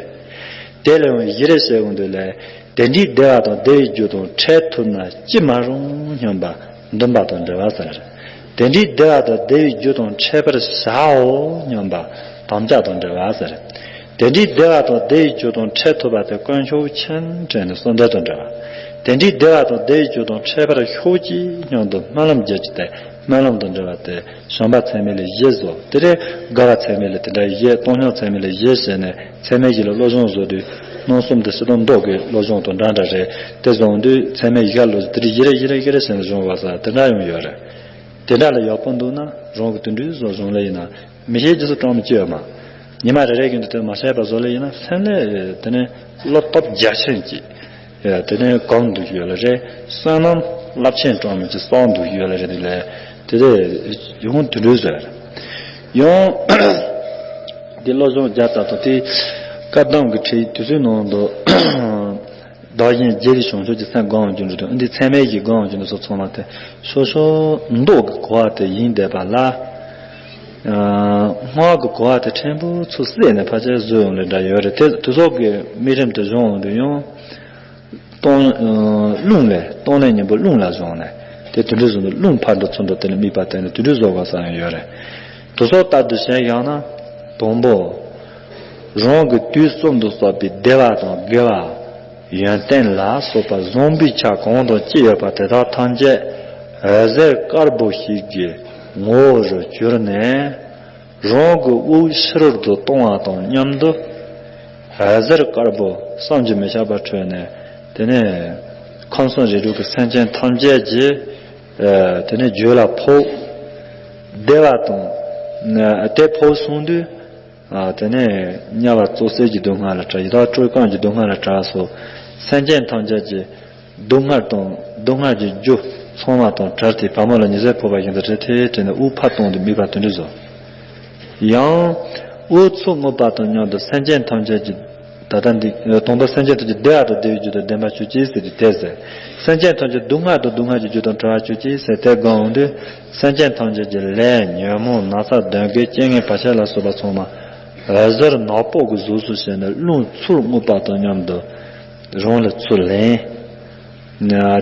དེ་ལས་ཡང་བཞི་རེ་བཤད་འོང་དུས་ལས། དེ་འདྲའི་བདེ་བ་དང་བདེ་བའི་རྒྱུ་དང་འཕྲད་ཐུབ་ན་ཅི་མ་རུང་སྙམ་པ་འདུན་པ་དང་འབྲེལ་བ་ཟེར། དེ་འདྲའི་བདེ་བ་དང་བདེ་བའི་རྒྱུ་དང་འཕྲད་པར་བྱའོ་སྙམ་པ་དམ་བཅའ་དང་འབྲེལ་བ་ཟེར། དེ་འདྲའི་བདེ་བ་དང་བདེ་བའི་རྒྱུ་དང་འཕྲད་ཐུབ་པ་དེ་དཀོན་མཆོག་མཁྱེན་དྲན་ནས་གསོལ་འདེབས་དང་འབྲེལ་བ། དེ་འདྲའི་བདེ་བ་དང་བདེ་བའི་རྒྱུ་དང་འཕྲད་པར་ཤོག་ཅིག་སྙམ་དུ་སྨོན་ལམ་རྒྱག་རྒྱུ་དེ། སྨོན་ལམ་དང་འབྲེལ་བ་དེ་བྱམས་པ་ཚད་མེད་ལ་བཞི་བཟོ། དེ་རེད། དགའ་བ་ཚད་མེད་ལ་དེ་འདྲ་བཞི། བཏང་སྙོམས་ཚད་མེད་ལ་བཞི་བྱས་ནས་ཚད་མེད་བཞི་ལ་སློབ་སྦྱོང་བཟོ་དུས་སྣང་གསུམ་དེ་སྤྱིར་བཏང་མདོ་གི་སློབ་སྦྱོང་དང་འདྲ་འདྲ་རེད། དེ་བཟོ་དུས་ཚད་མེད་བཞི་ལ་དེ་རེད། བཞི་རེ་བཞི་རེ་བཞི་རེ་བྱས་ནས་སྦྱོང་བ་ས་དེ་འདྲ་ཡང་ཡོད་རེད། དེ་འདྲ་ལ་ཡག་པོ་འདུག་ན་རང་གི་དེ་འདྲའི་བཟོ་སྦྱོང་ལ་ཡིན་ན་མི་ཤེས་རྗེས་སུ་སྤྲང་མི་སྐྱེ་བ་མ། ཉི་མ་རེ་རེ་གི་འདི་དོན་མ་བྱས་པ་བཟོ་ལ་ཡིན་ན་སེམས་ལས་དེ་ནས་བློ་སྟོབས་རྒྱ་ཆེན་གྱིས། ཡ། དེ་ནས་གོམས་འདུག་ཡོད་ལ་རེད། བསོད་ནམས་རླབས་ཆེན་སྤྲང་མི་གྱི་སོང་འདུག་ཡོད་ལ་རེད། དེ་ལས་དེ་ལས་ཡོང་དུ་འདྲ་ཟེར། ཡང་དེ་སློབ་སྦྱོང་རྒྱག་ཙམ་དུ་དེ་བཀའ་གདམས་ཀྱི་ཁྲིད་དུས་ཚོད་ནང་དུ་བདག་གཞན་བརྗེ་བའི་བྱང་ཆུབ་ཀྱི་སེམས་སྒོམ་རྒྱུ་འདུག་འདི་ཚད་མེད་ཀྱི་སྒོམ་རྒྱུ་འདུག་སོགས་ཚང་མ་དེ་སོ་སོ་མདོག་གི་གོ་བ་དེ་ཡིན་བསྡད་པ་ལ། སྔགས་ཀྱི་གོ་བ་དེ་ཕྲན་བུ་ཚུར་བསྲེས་ནས་ཕལ་ཆེར་བཟོས་ཡོང་ལེ་འདྲ་ཡོད་རེད། དེ་དེ་ཚོགས་ཀྱི་དམིགས་རིམ་དེ་སྦྱོང་ཡོང་དུས་ཡང་། སྟོང་། རླུང་ལས་སྟོང་ལས་སྙིང་པོ་རླུང་ལ་བཟུང་ནས་དེ་དུད་འགྲོ་བཟུང་ནས་རླུང་ཕར་འགྲོ་ཚུར་འགྲོ་དེ་ལ་དམིགས་པ་བསྟན་ནས་དུད་འགྲོ་བཟོ་དགོས་ས་ཡང་ཡོད་རེད། དེ་ཚོགས་ལྟར་དུ་བྱས་ཡང་ན་དང་པོ། རང་གི་དུས་གསུམ་དུ་གསོག་པའི་བདེ་བ་དང་དགེ་བ། ཡོན་ཏན་ལ་སོགས་པ་བཟང་པོའི་ཆ་གང་དང་ཅི་ཡོད་པ་དེ་དག་ཐམས་ཅད་འོད་ཟེར་དཀར་པོ་ཞིག་གི་ངོ་བོ་རུ་གྱུར་ནས། རང་གི་དབུགས་ཕྱི་རོལ་དུ་གཏོང་བ་དང་མཉམ་དུ། འོད་ཟེར་དཀར་པོ་བསམ་གྱིས་མི་ཁྱབ་པ་འཕྲོས་ནས། དེ་ནས་ཁམས་གསུམ་རིགས་དྲུག་གི་སེམས་ཅན་ཐམས་ཅད་ཀྱི། དེ་ནས་རྒྱུད་ལ་ཕོག་བདེ་བ་དང་། དེ་ཕོག་སོང་དུས། དེ་ནས་དམྱལ་བ་བཙོག་གསེག་གི་སྡུག་བསྔལ་ལས་བྲལ། ཡི་དྭགས་སྤྲུལ་རྐང་གི་སྡུག་བསྔལ་ལས་བྲལ་སོགས་སེམས་ཅན་ཐམས་ཅད་ཀྱི། སྡུག་བསྔལ་དང་སྡུག་བསྔལ་གྱི་རྒྱུ་ཚང་མ་དང་བྲལ་ཏེ་བ་མོ་ལ་ཉི་ཟེར་ཕོག་པ་བཞིན་དུ་བྲལ་ཏེ་དེ་ནས་དབུགས་ཕར་གཏོང་དུས་དམིགས་པ་དེ་འདྲ་བཟོ། ཡང་། དབུགས་ཚུར་རྔུབ་པ་དང་མཉམ་དུ་སེམས་ཅན་ཐམས་ཅད་ཀྱི་ ད་ལྟ་འདི་དང་པོ་སེམས་ཅན་ཐམས་ཅད་བདེ་བ་དང་བདེ་བའི་རྒྱུ་དང་ལྡན་པར་གྱུར་ཅིག་ཟེར་ཏེ་དེ་ཟེར། སེམས་ཅན་ཐམས་ཅད་སྡུག་བསྔལ་དང་སྡུག་བསྔལ་གྱི་རྒྱུ་དང་བྲལ་བར་གྱུར་ཅིག་ཟེར་དེ་བསྒོམ་འོང་དུས། སེམས་ཅན་ཐམས་ཅད་ཀྱི་ལས་ཉོན་མོངས་ན་ཚ་གདོན་བགེགས་རྐྱེན་ངན་བར་ཆད་ལ་སོགས་པ་ཚང་མ་འོད་ཟེར་ནག་པོ་གི་གཟུགས་སུ་བྱས་ནས་རླུང་འཚུབ་རྔུབ་པ་དང་མཉམ་དུ་རང་ལ་ཚུར་ལེན།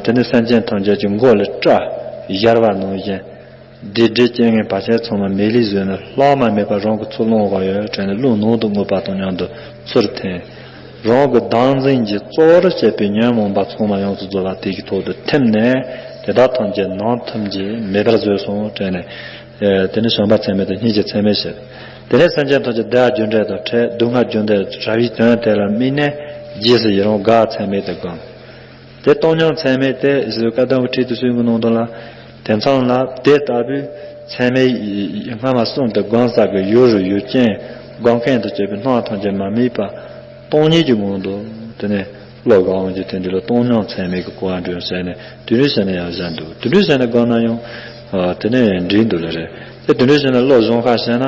དེ་ནས་སེམས་ཅན་ཐམས་ཅད་ཀྱི་མགོ་ལ་སྐྲ་བཞར་བ་ནང་བཞིན། སྡིག་སྒྲིབ་རྐྱེན་ངན་བར་ཆད་ཚང་མ་མེ་ལས་བཟོས་ནས་ལྷག་མ་མེད་པར་རང་གི་ཚུར་བླངས་པ་ཡོད་དྲན་ནས་རླུང་ནང་དུ་རྔུབ་པ་དང་མཉམ་དུ་ཚུར་འཐེན། རང་གི་བདག་འཛིན་གྱི་གཙོ་བོར་བྱས་པའི་ཉོན་མོངས་པ་ཚང་མ་ཡོངས་སུ་རྫོགས་པ་དེ་གི་ཐོག་ཏུ་ཐིམ་ནས་དེ་དག་ཐམས་ཅད་ནང་ཐིམ་གྱིས་མེད་པར་བཟོས་སོང་དྲན་ནས། དེ་ནས་བྱམས་པ་ཚད་མེད་དང་སྙིང་རྗེ་ཚད་མེད་བྱེད། དེ་ནས་སེམས་ཅན་ཐམས་ཅད་བདེ་བ་རྒྱུ་འབྲས་དང་བྲལ་སྡུག་བསྔལ་རྒྱུ་འབྲས་དང་བྲལ་བའི་དོན་དེ་ལ་དམིགས་ནས་རྗེས་སུ་ཡི་རང་དགའ་བ་ཚད་མེད་དུ་བསྒོམ། དེ་བཏང་སྙོམས་ཚད་མེད་དེ་ཟེར་བའི་བཀའ་གདམས་ཀྱི་ཁྲིད་དུ་གསུངས་པའི་ནང་དུ་ལ། དེ་མཚམས་ལ་དེ་ལྟ་བུའི་ཚད་མེད་སྔ་མ་གསུམ་དུ་བསྒོམ་ས་གི་ཡུལ་རུ་ཡུལ་ཅན་བསྒོམ་མཁན་དུ་གྱུར་པའི་སྣང་བ་ཐམས་ཅད་མ་དམིགས་པ་སྟོང་ཉིད་ཀྱི་ངང་དུ་དེ་ནས་བློ་དགའ་འོང་གི་དེ་འདི་ལ་བཏང་སྙོམས་ཚད་མེད་ཀྱི་གོ་བ་འདྲེན་ཟེར་ནས་དེ་འདྲ་བྱས་ན་ཡང་བཞག་འདུག་དེ་འདྲ་བྱས་ན་བསྒོམ་ན་ཡང་དེ་ནས་འགྲིག་འདུག་ལ་རེད། དེ་དེ་འདྲ་བྱས་ན་བློ་སྦྱོང་ཁ་བྱས་ན།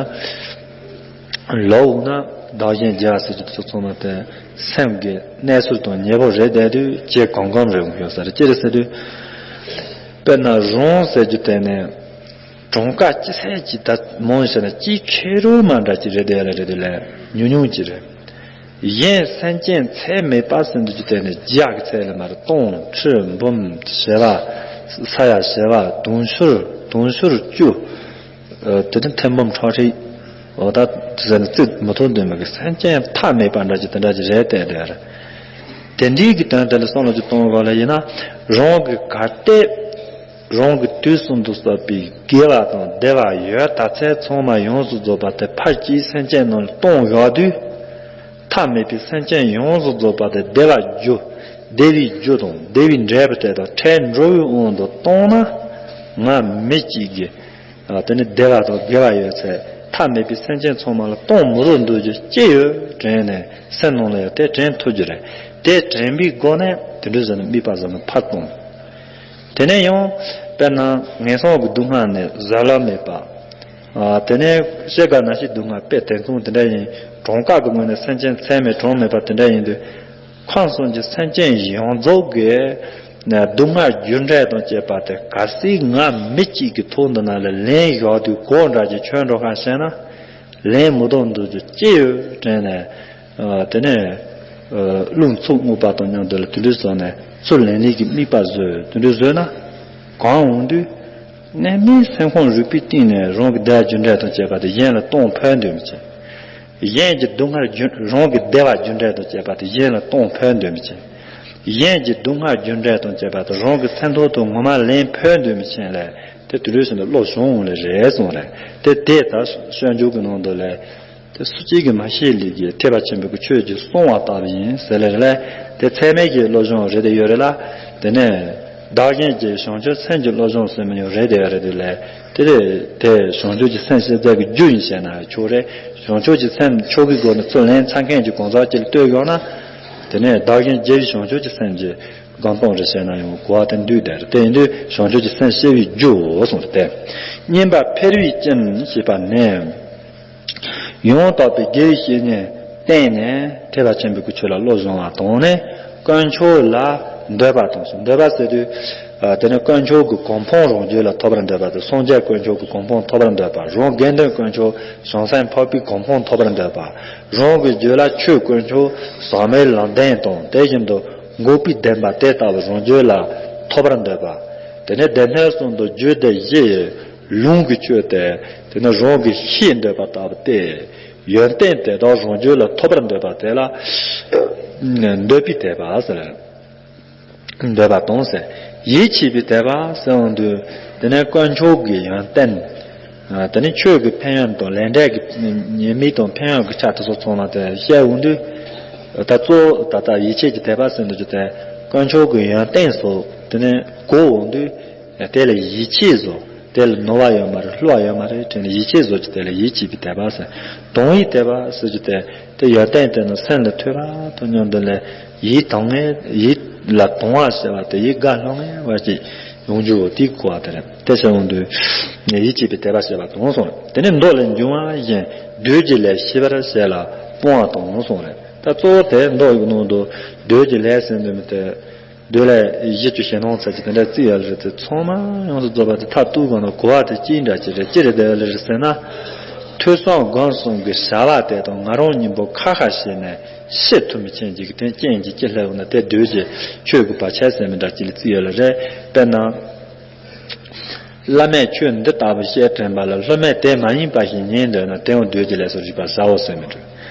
ལོ་འུ་ན་བདག་གཞན་བརྗེ་བ་ཟེར་གྱི་ཚོ་ཚང་མ་དེ་སེམས་ཀྱི་གནས་ཚུལ་དང་ཉེ་པོ་རེད་བསྡད་དུས་ཇེ་གང་གང་རེད་འོང་ཡོད་ས་རེད། ཅི་རེད་ཟེར་དུས། དཔེར་ན་རང་ཟེར་རྒྱུ་དེ་ནས་གྲངས་ཀ་ཅི་ཟེར་གྱི་ད་མང་ཞེ་ན་ཅི་ཁེ་རོ་མ་འདྲ་ཅི་རེད་བསྡད་ཡ་ལ་རེད་དུས་ལས་ཉུང་ཉུང་ཅི་རེད། གཞན་སེམས་ཅན་ཚད་མེད་པ་ཟེར་འདུག་རྒྱུ་དེ་ནས་བརྒྱ་གི་ཚད་ལ་མ་རེད། སྟོང་ཁྲི་འབུམ་བྱེ་བ་ས་ཡ་བྱེ་བ་དུང་ཕྱུར་དུང་ཕྱུར་བཅུ། དེ་ནི་ཐེར་འབུམ་ཁྲག་ཁྲིག་འོ་ད་དེ་ཟེར་ནས་རྩིས་མི་ཐུབ་འདོད་མི་གི་སེམས་ཅན་མཐའ་མེད་པ་འདྲ་ཅིག་དེ་འདྲ་ཅིག་རེད་བསྡད་དེ་རེད། དེ་འདྲའི་གི་དོན་དེ་ལ་བསམ་བློ་ཅིག་གཏོང་དགོས་ལ་ཡིན་ན་རང་གི་གར་སྟེགས་རང་གི་དུས་གསུམ་དུ་བསགས་པའི་དགེ་བ་དང་བདེ་བ་ཡོད་ད་ཚད་ཚང་མ་ཡོངས་སུ་རྫོགས་པ་དེ་ཕར་ཅིག་སེམས་ཅན་ནང་ལ་གཏོང་ཡོང་དུས། མཐའ་མེད་པའི་སེམས་ཅན་ཡོངས་སུ་རྫོགས་པ་དེ་བདེ་བ་རྒྱུ། བདེ་བའི་རྒྱུ་དང་བདེ་བའི་འབྲས་བུ་དེ་དང་འཕྲད་འགྲོ་བའི་དབང་དུ་བཏང་ན། ང་མི་གཅིག་གིས། དེ་ནི་བདེ་བ་དང་དགེ་བ་ཡོད་ཚད་མཐའ་མེད་པའི་སེམས་ཅན་ཚང་མ་ལ་གཏོང་མི་རུང་འདོད་རྒྱུ་ཅི་ཡོད་དྲན་ནས་སེམས་ནང་ལ་ཡང་དེ་དྲན་ཐུབ་རྒྱུ་རེད། དེ་དྲན་པའི་སྒོ་ནས་དེ་འདྲ་བཟོས་ནས་དམིགས་པ་བཟོས་ནས་ཕར་གཏོང་། དེ་ནས་ཡང་དཔེར་ན་ངན་སོང་གི་སྡུག་བསྔལ་ནས་བཟོད་གླགས་མེད་པ། དེ་ནས་སྐྱེ་རྒ་ན་འཆིའི་སྡུག་བསྔལ་དཔེ་དེ་མཚུངས་དེ་འདྲ་ཡིན། གྲངས་ཀ་གི་ངོས་ནས་སེམས་ཅན་ཚད་མེད་གྲངས་མེད་པ་དེ་འདྲ་ཡིན་དུས། ཁམས་གསུམ་གྱི་སེམས་ཅན་ཡོངས་རྫོགས་ཀྱི་སྡུག་བསྔལ་རྒྱུ་འབྲས་དང་བཅས་པ་དེ་གལ་སྲིད་ང་མི་གཅིག་གི་ཐོག་འདི་ན་ལ་ལེན་བཞག་དུས་གོ་འདྲ་ཅིག་ཆོད་འགྲོ་ཁ་བཤད་ན། ལེན་མི་ཐུབ་འདུག་རྒྱུ་ཅི་ཡོད་དྲན་ནས། དེ་ནས་རླུང་འཚུབ་རྔུབ་པ་དང་མཉམ་དུ་ལ་དེ་འདྲ་བཟོས་ནས་ཚུར་ལེན་ལེན་གྱི་དམིགས་པ་བཟོས། དེ་འདྲ་བཟོས་ན་གང་འོང་དུས། གནས་མིན་སེམས་ཁམས་རིག་པའི་སྟེང་ནས་རང་གི་བདེ་བ་རྒྱུ་འབྲས་དང་བཅས་པ་དེ་གཞན་ལ་གཏོང་ཕོད་འདོད་མི་བྱེད། གཞན་གྱི་སྡུག་བསྔལ་རྒྱུ་རང་གི་བདེ་བ་རྒྱུ་འབྲས་དང་བཅས་པ་དེ་གཞན་ལ་གཏོང་ཕོད་འདོད་མི་བྱེད། གཞན་གྱི་སྡུག་བསྔལ་རྒྱུ་འབྲས་དང་བཅས་པ་དེ་རང་གི་སེམས་ཐོག་ཏུ་ངོ་མ་ལེན་ཕོད་འདོད་མི་བྱེད་ལས་དེ་དུས་རེས་སུ་ནས་བློ་ཞུང་འོང་ལས་རེད་གསུངས་རེད། དེ་དེ་ལྟར་སྤྱོད་འཇུག་གི་ནང་དུ་ལས། དེ་སུ་གཅིག་གིས་མ་ཤེས་ལས་ཀྱི་ཐེག་པ་ཆེན་པོའི་གི་ཆོས་ཀྱིས་གསུངས་པ་ལྟ་བུ་ཡིན་ཟེར་ལེ་རེ་ལ། དེ་ཚད་མེད་ཀྱི་བློ་སྦྱོང་རེད་དེ་ཡོད་རེད་ལ། དེ་ནས་བདག་གཞན་བརྗེ་བའི་བྱང་ཆུབ་སེམས་ཀྱི་བློ་སྦྱོང་ཟེར་མི་ཡང་རེད་དེ་ཡོད་རེད་དེ་ལས། དེ་དེ་བྱང་ཆུབ་ཀྱི་སེམས་སྐྱེ་ཚད་ཀྱི་རྒྱུ་ཡིན་ཞེ་ན་ཆོག་རེད། བྱང་ཆུབ་ཀྱི་སེམས་ཆོས་ཀྱི་སྒོ་ནས་ཚུར་ལེན་ཚར་མཁན་གྱི་གང་ཟག་ཅིག་ལ་ལྟོས་ཡོང་ན། དེ་ནས་བདག་གཞན་བརྗེ་བའི་བྱང་ཆུབ་ཀྱི་སེམས་ཀྱི་སྒོམ་སྟངས་རེད་ཞེ་ན་ཡང་གོ་བ་དེ་འདུས་དེ་རེད། དེ་ཡིན་དུས་བྱང་ཆུབ་ཀྱི་སེམས་སྐྱེ་བའི་རྒྱུའོ་གསུངས་ཏེ། བསྙེན་པ་ཕེར་བའི་རྐྱེན་ཞེས་པ་ནས། ཡང་དག་པའི་དགེ་བའི་བཤེས་གཉེན་བསྟེན་ནས་ཐེག་པ་ཆེན་པོའི་གི་ཆོས་ལ་བློ་སྦྱོང་བ་དང་ནི་དཀོན་མཆོག་ལ་འདོད་པ་དང་སོགས། འདོད་པ་ཟེར་དུས་དེ་ནི་དཀོན་མཆོག་གི་གོ་འཕང་རང་རྒྱུད་ལ་ཐོབ་པར་འདོད་པ་དང་། སངས་རྒྱས་དཀོན་མཆོག་གི་གོ་འཕང་ཐོབ་པར་འདོད་པ། རང་དགེ་འདུན་དཀོན་མཆོག་བྱང་སེམས་འཕགས་པའི་གོ་འཕང་ཐོབ་པར་འདོད་པ། རང་གི་རྒྱུད་ལ་ཆོས་དཀོན་མཆོག་ཟག་མེད་ལམ་བདེན་དང་དེ་བཞིན་དུ་འགོག་པའི་བདེན་པ་དེ་ལྟ་བུ་རང་རྒྱུད་ལ་ཐོབ་པར་འདོད་པ། དེ་ནི་སྡེ་སྣོད་གསུམ་དུ་རྒྱུད་སྡེ་བཞི་ཡི། ལུང་གི་ཆོས་དེ། དེ་ནི་རང་གིས་ཤེས་འདོད་པ་ལྟ་བུ་སྟེ། ཡོན་ཏན་དེ་དག་རང་རྒྱུད་ལ་ཐོབ་པར་འདོད་པ་དེ་ལ། འདོད་པའི་དད་པ་ཟེར། འདོད་པ་དང་ཟེར། ཡིད་ཆེས་པའི་དད་པ་ཟེར་འོང་དུས། དེ་ནི་དཀོན་མཆོག་གི་ཡོན་ཏན། དེ་ནི་ཆོས་ཀྱི་ཕན་ཡོན་དང་ལས་འབྲས་ཀྱི་ཉེས་དམིགས་དང་ཕན་ཡོན་གྱི་ཆ་དེ་ཚོ་ཚང་མ་དེ་བཤད་འོང་དུས། ད་གཙོ་བོ་ད་ལྟ་ཡིད་ཆེས་ཀྱི་དད་པ་ཟེར་འདུག་རྒྱུ་དེ། དཀོན་མཆོག་གི་ཡོན་ཏན་སོགས་དེ་ནི་གོ་འོང་དུས། དེ་ལ་ཡིད་ཆེས་བཟོ། དེ་ལ་ནོར་བ་ཡོད་མ་རེད། བསླུ་བ་ཡོད་མ་རེད་དྲན་ནས་ཡིད་ཆེས་བཟོ་རྒྱུ་དེ་ལ་ཡིད་ཆེས་པའི་དད་པ་ཟེར། དང་བའི་དད་པ་ཟེར་རྒྱུ་དེ། དེ་ཡོན་ཏན་དེ་ནི་སེམས་ལ་ཐོས་པ་དང་མཉམ་དུ་ལས་ཡིད་དང་ངེས། ཡིད་ལ་དང་བ་ཟེར་བ་དེ་ཡིད་དགའ་སློང་ངེས་བར་གྱི་ཡོང་རྒྱུ་བོ་དེའི་གོ་བ་དེ་རེད། དེ་ཟེར་འོང་དུས་ཡིད་ཆེས་པའི་དད་པ་ཟེར་བ་དང་གསུངས་རེད། དེ་ནི་མདོ་ལས་འབྱུང་བ་བཞིན་བདུད་ཀྱི་ལས་ཤེས་པར་བྱས་ལ་སྤོང་བ་དང་གསུངས་རེད། ད་གཙོ་བོ་དེ་མདོ་ཡི་ནང་དུ་འདོད་ཀྱི་ལས་ཟེར་འདོད་མི་དེ། འདོད་ལས་བཞི་བཅུ་ཞེ་ནང་ཚར་གྱི་དེ་འདྲ་བརྩི་ཡ་ལ་རེད་དེ། ཚང་མ་ཡོངས་སུ་རྫོགས་པ་དེ་མཐར་གཏུགས་དགོས་ན་གོ་བ་དེ་གཅིག་འདྲ་ཅིག་རེད། ཅི་རེད་དེ་ལ་རེད་ཟེར་ན། ཐོས་བསམ་སྒོམ་གསུམ་གྱི་བྱ་བ་དེ་དང་ང་རང་གཉིས་པོ་ཁ་ཁ་བྱས་ནས་ཤེས་ཐུབ་མི་ཆེན་གྱི་དེ་རྐྱེན་གྱིས་ཅི་སླེབས་ན་དེ་འདོད་ཀྱི་ཆོས་ཀྱི་བར་ཆད་ཟེར་མི་འདྲ་ཅིག་ལ་བརྩི་ཡ་ལ་རེད། དཔེར་ན། བླ་མས་ཆོས་འདི་ལྟ་བུ་བཤད་དྲན་པ་ལ་སློབ་མས་དེ་མ་ཡིན་པ་ཞིག་ཉན་འདོད་ན་དེའང་འདོད་ཀྱི་ལས་སུ་རིགས་པ་ཟ་འོ་ཟེར་མི་འདུག་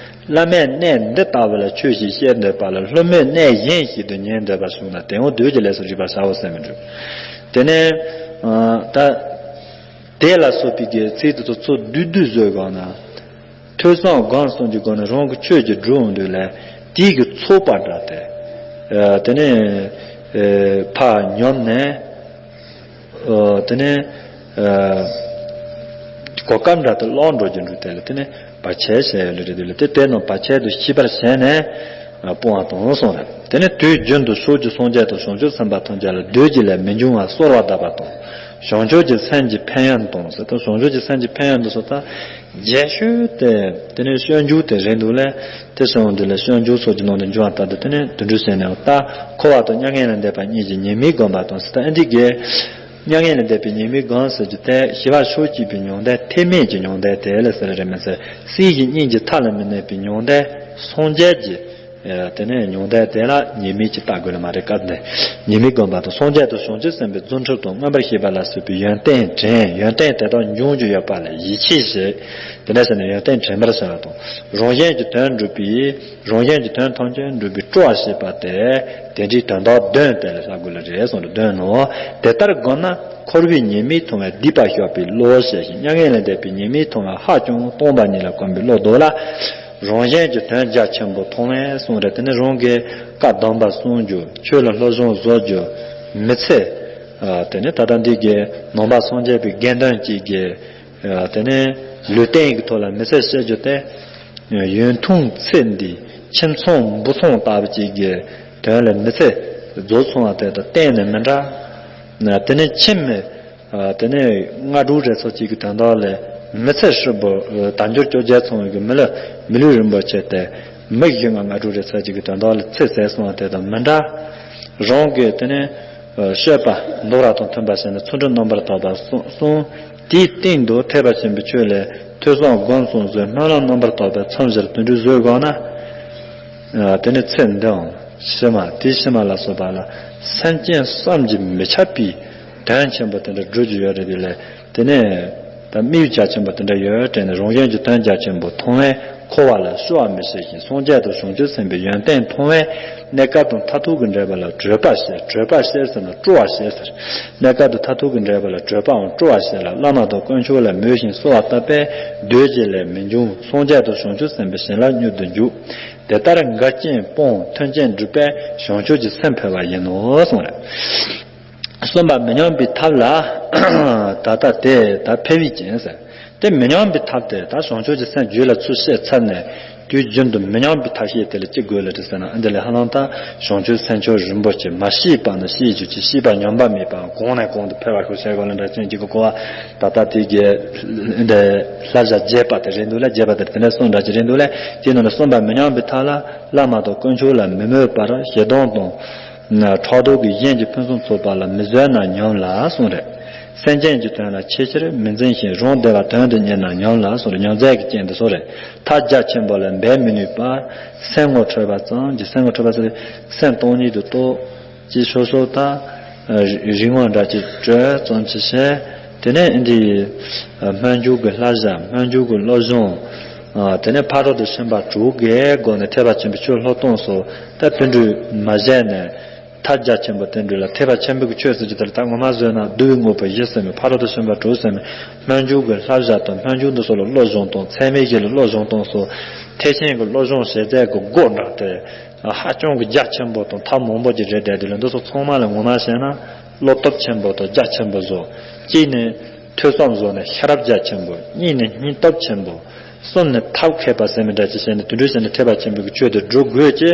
བླ་མས་གནས་འདི་ལྟ་བུ་ལ་ཆོས་ཤིག་བཤད་འདོད་པ་ལ་སློབ་མས་གནས་གཞན་ཞིག་ཏུ་ཉན་འདོད་པ་བྱུང་ན་དེའང་འདོད་ཀྱི་ལས་སུ་རིགས་པ་ཟ་འོ་ཟེར་མི་འདུག་དེ་ནས་ད་དེ་ལ་སོགས་པའི་གི་ཚིག་དེ་ཚོ་ཚུར་བསྡུས་བསྡུས་བཟོས་གོང་ན། ཐོས་བསམ་སྒོམ་གསུམ་གྱི་སྒོ་ནས་རང་གི་ཆོས་ཀྱི་སྒྲུབ་འོང་དུས་ལ་དེའི་གི་ཚོགས་པ་འདྲ་སྟེ། དེ་ནས་ཕར་ཉམས་ནས། དེ་ནས་གོ་སྐབས་འདྲ་སྟེ་ལོག་འགྲོ་རྒྱུ་འདུག་དེ་ལ་དེ་ནས་བར་ཆད་བྱས་ཡོད་ལ་རེད་དེ་ལ་དེ་དེ་རྣམས་བར་ཆད་དུ་ཤེས་པར་བྱས་ནས། སྤོང་བ་དང་གསུངས་རེད། དེ་ནས་དུས་རྒྱུན་དུ་ཕྱོགས་བཅུའི་སངས་རྒྱས་དང་བྱང་ཆུབ་སེམས་དཔའ་ཐམས་ཅད་ལ་འདོད་ཀྱི་ལས་མི་འབྱུང་བར་གསོལ་བ་གདབ་པ་དང་། བྱང་ཆུབ་ཀྱི་སེམས་ཀྱི་ཕན་ཡོན་དང་ཟེར་དང་། བྱང་ཆུབ་ཀྱི་སེམས་ཀྱི་ཕན་ཡོན་དུ་སོགས་ད་རྒྱས་ཤོས་དེ་དེ་ནས་སྤྱོད་འཇུག་དེ་རེད་འདུག་ལས། དེ་སོང་དུས་ལ་སྤྱོད་འཇུག་སོགས་ཀྱི་ནང་དུ་འབྱུང་བ་ལྟར་དུ་དེ་ནས་དུད་འགྲོ་ཟེར་ནས་ད་འཁོར་བ་དང་མྱ་ངན་ལས་འདས་པ་གཉིས་ཀྱི་ཉེས་དམིགས་སྒོམ་པ་དང་ཟེར་ད་ཨེ་འདི་གས། མྱ་ངན་ལས་འདས་པའི་ཉེས་དམིགས་སྒོམ་ཟེར་རྒྱུ་དེ་ཞི་བ་ཕྱོགས་གཅིག་པའི་མྱང་འདས་ཐེག་དམན་གྱི་མྱང་འདས་དེ་ལ་ཟེར་རེད་མི་ཟེར། སྲིད་ཞིའི་གཉེན་གྱི་མཐའ་ལ་མི་གནས་པའི་མྱང་འདས་སངས་རྒྱས་ཀྱི། དེ་ནས་མྱང་འདས་དེ་ལ་ཉེས་དམིགས་ཀྱི་ལྟ་དགོས་ལ་མ་རེད་སྐབས་འདི། ཉེས་དམིགས་སྒོམ་པ་དང་སངས་རྒྱས་དང་བྱང་ཆུབ་སེམས་དཔའི་རྫུ་འཕྲུལ་དང་མངོན་པར་ཤེས་པ་ལ་སོགས་པའི་ཡོན་ཏན་དྲན། ཡོན་ཏན་དེ་དག་འབྱུང་རྒྱུ་ཡོད་པ་ལ་ཡིད་ཆེས་བྱེད། དེ་འདྲ་བྱས་ནས་ཡོན་ཏན་དྲན་པར་བྱ་བ་དང་རང་གཞན་གྱི་དོན་སྒྲུབ་པའི། རང་གཞན་གྱི་དོན་ཐམས་ཅད་འགྲུབ་པའི་སྤྲོ་བ་བྱེད་པ་སྟེ། དེ་འདྲའི་དོན་དག་བདུན་དེ་ལ་བྱ་དགོས་ལ་རེད་གསུངས་ཏེ་བདུན་ནོ། དེ་ལྟར་བསྒོམས་ན་འཁོར་བའི་ཉེས་དམིགས་མཐོང་བས་སྡིག་པ་བཤགས་པའི་བློ་ཞེས་ཤིང་། མྱ་ངན་ལས་འདས་པའི་ཉེས་དམིགས་མཐོང་བ་ཧ་ཅང་སྟོང་པ་ཉིད་ལ་གོམས་པའི་བློ་ལྡོག་ལ། རང་གཞན་གྱི་དོན་རྒྱ་ཆེན་པོ་མཐོང་བས་གསུངས་རེད། དེ་ནི་རང་གི་བཀའ་གདམས་པ་སྲུང་རྒྱུ་ཆོས་ལ་སློབ་སྦྱོང་བཟོ་རྒྱུ་མི་ཚེ། དེ་ནི་ད་ལྟ་འདི་གའི་ནང་པ་སངས་རྒྱས་པའི་དགེ་འདུན་གཅིག་གི། དེ་ནས་ལུས་རྟེན་གྱི་ཐོག་ལ་མི་ཚེ་བསྐྱལ་རྒྱུ་དེ། ཡུན་ཐུང་ཚེ་འདི་ཁྱིམ་ཚང་འབུ་ཚང་ལྟ་བུ་ཅིག་གི་དོན་ལ་མི་ཚེ་རྫོགས་སོང་བ་དེ་དང་གཏན་ནས་མི་འདྲ། དེ་ནས་ཁྱིམ་མི། དེ་ནས་སྔ་དྲོ་རེ་ཚོ་ཅིག་གི་དོན་དག་ལ་མི་ཚེ་ཧྲིལ་པོ་དལ་འབྱོར་བཅོ་བརྒྱད་ཚང་བའི་མི་ལ་མི་ལུས་རིན་པོ་ཆེ་དེ་མི་བཞི་ལྔ་སྔ་དྲོ་རེ་ཚོ་ཅིག་གི་དོན་དག་ལ་ཚེ་ཟད་སོང་བ་དེ་དང་མི་འདྲ། རང་གི་དེ་ནས། སྤྱོད་པ་འདོར་བ་དང་མཐུན་པ་བྱས་ནས་ཚུལ་ཁྲིམས་རྣམ་པར་དག་པ་སྲུང་། དེའི་སྟེང་དུ་ཐེག་པ་ཆེན་པོའི་ཆོས་ལས་ཐོས་བསམ་སྒོམ་གསུམ་བཟོས་སྨོན་ལམ་རྣམ་པར་དག་པའི་མཚམས་བཞིར་དུད་འགྲོའི་བཟོས་དགོངས་ན། དེ་ནི་ཚེ་འདིའམ་ཕྱི་མ་དེའི་ཕྱི་མ་ལ་སོགས་པ་ལ་སེམས་ཅན་བསམ་གྱིས་མི་ཁྱབ་པའི་དོན་ཆེན་པོ་དེ་འདྲ་སྒྲུབ་རྒྱུ་ཡོད་རེད་དེ་ལས། དེ་ནས་ད་དམིགས་ཡུལ་རྒྱ་ཆེན་པོ་དེ་འདྲ་ཡོད་དྲན་ནས་རང་གཞན་གྱི་དོན་རྒྱ་ཆེན་པོ་མཐོང་བས་འཁོར་བ་ལ་སྤྱོ་བ་མི་བྱེད་ཅིང་སངས་རྒྱས་དང་བྱང་ཆུབ་སེམས་དཔའི་ཡོན་ཏན་མཐོང་བས་གནས་སྐབས་དང་མཐར་ཐུག་གི་འབྲེལ་བ་ལ་བྲོད་པ་བྱེད། བྲོད་པ་བྱེད་ཟེར་ན་སྤྲོ་བ་བྱེད་ཟེར། གནས་སྐབས་དང་མཐར་ཐུག་གི་འབྲེལ་བ་ལ་བྲོད་པའམ་སྤྲོ་བ་བྱེད་ལ་བླ་མ་དང་དཀོན་མཆོག་ལ་མོས་ཤིང་གསོལ་བ་བཏབ་པས་འདོད་ཀྱི་ལས་མི་འབྱུང་། སངས་རྒྱས་དང་བྱང་ཆུབ་སེམས་དཔའི་བྱིན་རླབས་མྱུར་དུ་འཇུག་དེ་ལྟར་འགལ་རྐྱེན་སྤོང་མཐུན་རྐྱེན་སྒྲུབ་པས་བྱང་ཆུབ་ཀྱི་སེམས་འཕེལ་བ་ཡིན་ནོ་གསུངས་རེད། གསུམ་པ་མི་ཉམས་པའི་ཐབས་ལ། ད་ལྟ་དེ་ད་འཕེལ་བའི་རྐྱེན་ཟེར། དེ་མི་ཉམས་པའི་ཐབས་དེ་ད་བྱང་ཆུབ་ཀྱི་སེམས་རྒྱུད་ལ་ཚུར་བཤད་ཚར་ནས་དུས་རྒྱུན་དུ་མི་ཉམས་པའི་ཐབས་ཤེས་དེ་ལ་ཅི་དགོས་ལ་དྲི་ཟེར་ན་ཨ་འདི་ལས་ཧ་ལམ་ད་བྱང་ཆུབ་སེམས་མཆོག་རིན་པོ་ཆེ་མ་ཤེས་པ་ནི་ཤེས་རྒྱུ་ཅིག་ཤེས་པ་ཉམས་པ་མེད་པའམ་གོང་ནས་གོང་དུ་འཕེལ་བ་ཤོག་བྱས་དགོས་ལ་འདྲ་ཅན་གྱི་གོ་བ་ད་ལྟ་དེ་གའི་འདི་བསླབ་བྱ་རྒྱས་པ་དེ་རེད་འདུག་ལ་རྒྱས་པ་དེ་དེ་ནས་གསུངས་འདྲ་ཅིག་རེད་འདུག་ལ་དེ་ནང་ནས་གསུམ་པ་མི་ཉམས་པའི་ཐབས་ལ་བླ་མ་དང་དཀོན་མཆོག་ལ་མི་མོས་པར་ཞེ་སྡང་དང་། ཕྲག་དོག་གིས་གཞན་གྱི་ཕུན་སུམ་ཚོགས་པ་ལ་མི་བཟོད་ན་ཉམས་ལ་གསུངས་རེད། སེམས་ཅན་གྱི་དོན་ལ་ཆེས་ཆེར་མི་འཛིན་ཞིང་རང་བདེ་བ་དོན་དུ་གཉེར་ན་ཉམས་ལ་གསུངས་རེད། ཉམས་རྫས་ཀྱི་རྐྱེན་དུ་གསུངས་རེད། ཐབས་རྒྱ་ཆེན་པོ་ལ་འབད་མི་ནུས་པར་སེམས་ངོ་འཕྲོད་པ་ཙམ་གྱིས་སེམས་ངོ་འཕྲོད་པ་ཟེར་སེམས་སྟོང་ཉིད་དུ་རྟོགས་ཀྱིས་སོ་སོ་དང་། རིག་ངོ་འདྲ་ཅིག་སྤྲོད་ཙམ་ཅིག་བྱས། དེ་ནས་འདི་སྨོན་འཇུག་གི་བསླབ་བྱ་སྨོན་འཇུག་གི་བློ་སྦྱོང་། དེ་ནས་ཕ་རོལ་ཏུ་ཕྱིན་པ་དྲུག་གི་སྒོ་ནས་ཐེག་པ་ཆེན་པོའི་ཆོས་སློབ་སྟོན་སོགས་ད་དེ་འདྲ་མ་བྱས་ནས། ཐབས་རྒྱ་ཆེན་པོ་དེ་འདྲ་ལ་ཐེག་པ་ཆེན་པོའི་ཆོས་ཟེར་གྱི་དེ་ལ་ད་ངོ་མ་བཟོས་ན་བསྡུ་བའི་དངོས་པོ་བཞི་ཟེར་མི་ཕ་རོལ་ཏུ་ཕྱིན་པ་དྲུག་ཟེར་མི་སྨོན་འཇུག་གི་བསླབ་བྱ་དང་སྨོན་འཇུག་འདི་ཚོ་ལ་བློ་སྦྱོང་དང་ཚད་མེད་བཞི་ལ་བློ་སྦྱོང་དང་སོགས་ཐེག་ཆེན་གྱི་བློ་སྦྱོང་བྱེད་ཚད་ཀྱི་སྒོ་འདྲ་སྟེ། ཧ་ཅང་གི་རྒྱ་ཆེན་པོ་དང་ཐབས་མང་པོ་ཅིག་རེད་དེ་དེ་ལ་འདི་ཚོ་ཚང་མ་ལ་ངོ་མ་བྱས་ན་བློ་སྟོབས་ཆེན་པོ་དང་རྒྱ་ཆེན་པོ་བཟོ། གཅིག་ནི་ཐོས་བསམ་བཟོ་ནས་ཤེས་རབ་རྒྱ་ཆེན་པོ། གཉིས་ནི་སྙིང་སྟོབས་ཆེན་པོ། གསུམ་ནི་ཐབས་མཁས་པ་ཟེར་མི་འདྲ་ཅིག་བྱས་ནས་དེ་འདྲ་བྱས་ནས་ཐེག་པ་ཆེན་པོའི་ཆོས་དེ་སྒྲུབ་དགོས་ཀྱི།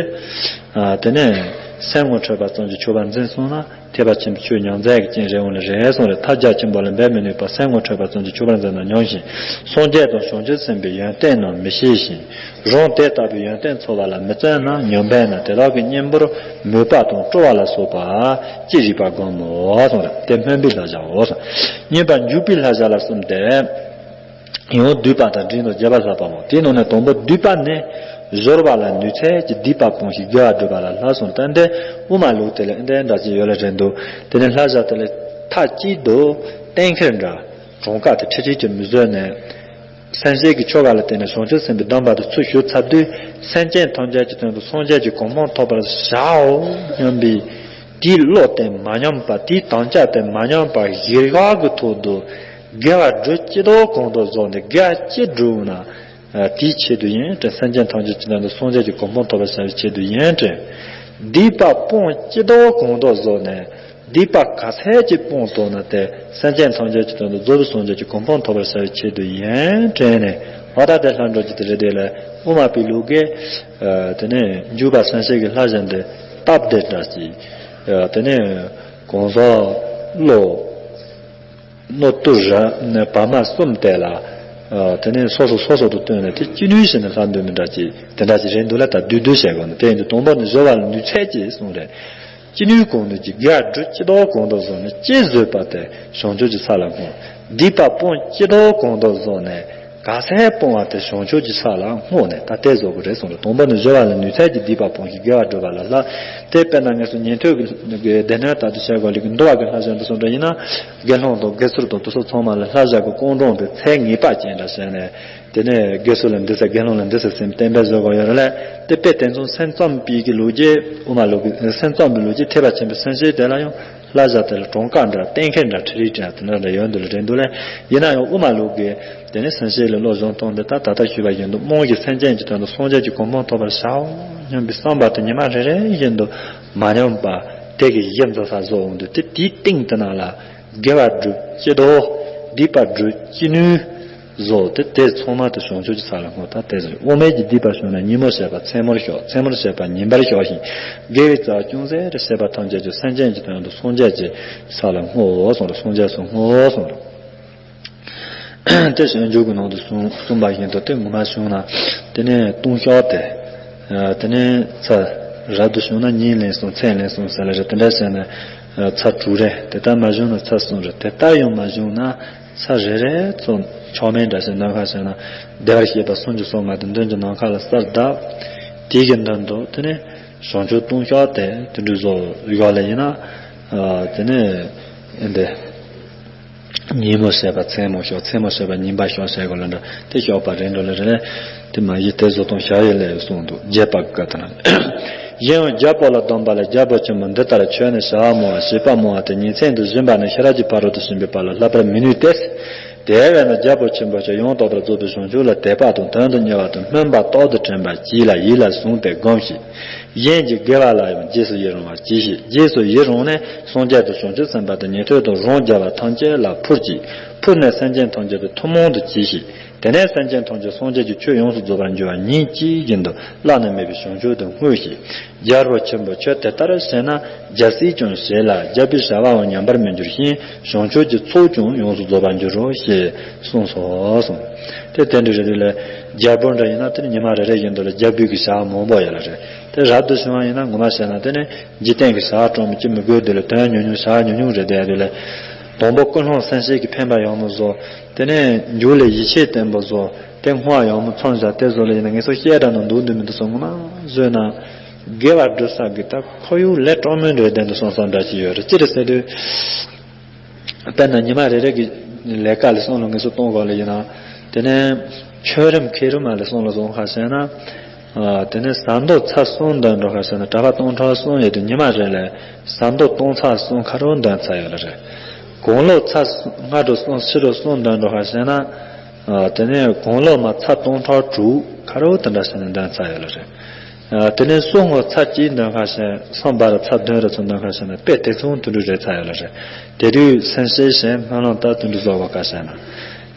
དེ་ནས་སེམས་ངོ་འཕྲོད་པ་ཙམ་གྱིས་ཆོག་པ་འཛིན་སོང་ན། ཐེག་པ་ཆེན་པོའི་ཆོས་ཉམས་ལེན་གྱི་རྐྱེན་རེད་འོང་ལ་རེད་གསུངས་རེད། ཐབས་རྒྱ་ཆེན་པོ་ལ་འབད་མི་ནུས་པ། སེམས་ངོ་འཕྲོད་པ་ཙམ་གྱིས་ཆོག་པར་འཛིན་ན་ཉམས་ཤིང་། སངས་རྒྱས་དང་བྱང་ཆུབ་སེམས་དཔའི་ཡོན་ཏན་རྣམས་མི་ཤེས་ཤིང་། རང་དེ་ལྟ་བུའི་ཡོན་ཏན་ཚོལ་བ་ལ་མི་བརྩོན་ན་ཉམས་པས་ན་དེ་དག་གི་གཉེན་པོར་མོས་པ་དང་སྤྲོ་བ་ལ་སོགས་པ་ཅི་རིགས་པ་བསྒོམ་མོ་གསུངས་རེད། དེ་སྨོན་པའི་བསླབ་བྱའོ། གཉིས་པ་འཇུག་པའི་བསླབ་བྱ་ལ་གསུམ་སྟེ། ཡང་བསྡུས་པ་དང་འབྲིང་དང་རྒྱས་པར་བསླབ་པའོ། དེའི་ནང་ནས་དང་པོ་བསྡུས་པ་ནི། སྦྱོར་བ་ལ་ནུས་ཚད་ཀྱི་སྡིག་པ་སྤོང་ཞིང་དགེ་བ་སྒྲུབ་པ་ལ་བསླབ་གསུངས། ད་འདི་དབུ་མ་ལུགས་དེ་ལ་འདི་འདྲ་ཅིག་ཡོད་ལ་རེད་འདུག་དེ་ནི་བསླབ་བྱ་དེ་ལ་མཐའ་གཅིག་ཏུ་གཏན་འཁེལ་འདྲ་གྲངས་ཀ་དེ་ཁྲིག་ཁྲིག་ཅིག་མི་བཟོས་ནས། སེམས་བསྐྱེད་ཀྱི་ཆོ་ག་ལ་བརྟེན་ནས་བྱང་ཆུབ་སེམས་དཔའི་གདམས་པ་དེ་ཚུར་ཞུ་ཚར་དུས། སེམས་ཅན་ཐམས་ཅད་ཀྱི་དོན་དུ་སངས་རྒྱས་ཀྱི་གོ་འཕང་ཐོབ་པར་བྱའོ་སྙམ་པའི། དེའི་བློ་དེ་མ་ཉམས་པ། དེའི་དམ་བཅའ་དེ་མ་ཉམས་པ་གཞིར་བཞག་གི་ཐོག་ཏུ། དགེ་བ་སྒྲུབ་ཅི་ལྟར་གང་དུ་བཟོ་ནས་དགེ་བ་ཅི་བསྒྲུབ་ན། དེའི་ཆེད་དུ་ཡིན་དྲན། སེམས་ཅན་ཐམས་ཅད་ཀྱི་དོན་དུ་སངས་རྒྱས་ཀྱི་གོ་འཕང་ཐོབ་པར་བྱ་བའི་ཆེད་དུ་ཡིན་དྲན། སྡིག་པ་སྤོང་ཅི་ལྟར་གང་དུ་བཟོ་ནས། སྡིག་པ་ག་ཚད་ཅིག་སྤོང་ཐུབ་ན་དེ་སེམས་ཅན་ཐམས་ཅད་ཀྱི་དོན་དུ་རྫོགས་པའི་སངས་རྒྱས་ཀྱི་གོ་འཕང་ཐོབ་པར་བྱ་བའི་ཆེད་དུ་ཡིན་དྲན་ནས། འོ་ད་དེ་ལྷ་འགྲོ་རྒྱུ་དེ་རེད་དེ་ལ། དབུ་མ་པའི་ལུགས་ཀྱི། དེ་ནས་འཇུག་པ་སེམས་བསྐྱེད་ཀྱི་བསླབ་བྱ་འདི་སྟབས་བདེ་འདྲ་ཞིག་དེ་ནས་གང་ཟག་བློ། སྣོད་དུ་ར་བར་མ་གསུམ་དེ་ལ། དེ་ནས་སོ་སོ་སོ་སོ་དུ་བཏོན་ནས་དེ་ཅི་ནུས་བྱས་ནས་ལྷག་འདོད་མི་འདྲ་ཅིག་དེ་འདྲ་ཅིག་རེད་འདུག་ལ། ད་བསྡུས་བསྡུས་བྱས་དགོས་ན། དེ་ཡིན་དུས་དང་པོ་ནི་སྦྱོར་བ་ལ་ནུས་ཚད་ཅིག་གསུངས་རེད། ཅི་ནུས་གང་ནུས་ཀྱིས་དགེ་བ་སྒྲུབ་ཅི་ལྟར་གང་དུ་བཟོ་ནས། ཅི་བཟོད་པ་དེ་བྱང་ཆུབ་ཀྱི་ས་ལ་བསྔོ། སྡིག་པ་སྤོང་ཅི་ལྟར་གང་དུ་བཟོ་ནས། ག་ཚད་སྤོང་བ་དེ་བྱང་ཆུབ་ཀྱི་ས་ལ་བསྔོ་ནས། ད་དེ་བཟོ་དགོས་རེད་གསུངས་རེད། དང་པོ་ནི་སྦྱོར་བ་ལ་ནུས་ཚད་ཀྱིས་སྡིག་པ་སྤོང་ཞིང་དགེ་བ་སྒྲུབ་པ་ལ་བསླབ། དེ་དཔེར་ན་ངེས་སོ་ཉན་ཐོས་ཀྱི་སྡེ་སྣོད་ལྟར་དུ་བྱས་དགོས་ལུགས་ཀྱི་འདུལ་བ་གི་བསླབ་བྱ་འདི་སོགས་འདྲ་ཡིན་ན། དགེ་སློང་དང་དགེ་ཚུལ་དང་དེ་སོགས་ཚང་མ་ལ་བསླབ་བྱ་གི་སྐོང་གྲོང་དེ་ཚད་ངེས་པ་ཅན་འདྲ་བྱས་ནས། དེ་ནས་དགེ་ཚུལ་ལ་འདི་ཟེར། དགེ་སློང་ལ་འདི་ཟེར་སེམས་གཏན་འབེབས་བཟོ་དགོས་ཡོད་རེད་ལ། དེ་དཔེ་དེ་མཚུངས་སེམས་ཙམ་པའི་གི་ལུགས་ཀྱི། དབུ་མ་ལུགས་ཀྱི་སེམས་ཙམ་པའི་ལུགས་ཀྱི་ཐེག་པ་ཆེན་པོའི་སེམས་བསྐྱེད་དེ་ལ་ཡང་བསླབ་བྱ་དེ་ལ་གྲངས་ཀ་འདྲ་གཏན་འཁེལ་འདྲ་ཁྲིག་ཁྲིག་འདྲ་དེ་འདྲ་འདྲ་ཡོད་འདུག་ལ་རེད་འདུག་ལ། ཡིན་ན་ཡང་དབུ་མ་ལུགས་ཀྱི་དེ་ནི་སེམས་བསྐྱེད་ལ་བློ་སྦྱོང་སྟངས་འདི་ལྟར་ད་ལྟ་ཞུས་པ་བཞིན་དུ། རྨང་གཞི་སེམས་ཅན་གྱི་དོན་དུ་སངས་རྒྱས་ཀྱི་གོ་འཕང་ཐོབ་པར་བྱའོ་སྙམ་པའི་བསམ་པ་དེ་ཉི་མ་རེ་རེ་བཞིན་དུ་མ་ཉམས་པ་དེ་གི་གཞི་འཛིན་ས་བཟོ་འོང་དུས། དེ་དེའི་སྟེང་དེ་ནང་ལ་དགེ་བ་སྒྲུབ་ཅི་ལྟར། སྡིག་པ་སྒྲུབ་ཅི་ནུས་བཟོ་སྟེ། དེ་ཚང་མ་དེ་བྱང་ཆུབ་ཀྱི་ས་ལ་བསྔོ། ད་དེ་བཟོ། དབུ་མའི་གི་སྡིག་པ་བྱུང་ན་ཉིན་མོར་བྱས་པ་མཚན་མོར་བཤགས། མཚན་མོར་བྱས་པ་ཉིན་པར་བཤགས་ཤིང་། དགེ་བའི་རྩ་བ་ཅུང་ཟད་རེ་བྱས་པ་ཐམས་ཅད་ཀྱང་སེམས་ཅན་གྱི་དོན་དུ་སངས་རྒྱས་ཀྱི་ས་ལ་བསྔོའོ་གསུངས་རེད། སངས་རྒྱས་སུ་བསྔོའོ་གསུངས་རེད། དེ་བྱང་ཆུབ་ཀྱི་ནང་དུ་གསུངས་གསུངས་པ་བཞིན་དུ་དེ་ངོ་མ་བྱུང་ན། དེ་ནས་ལྟུང་བཤགས་དེ། དེ་ནས་ཚར་རབ་ཏུ་བྱུང་ན་ཉིན་ལན་གསུམ་མཚན་ལན་གསུམ་ཟེར་ལ་རེད། དེ་འདྲ་བྱས་ནས་ཚར་དྲུག་རེད། དེ་ལྟར་མ་བྱུང་ན་ཚར་གསུམ་རེད། དེ་ལྟར་ཡང་མ་བྱུང་ན་ཚར་རེ་རེ་ཙམ་ཆག་མེད་འདྲ་ཞིག་ནམ་མཁའ་བྱས་ན། བདེ་བར་གཤེགས་པ་སུམ་ཅུ་སོ་ལྔ་དེ་མདུན་གྱི་ནམ་མཁའ་ལ་གསལ་གདབ། དེའི་གི་མདུན་དུ་དེ་ནས་བྱང་ཆུབ་ལྟུང་བཤགས་དེ་དེ་འདྲ་བཟོ་ཡོད་ལ་ཡིན་ན། དེ་ནས་འདི། ཉིན་མོ་བྱས་པ་མཚན་མོ་བཤགས། མཚན་མོ་བྱས་པ་ཉིན་པར་བཤགས་བྱས་དགོས་ལ་འདྲ། དེ་བཤགས་པ་རེད་འགྲོ་ལ་རེད། དེ་མ་གཞི་དེ་བཟོ་སྟངས་བྱ་ཡི་ལས་གསུངས་འདུག་རྒྱས་པར་བཀའ་དང་། གཞན་ཡང་རྒྱལ་པོ་ལ་གདམས་པ་ལས། རྒྱལ་པོ་ཆེན་པོ་འདི་ལྟར་ཁྱོད་ནི་བྱ་བ་སྨྲ་བ་བྱེད་པ་སྨྲ་བ་སྟེ། ཉིན་མཚན་དུ་སྦྱིན་པ་ནི་ཤེས་རབ་ཀྱི་ཕ་རོལ་ཏུ་ཕྱིན་པའི་བར་ལ་བསླབ་པར་མི་ནུས་ཏེ། དེ་བས་ན་རྒྱལ་པོ་ཆེན་པོ་ཁྱོད་ཡང་དག་པར་རྫོགས་པའི་བྱང་ཆུབ་ལ་དད་པ་དང་དོན་དུ་གཉེར་བ་དང་སྨོན་པ་རྟག་ཏུ་དྲན་པར་གྱིས་ལ་ཡིད་ལ་བཟུང་སྟེ་སྒོམས་ཤིག་གཞན་གྱི་དགེ་བ་ལ་ཡང་རྗེས་སུ་ཡི་རང་བར་གྱིས་ཤིག་རྗེས་སུ་ཡི་རང་ནས་སངས་རྒྱས་དང་བྱང་ཆུབ་སེམས་དཔའ་དང་ཉན་ཐོས་དང་རང་རྒྱལ་བ་ཐམས་ཅད་ལ་ཕུལ་ཅིག་ཕུལ་ནས་སེམས་ཅན་ཐམས་ཅད་དུ་ཐུན་མོང་དུ་གྱིས་ཤིག་དེ་ནས་སེམས་ཅན་ཐམས་ཅད་སངས་རྒྱས་ཀྱི་ཆོས་ཡོངས་སུ་རྫོགས་པར་འགྱུར་བ་ཉིད་ཇི་བཞིན་དུ་བླ་ན་མེད་པའི་བྱང་ཆུབ་ཏུ་བསྔོས་ཤིག་རྒྱལ་པོ་ཆེན་པོ་ཁྱོད་དེ་ལྟར་བྱས་ན། རྒྱལ་སྲིད་ཀྱང་བྱེད་ལ། རྒྱལ་པོའི་བྱ་བའང་ཉམས་པར་མི་འགྱུར་ཞིང་། བྱང་ཆུབ་ཀྱི་ཚོགས་ཀྱང་ཡོངས་སུ་རྫོགས་པར་འགྱུར་རོ་ཞེས་གསུངས་སོ་གསུངས། དེ་དེ་འདྲ་རེད་དེ་ལས། རྒྱལ་པོ་འདྲ་ཡིན་ན་དེ་ནི་ཉི་མ་རེ་རེ་བཞིན་དུ་ལ་རྒྱལ་པོའི་གི་བྱ་བ་མང་པོ་ཡོད་ལ་རེད། དེ་རབ་ཏུ་བྱུང་བ་ཡིན་ན་ངོ་མ་བཤད་ན་དེ་ནི་འཇིག་རྟེན་གྱི་བྱ་བ་སྤྲོ་མི་ཅི་མི་དགོས་དེ་ལས་དོན་ཉུང་ཉུང་བྱ་བ་ཉུང་ཉུང་རེད་དེ་དེ་ལས། དང་པོ་ཀུན་སློང་སེམས་བསྐྱེད་ཀྱི་འཕེན་པ་ཡག་མོ་བཟོ། དེ་ནས་མཇུག་ལ་ཡིད་ཆེས་བརྟན་པོ་བཟོ། དེ་བསྔོ་བ་ཡག་མོ་མཚམས་བཞག་དེ་བཟོ་ལ་ཡིན་ན་ངེས་སོ་བཤད་འདྲ་ནང་འདུག་འདུག་མི་འདུག་སོ་ངོ་མ་བཟོས་ན། དགེ་བ་སྒྲུབ་ས་གི་ད་ཁོར་ཡུག་ལས་སྤྲོ་མོའི་འདྲ་བདེ་འདུག་སོང་ས་འདྲ་ཞིག་ཡོད་རེད། ཅི་རེད་ཟེར་དུས། དཔེར་ན་ཉི་མ་རེ་རེ་གི་ལས་ཀ་ལས་སོང་ལ་ངེས་སོ་གཏོང་དགོས་ལ་ཡིན་ན། དེ་ནས་ཆོས་རིམ་མཁས་རིམ་མ་ལས་སོང་ལ་བཟོ་ཁ་ཟེར་ན། དེ་ནས་ཟ་འདོད་ཚར་གསུམ་འདོན་འགྲོ་ཁ་ཟེར་ན་གྲྭ་པ་སྟོང་ཕྲག་གསུམ་ཡོད་དུས་ཉི་མ་རེ་ལ་ཟ་འདོད་སྟོང་ཚར་གསུམ་ཁ་རོག་འདོན་ཚར་ཡོད་ལ་རེད། དགུང་ལོ་ཚར་ལྔ་དྲུག་གསུམ་བཞི་དྲུག་གསུམ་འདོན་འགྲོ་ཁ་ཟེར་ན། དེ་ནས་དགུང་ལོ་མ་ཚར་སྟོང་ཕྲག་དྲུག་ཁ་རོག་དེ་འདྲ་ཟེར་ནས་འདོན་ཚར་ཡོད་ལ་རེད། དེ་ནས་གསུམ་ངོ་ཚར་གཅིག་འདོན་ཁ་ཟེར་སོང་བར་ཚར་བདུན་རེ་ཚོ་འདོན་ཁ་ཟེར་ན་དཔེ་དེ་མཚུངས་དུད་འགྲོ་རེད་ཚར་ཡོད་ལ་རེད། དེ་དུས་སེམས་ཤེས་ཞེས་སྨོན་ལམ་ལྟར་དུད་འགྲོ་བཟོ་བ་ཁ་ཟེར་ན།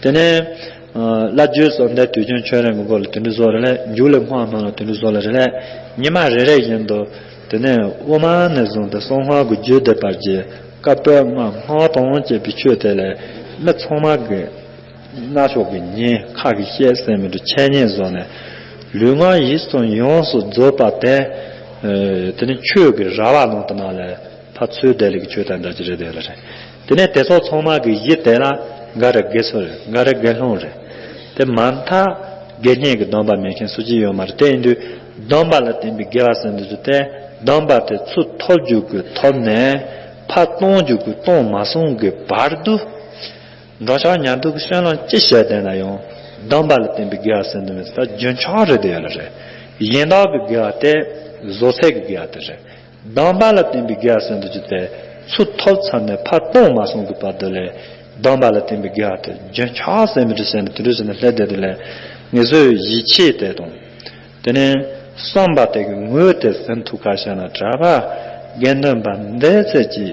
དེ་ནས། བླ་བརྒྱུད་སོགས་འདས་དུས་རྒྱུན་ཆོས་རིམ་གྱི་སྒོ་ལ་དུད་འགྲོ་བཟོ་རེ་ལས་མཇུག་ལ་སྔོ་སྨོན་ལ་དུད་འགྲོ་བཟོ་ལ་རེ་ལས་ཉི་མ་རེ་རེ་བཞིན་དུ། དེ་ནས་དབུ་མ་ནས་བཟུང་སྟེ་གསང་སྔགས་ཀྱི་རྒྱུད་སྡེ་བར་གྱི་བཀའ་པོད་ལྔ་སྔགས་དང་བཅས་པའི་ཆོས་དེ་ལས་མི་ཚང་མ་གི་རྣ་ཕྱོགས་ཀྱི་ཉན་ཁ་གི་བཤད་ཟེར་མི་འདྲ་འཆད་ཉན་བཟོ་ནས་ལུས་ངག་ཡིད་གསུམ་ཡོངས་སུ་རྫོགས་པ་དེ། དེ་ནི་ཆོས་ཀྱི་ར་བ་ནང་དུ་ནང་ལས་ཕར་ཚུར་བསྡད་ལེགས་ཆོས་དང་འདྲ་ཅི་རེད་དེ་ལ་རེད། དེ་ནས་དེ་ཚོ་ཚང་མ་གི་ཡིད་དེ་ལ་འགའ་རེ་དགེ་ཚོ་རེད། འགའ་རེ་དགེ་སློང་རེད། དེ་མ་མཐའ་དགེ་བསྙེན་གྱི་སྡོམ་པ་མེད་མཁན་སུ་གཅིག་ཡོད་མ་རེད། དེ་ཡིན་དུས་སྡོམ་པ་ལ་བརྟེན་པའི་དགེ་བ་ཟེར་འདུག་ཚུལ་དེ། སྡོམ་པ་དེ་ཚུར་ཐོབ་རྒྱུ་གི་ཐོབ་ནས་ཕར་གཏོང་རྒྱུ་གི་གཏོང་མ་སོང་གི་བར་དུ། འགྲོ་འཆག་ཉལ་འདུག་གི་སྤྱོད་ལམ་ཅི་བྱས་བསྡད་ན་ཡང་སྡོམ་པ་ལ་བརྟེན་པའི་དགེ་བ་ཟེར་འདུག་མེད་ཚུལ་ད་རྒྱུན་ཆགས་རེད་དེ་ཡོད་ལ་རེད། ཡིན་དག་གི་དགེ་བ་དེ་བཟོ་ཚད་ཀྱི་དགེ་བ་དེ་རེད། སྡོམ་པ་ལ་བརྟེན་པའི་དགེ་བ་ཟེར་འདུག་ཚུལ་དེ་ཚུར་ཐོབ་ཚར་ནས་ཕར་གཏོང་མ་སོང་གི་བར་དུ་ལས་སྡོམ་པ་ལ་བརྟེན་པའི་དགེ་བ་དེ་རྒྱུན་ཆགས་ཟེར་མི་འདྲ་བྱས་ནས་དེ་འདྲ་བྱས་ནས་སླེབས་བསྡད་དུས་ལས་ངེད་ཚོས་ཡིད་ཆེས་དེ་དང་། དེ་ནས་བསམ་པ་དེ་གི་ངོས་དེ་ཟིན་ཐུབ་ཁ་བྱས་ན་གྲྭ་པ་དགེ་འདུན་པ་འདི་ཚད་ཀྱི་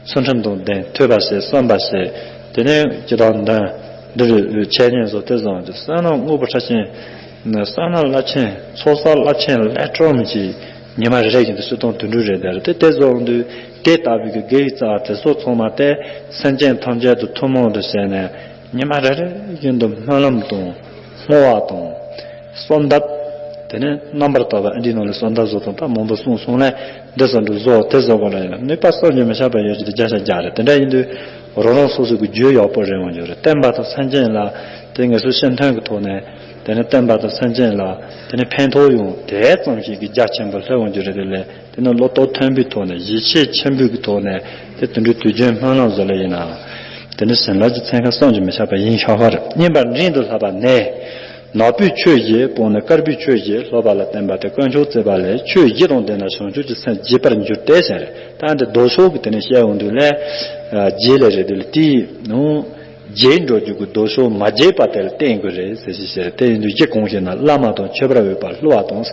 ཚུལ་ཁྲིམས་དང་ལྡན་ཐོས་པ་བྱེད་བསམ་པ་བྱེད། དེ་ནས་ཅི་དང་འདོན་འདི་རུ་འཆད་ཉན་སོགས་དེ་བཟང་གི་བསོད་ནམས་དངོས་པོ་ཕྲ་ཞིང་བསོད་ནམས་རླབས་ཆེན་ཚོགས་བསགས་རླབས་ཆེན་ལས་སྤྲོམ་གྱི་ཉི་མ་རེ་རེ་བཞིན་དུ་སུ་དང་དུད་འགྲོ་རེ་དེ་རེ་དེ་དེ་བཟང་དུས་དེ་ལྟ་བུའི་གི་དགེ་བའི་རྩ་བ་དེ་ཚོ་ཚང་མ་དེ་སེམས་ཅན་ཐམས་ཅད་དུ་ཐུན་མོང་དུ་བྱས་ནས་ཉི་མ་རེ་རེ་བཞིན་དུ་སྨོན་ལམ་དང་། བསླུ་བ་དང་། གསོལ་འདེབས། དེ་ནས་རྣམ་པར་དག་པ་ཨ་འདྲིའི་ནང་ལ་གསོལ་འདེབས་བཟོ་དང་ད་མང་པོ་གསུངས་སོང་ལས་འདི་ཚོ་འདུག་བཟོ་དེ་བཟོ་དགོས་ལ་ཡིན་ན་ནུས་པ་བསམ་གྱིས་མི་ཁྱབ་པ་ཡོད་ཀྱི་དེ་བརྒྱ་ཆ་བརྒྱ་རེད། དེ་འདྲ་ཡིན་དུས་རང་རང་སོ་སོ་གི་རྒྱུད་ཡག་པོ་རེད་འོང་རྒྱུ་རེད། བསྟན་པ་དང་སེམས་ཅན་ལ་དེ་ངེད་ཚོའི་སེམས་དོན་གྱི་ཐོག་ནས་དེ་ནས་བསྟན་པ་དང་སེམས་ཅན་ལ་དེ་ནས་ཕན་ཐོགས་ཡོང་དེ་ཙམ་ཞིག་གི་རྒྱ་ཆེན་པོ་སླེབས་འོང་རྒྱུ་རེད། དེ་ལས་དེ་ནས་བློ་སྟོབས་མཐོན་པོའི་ཐོག་ནས་ཡིད་ཆེས་ཆེན་པོའི་གི་ཐོག་ནས་དེ་དུད་འགྲོའི་དུས་རྒྱུན་སྨོན་ལམ་བཟོ་ལ་ཡིན་ན་དེ་ནས་བྱིན་རླབས་ཀྱི་ཚན་ཁ་བསམ་གྱིས་མི་ཁྱབ་པ་ཡིན་ཤོག་པ་རེད། བསྙེན་པར་འདྲེན་དུ་བསླབ་པ་ནས། ནག་པོའི་ཆོས་བཞི་སྤངས་ནས་དཀར་པོའི་ཆོས་བཞི་སློབ་པ་ལ་བརྟེན་པ་སྟེ་དཀོན་མཆོག་བརྩེགས་པ་ལས་ཆོས་བཞི་དང་ལྡན་ན་བྱང་ཆུབ་ཀྱི་སེམས་རྒྱས་པར་འགྱུར་ཏེ་ཟེར། ད་འདི་ལྡོག་ཕྱོགས་ཀྱི་དེ་ནས་བཤད་འོང་དུས་ལས། རྒྱས་ལས་རེད་དེ་ལ་དེའི་ནང་རྒྱས་འགྲོ་རྒྱུ་གི་ལྡོག་ཕྱོགས་མ་རྒྱས་པ་དེ་ལ་བསྟན་དགོས་རེད་ཟེར་ཞིག་བཤད་རེད། དེ་ཡིན་དུས་གཅིག་གང་ཞེ་ན་བླ་མ་དང་མཆོད་པར་འོས་པ་བསླུ་བ་དང་།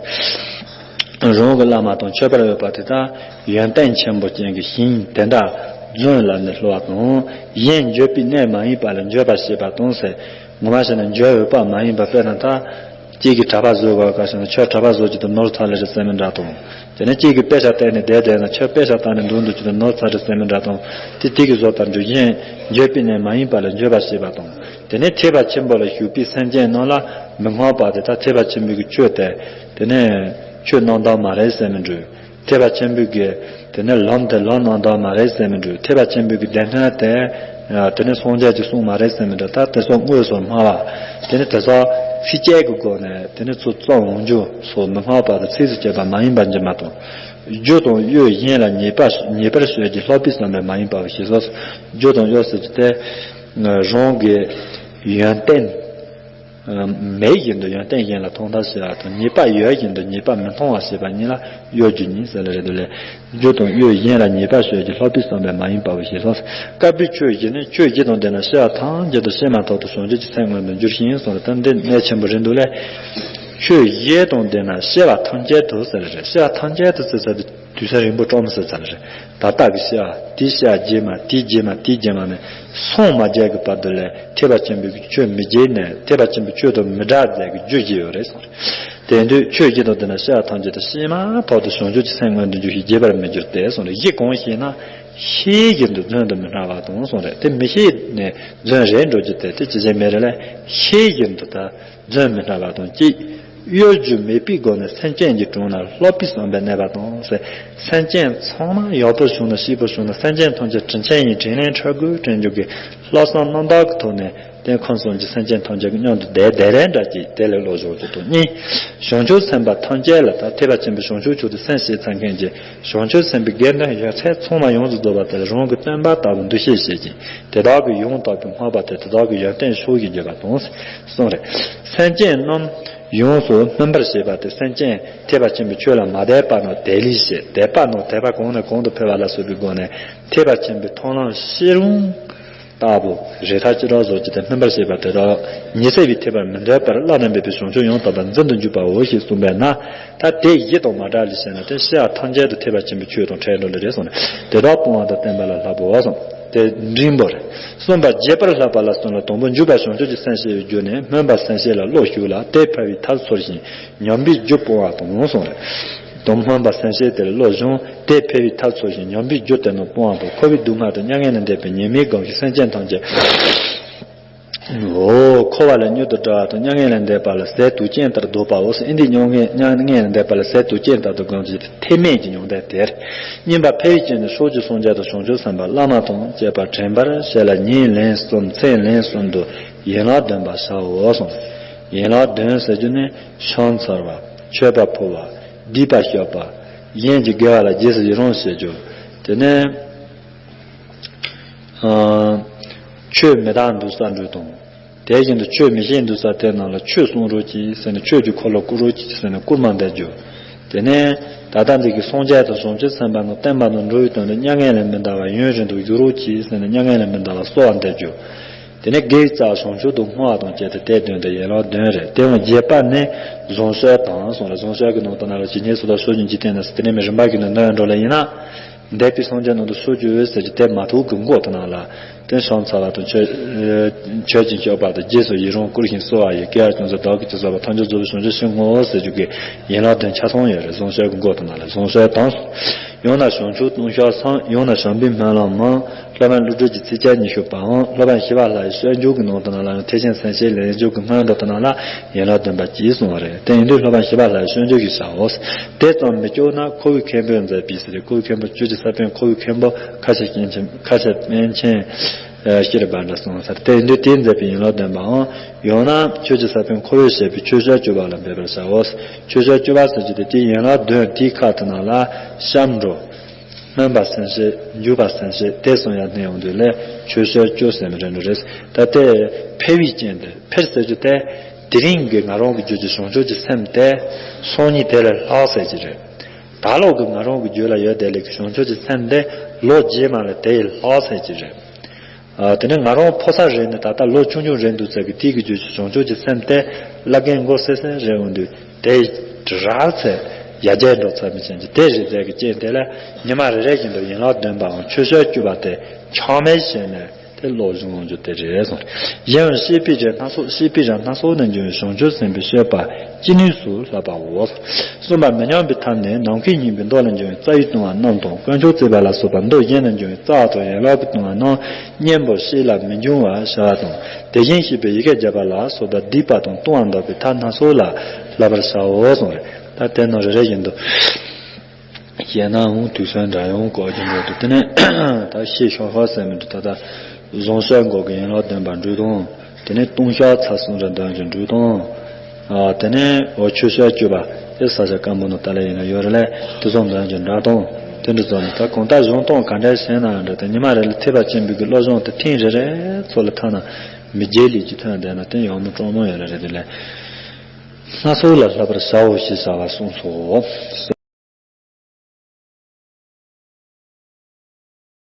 རང་གི་བླ་མ་དང་མཆོད་པར་འོས་པ་དེ་དག་ཡོན་ཏན་ཆེན་པོ་ཅན་གྱི་ཞིང་དེ་འདྲ་རྫུན་ལ་ནི་བསླུ་བ་དང་། གཞན་འགྱོད་པའི་གནས་མ་ཡིན་པ་ལ་འགྱོད་པར་བྱེད་པ་དང་ཟེར། ངོ་མ་བྱས་ན་འགྱོད་འོས་པ་མ་ཡིན་པ་དཔེར་ན་ད། གཅིག་གིས་གྲྭ་པ་བཟོ་དགོས་ཀ་ཞེ་ན་ཁྱོད་གྲྭ་པ་བཟོ་རྒྱུ་དེ་ནོར་ཚ་ལེ་རེད་ཟེར་མི་འདྲ་དང་། དེ་ནས་གཅིག་གིས་དཔེ་ཆ་བལྟས་ནས་བསྡད་བསྡད་ན་ཁྱོད་དཔེ་ཆ་བལྟས་ནས་འདུག་འདུག་རྒྱུ་དེ་ནོར་ཚ་རེད་ཟེར་མི་འདྲ་དང་། དེ་དེ་གིས་བཟོ་ལྟར་འགྲོ་གཞན་འགྱོད་པའི་གནས་མ་ཡིན་པ་ལ་འགྱོད་པར་བྱེད་པ་དང་། དེ་ནས་ཐེག་པ་ཆེན་པོ་ལ་ཞུགས་པའི་སེམས་ཅན་རྣམས་ལ་མི་སྔགས་པ་དེ་དག་ཐེག་པ་ཆེན་པོའི་གི་ཆོས་དེ། དེ་ནས་ཆོས་རྣམ་དག་མ་རེད་ཟེར་མི་འགྲོ། ཐེག་པ་ཆེན་པོའི་གི་དེ་ནས་ལམ་དེ་ལམ་རྣམ་དག་མ་རེད་ཟེར་མི་འགྲོ། ཐེག་པ་ཆེན་པོའི་གི་སྡེ་སྣོད་དེ། དེ་ནས་སངས་རྒྱས་ཀྱི་གསུང་མ་རེད་ཟེར་མི་འགྲོ། ད་དེ་ཚོ་དངོས་སུ་སྨྲ་བ། དེ་ནས་དེ་ཚོ་ཚིགས་བཅད་ཀྱི་སྒོ་ནས་དེ་ནས་ཚུར་རྩོམ་འོང་རྒྱུ་སོགས་མི་སྔགས་པ་དང་ཚིགས་སུ་བཅད་པ་མ་ཡིན་པ་འགྱུར་མ་གཏོགས། རྒྱུ་དང་དབྱེ་གཞན་ལ་ཉེས་པ་ཉེས་པར་བྱས་ཀྱི་ལྷག་པའི་བསམ་པས་མ་ཡིན་པ་ཞེས་སོགས། རྒྱུ་དང་དབྱེ་ཟེར་གྱི་དེ། རང་གི་ཡོན་ཏན། མེད་བཞིན་དུ་ཡོན་ཏན་གཞན་ལ་མཐོང་ཐབས་བྱེད་པ་དང་ཉེས་པ་ཡོད་བཞིན་དུ་ཉེས་པ་མི་མཐོང་བ་བྱེད་པ་གཉིས་ལ་དབྱེ་རྒྱུ་གཉིས་ཟེར་ལ་རེད་དེ་ལས། རྒྱུ་དང་དབྱེ་གཞན་ལ་ཉེས་པ་བྱས་ཀྱི་ལྷག་པའི་བསམ་པས་མ་ཡིན་པ་ཞེས་སོགས། དཀར་པོའི་ཆོས་བཞི་ནི་ཆོས་བཞི་དང་ལྡན་ན་སྐྱེ་བ་ཐམས་ཅད་དུ་སྐྱེས་མ་ཐག་ཏུ་བྱང་ཆུབ་ཀྱི་སེམས་མངོན་དུ་འགྱུར་ཞིང་གསུངས་ལ། ད་འདི་གནད་ཆེན་པོ་རེད་འདུག་ལས། ཆོས་བཞི་དང་ལྡན་ན་སྐྱེ་བ་ཐམས་ཅད་དུ་ཟེར་ལ་རེད། སྐྱེ་བ་ཐམས་ཅད་དུ་ཟེར་ས་དེ་དུས་ཚོད་རིང་པོ་སྤྲོ་མི་སྲིད་ཙམ་རེད། ད་ལྟ་གི་སྐྱེ་བ་དེའི་སྐྱེ་བ་རྗེས་མ་དེའི་རྗེས་མ་དེའི་རྗེས་མ་ནས་སངས་མ་རྒྱས་ཀྱི་བར་དུ་ལས་ཐེག་པ་ཆེན་པོའི་གི་ཆོས་མི་རྒྱས་ནས་ཐེག་པ་ཆེན་པོའི་ཆོས་དང་མི་འདྲ་མཛད་ཀྱི་རྒྱུ་བཞི་ཡོད་རེད་གསུངས་རེད། དེ་དུས་ཆོས་བཞི་དང་ལྡན་ན་སྐྱེ་བ་ཐམས་ཅད་དུ་སྐྱེས་མ་ཐག་ཏུ་བྱང་ཆུབ་ཀྱི་སེམས་མངོན་དུ་འགྱུར་ཞིང་རྒྱས་པར་མི་འགྱུར་ཏེ་གསུངས་རེད། བཞི་གང་ཞེ་ན། ཤེས་བཞིན་དུ་རྫུན་དུ་མི་སྨྲ་བ་དང་གསུངས་རེད། དེ་མི་ཤེས་ནས་རྫུན་རེད་འགྲོ་རྒྱུ་དེ་དེ་ཅི་བྱེད་མེད་རེད་ལས། ཤེས་བཞིན་དུ་ད། རྫུན་མི་སྨྲ་བ་དང་གཅིག། གཡོ་སྒྱུ་མེད་པའི་སྒོ་ནས་སེམས་ཅན་གྱི་དྲུང་ན་ལྷག་པའི་བསམ་པས་གནས་པ་དང་ཟེར། སེམས་ཅན་ཚང་མ་ཡག་པོ་བྱུང་ན་སྐྱིད་པོ་བྱུང་ན་སེམས་ཅན་ཐམས་ཅད་དྲིན་ཆེན་ཡིན་དྲིན་ལན་འཕྲོད་དགོས་དྲན་རྒྱུ་གི་ལྷག་བསམ་རྣམ་དག་གི་ཐོག་ནས་དེ་ཁམས་གསུམ་གྱི་སེམས་ཅན་ཐམས་ཅད་ཀྱི་མཉམ་དུ་བསྡད་བསྡད་རན་འདྲ་ཅིག་དེ་ལས་བློ་སྦྱོང་རྒྱུ་དང་གཉིས། བྱང་ཆུབ་སེམས་དཔའ་ཐམས་ཅད་ལ་ད་ཐེག་པ་ཆེན་པོའི་བྱང་ཆུབ་མཆོག་ཏུ་སེམས་བསྐྱེད་ཚར་མཁན་གྱི་བྱང་ཆུབ་སེམས་དཔའི་དགེ་འདུན་ཡོད་ཚད་ཚང་མ་ཡོངས་སུ་རྫོགས་པ་དེ་ལ་རང་གི་སྟོན་པ་ལྟ་བུ་འདུ་ཤེས་བྱེད་ཅིང་དེ་དག་གི་ཡང་དག་པའི་སྔགས་པ་དེ་དེ་དག་གི་ཡོན་ཏན་ཕྱོགས་བཞིར་བརྗོད་པ་དང་གསུངས་རེད། སེམས་ཅན་རྣམས་ཡོངས་སུ་སྨིན་པར་བྱེད་པ་སྟེ་སེམས་ཅན་ཐེག་པ་ཆེན་པོའི་ཆོས་ལ་མ་དད་པ་རྣམས་དད་ལུས་བྱེད། དད་པ་རྣམས་དད་པ་གོང་ནས་གོང་དུ་འཕེལ་བ་ལ་སོགས་པའི་སྒོ་ནས་ཐེག་པ་ཆེན་པོའི་མཐོང་ལམ་ཤེས་རུང་ལྟ་བུ་རེ་ཐག་ཅི་རག་བཟོ་བྱེད་དེ་སྨིན་པར་བྱེད་པ་དེ་དག་ཉི་ཚེ་བའི་ཐེག་པར་མི་འདོད་པར་བླ་ན་མེད་པའི་བྱང་ཆུབ་ཡང་དག་པར་འཛིན་དུ་འཇུག་པའོ་ཞེས་གསུངས་པས་ན། ད་དེ་བཞི་དང་མ་འདྲ་ལས་བཤད་ན་དེ་སྐྱེ་བ་ཐམས་ཅད་དུ་ཐེག་པ་ཆེན་པོའི་ཆོས་དང་ཕྲད་འགྲོ་ལེ་རེད་གསུངས་ནས་དེ་དག་སྤོང་བ་དང་བསྟན་པ་ལ་བསླབ་པོ་གསུངས། དེ་འབྲིང་པོ་རེད། གསུམ་པ་རྒྱས་པར་བསླབ་པ་ལ་གསུངས་ལ། དང་པོ་འཇུག་པ་བྱང་ཆུབ་ཀྱི་སེམས་བསྐྱེད་པའི་རྒྱུ་ནི་སྨོན་པ་སེམས་བསྐྱེད་ལ་བློ་ཞུགས་ལ་དེ་འཕེལ་བའི་ཐབས་ཚོལ་ཞིང་ཉམས་པའི་རྒྱུ་སྤོང་བ་དང་གསུངས་རེད། དང་སྨོན་པ་སེམས་བསྐྱེད་དེ་ལ་བློ་སྦྱོང་། དེ་འཕེལ་བའི་ཐབས་འཚོལ་ཞིང་། ཉམས་པའི་རྒྱུ་དེ་རྣམས་སྤོང་བ་དང་། འཁོར་བའི་སྡུག་བསྔལ་དང་མྱ་ངན་ལས་འདས་པའི་ཉེས་དམིགས་སྒོམ་ཞིང་། སེམས་ཅན་ཐམས་ཅད། འོ། འཁོར་བ་ལས་མྱུར་དུ་བསྒྲལ་བ་དང་། མྱ་ངན་ལས་འདས་པ་ལ་ཟས་དུག་ཅན་ལྟར་བཟློག་པའོ། ཨེ་འདི་མྱ་ངན་མྱ་ངན་ལས་འདས་པ་ལ་ཟས་དུག་ཅན་ལྟར་དུ་སྒོམ་ཞིང་། ཐེག་དམན་གྱི་མྱང་འདས་དེར། སྙིམ་པ་འཕེལ་བའི་རྐྱེན་ནི་ཕྱོགས་བཅུའི་སངས་རྒྱས་དང་། བྱང་ཆུབ་སེམས་དཔའ་བླ་མ་དང་བཅས་པ་དྲན་པར་བྱས་ལ། ཉིན་ལན་གསུམ་མཚན་ལན་གསུམ་དུ་ཡན་ལག་བདུན་པ་བྱའོ་གསུངས། ཡན་ལག་བདུན་ཟེར་རྒྱུ་ནི། ཕྱག་འཚལ་བ། མཆོད་པ་ཕུལ་བ། སྡིག་པ་བཤགས་པ། གཞན་གྱི་དགེ་བ་ལ་རྗེས་སུ་ཡི་རང་བྱེད་རྒྱུ། དེ་ནས། ཨ། ཆོས་མི་དག་འདུག་ས་འདྲུད་དང་། དེ་བཞིན་དུ་ཆོས་མི་ཤེས་འདུག་ས་དེ་རྣམས་ལ་ཆོས་གསུང་རོགས་གྱིས་ཟེར་ནས། ཆོས་ཀྱི་འཁོར་ལོ་བསྐོར་རོགས་གྱིས་ཟེར་ནས་བསྐུལ་མ་འདེབས་རྒྱུ། དེ་ནས་ད་ལྟ་འདི་གི་སངས་རྒྱས་དང་བྱང་ཆུབ་སེམས་དཔའ་རྣམས་བསྟན་པ་དང་འགྲོ་བའི་དོན་དུ་མྱ་ངན་ལས་མི་འདའ་བར་ཡུན་རིང་དུ་བཞུགས་རོགས་གྱིས་ཟེར་ནས། མྱ་ངན་ལས་མི་འདའ་བར་གསོལ་བ་འདེབས་རྒྱུ། དེ་ནས་དགེ་བའི་རྩ་བ་བྱང་ཆུབ་ཏུ་བསྔོ་བ་དང་བཅས་ཏེ། དེ་བདུན་དེ་ཡན་ལག་བདུན་རེད། དེ་ཡང་རྒྱས་པ་ནི་བཟང་གསོལ་དང་གསུངས་ལ། བཟང་གསོལ་གྱི་ནང་དུ་ན་ལ་ཇི་སྙེད་སུ་དག་གསོལ་ཞིང་འཇིག་རྟེན་ན་ཟེར། དེ་ནས་མི་རིམ་པ་གི་ནང་ན་འགྲོ་ལ་ཡིན་ན། འདས་པའི་སངས་རྒྱས་རྣམས་དང་ཕྱོགས་བཅུའི་འོད་ཟེར་གྱི་དེ་མ་ཐུག་གི་མགོ་དེ་ནང་ལ། དེ་ཕྱག་འཚལ་བ་དང་མཆོད་མཆོད་ཅིང་བཤགས་པ་དང་། རྗེས་སུ་ཡི་རང་བསྐུལ་ཞིང་གསོལ་བ་ཡི། དགེ་བ་ཅུང་ཟད་བདག་གིས་ཅི་བསགས་པ། ཐམས་ཅད་རྫོགས་པའི་བྱང་ཆུབ་ཕྱིར་བསྔོའོ་ཟེར་རྒྱུ་གི་ཡན་ལག་བདུན་ཆ་ཚང་ཡོད་རེད། བཟང་གསོལ་གྱི་མགོ་དེ་ནང་ལ། བཟང་གསོལ་དང་། ཡང་ན་བྱང་ཆུབ་ལྟུང་བཤགས་སམ། ཡང་ན་བྱམས་པའི་སྨོན་ལམ་མམ། སློབ་དཔོན་ཀླུ་སྒྲུབ་ཀྱི་ཚིགས་བཅད་ཉི་ཤུ་པའམ། སློབ་དཔོན་ཞི་བ་ལྷ་ཡི་སྤྱོད་འཇུག་གི་ནང་དུ་ན་ལ་ཡང་ཐེག་ཆེན་སེམས་བསྐྱེད་ལས་འཇུག་གི་སྔོན་འགྲོ་དེ་ནང་ལ་ཡན་ལག་བདུན་པ་གྱིས་གསུངས་པ་རེད། དེ་ཡིན་དུས་སློབ་དཔོན་ཞི་བ་ལྷ་ཡི་སྤྱོད་འཇུག་གིས་བྱའོ། དེ་ཙམ་མི་སྐྱོ་ན་ཁོ་བོའི་མཁན་པོས་མཛད་པའི་ཟེར། ཁོ་བོའི་མཁན་པོ་ཆོས་ཀྱི་ས་པཎ་ཁོ་བོའི་མཁན་པོ་ཁ་ཆེ་མཁན་ཆེན། ཁ་ཆེ་པཎ་ཆེན་ཤེས་རབ་འབའ་འདྲ་གསུངས་ས་རེད། དེ་ཡིན་དུས་དེས་མཛད་པའི་ཡན་ལག་བདུན་པའམ། ཡང་ན་ཆོས་ཀྱི་ས་པཎ་ཁོ་བོས་བཤད་པའི་ཆོས་སྤྱོད་བཅུ་པ་ལ་འབད་པར་བྱའོ། ཆོས་སྤྱོད་བཅུ་པ་ཟེར་རྒྱུ་དེ་དེའི་ཡན་ལག་བདུན་དེའི་ཁ་དེ་ནང་ལ་སྐྱབས་འགྲོ། སྨོན་པ་སེམས་བསྐྱེད། འཇུག་པ་སེམས་བསྐྱེད། དེ་གསུམ་ཡར་བསྣན་ཡོང་དུས་ལས་ཆོས་སྤྱོད་བཅུ་ཟེར་མི་རེད་འགྲོ་རེད། ད་ལྟའི་འཕེལ་བའི་རྐྱེན་དེ། འཕེལ་ཟེར་རྒྱུ་དེ་དེ་རིང་གི་ང་རང་གི་རྒྱུད་ཀྱི་བྱང་ཆུབ་ཀྱི་སེམས་དེ་སང་ཉིན་དེ་ལས་ལྷག་ཟེར་གྱི་རེད། ད་ལོ་གི་ང་རང་གི་རྒྱུད་ལ་ཡོད་བསྡད་ལས་ཀྱི་བྱང་ཆུབ་ཀྱི་སེམས་དེ་ལོ་རྗེས་མ་ལ་དེ་ཡི་ལྷག་ཟེར་གྱི་རེད། ཨ། དེ་ནས་ང་རང་ཕོ་གསར་རེད་ནས་ད་ལྟ་ལོ་ཆུང་ཆུང་རེད་འདུག་ཟེར་གི་དེའི་གི་རྒྱུད་ཀྱི་བྱང་ཆུབ་ཀྱི་སེམས་དེ་བླ་རྒན་མགོ་སེར་སེར་རེད་འོང་དུས། དེ་རག་ཚེ་ཡར་རྒྱས་འགྲོ་ཚར་མི་ཅན་གྱི་དེ་རེད་ཟེར་གི་རྐྱེན་དེ་ལ་ཉི་མ་རེ་རེ་བཞིན་དུ་ཡན་ལག་བདུན་པའམ་ཆོས་སྤྱོད་བཅུ་པ་དེ་ཆག་མེད་བྱས་ནས་དེ་ལོ་བཟུང་ཡོང་རྒྱུ་དེ་རེད་གསུངས། གཞན་ཡང་སྐྱེས་པའི་རིགས་སྣ་ཚོགས། སྐྱེས་པའི་རིགས་སྣ་ཚོགས་ནས་འབྱུང་བའི་བྱང་ཆུབ་སེམས་དཔའི་སྤྱོད་པ་ཅི་ནུས་སུ་བསླབ་པའོ། གསུམ་པ་མི་ཉམས་པའི་ཐབས་ནི་ནམ་མཁའི་སྙིང་པོའི་མདོ་ལས་འབྱུང་བའི་རྩ་བའི་ལྟུང་བ་རྣམས་དང་། དཀོན་མཆོག་བརྩེགས་པ་ལ་སོགས་པ་མདོ་གཞན་ལས་འབྱུང་བའི་རྩ་བ་དང་ཡན་ལག་གི་ལྟུང་བ་རྣམས་གཉེན་པོར་བཤེས་ལ་མི་འབྱུང་བར་བྱ་བ་དང་། དེ་བཞིན་གཤེགས་པའི་ཡི་གེ་བརྒྱ་པ་ལ་སོགས་པ་སྡིག་པ་དང་ལྟུང་བ་འདག་པའི་ཐབས་སྣ་ཚོགས་ལ་བསླབ་པར་བྱའོ་གསུངས་རེད། ད་དེ་རྣམས་རེ་རེ་བཞིན་དུ་བཤད་ནའང་དུས་ཚོད་འདྲ་ཡང་འགོར་གྱི་འགྲོ་འདུག་དེ་ནས་ད་ཤེས་ཤོག་ཤོག་ཟེར་མི་འདུག་ད་ལྟ་བཟང་གསོལ་འགོག་གི་ཡན་ལག་བདུན་པ་འགྲོ་དང་། དེ་ནས་ལྟུང་བཤགས་ཚར་གསུམ་རེ་འདོན་གྱི་འགྲོ་དང་། ཨ། དེ་ནས་འོ་ཆོས་སྤྱོད་བཅུ་པ་དེ་ས་ཆ་དཀར་མོ་ནང་ལྟ་ལ་ཡིན་ན་ཡོད་རེད་ལས། དེ་ཚོ་འདོན་གྱི་འདྲ་དང་། དེ་འདྲ་ཚོ་ནི་ད་གང་ལྟར་གཞུང་དང་ག་འདྲ་བྱས་ན་འདྲ། དེ་ཉི་མ་རེ་ལ་ཐེག་པ་ཆེན་པོའི་གི་བློ་སྦྱོང་དེ་ཐེངས་རེ་རེ་ཚོ་ལ་ཐ་ན་མི་རྒྱལ་ལས་ཀྱི་ཐོན་བསྡད་ན་དེ་ཡག་མོ་སྤྲང་མོ་ཡོད་ལ་རེད་དེ་ལས། སྣ་ཚོགས་ལ་བསླབ་པར་བྱའོ་ཞེས་བྱ་བ་གསུངས་སོ།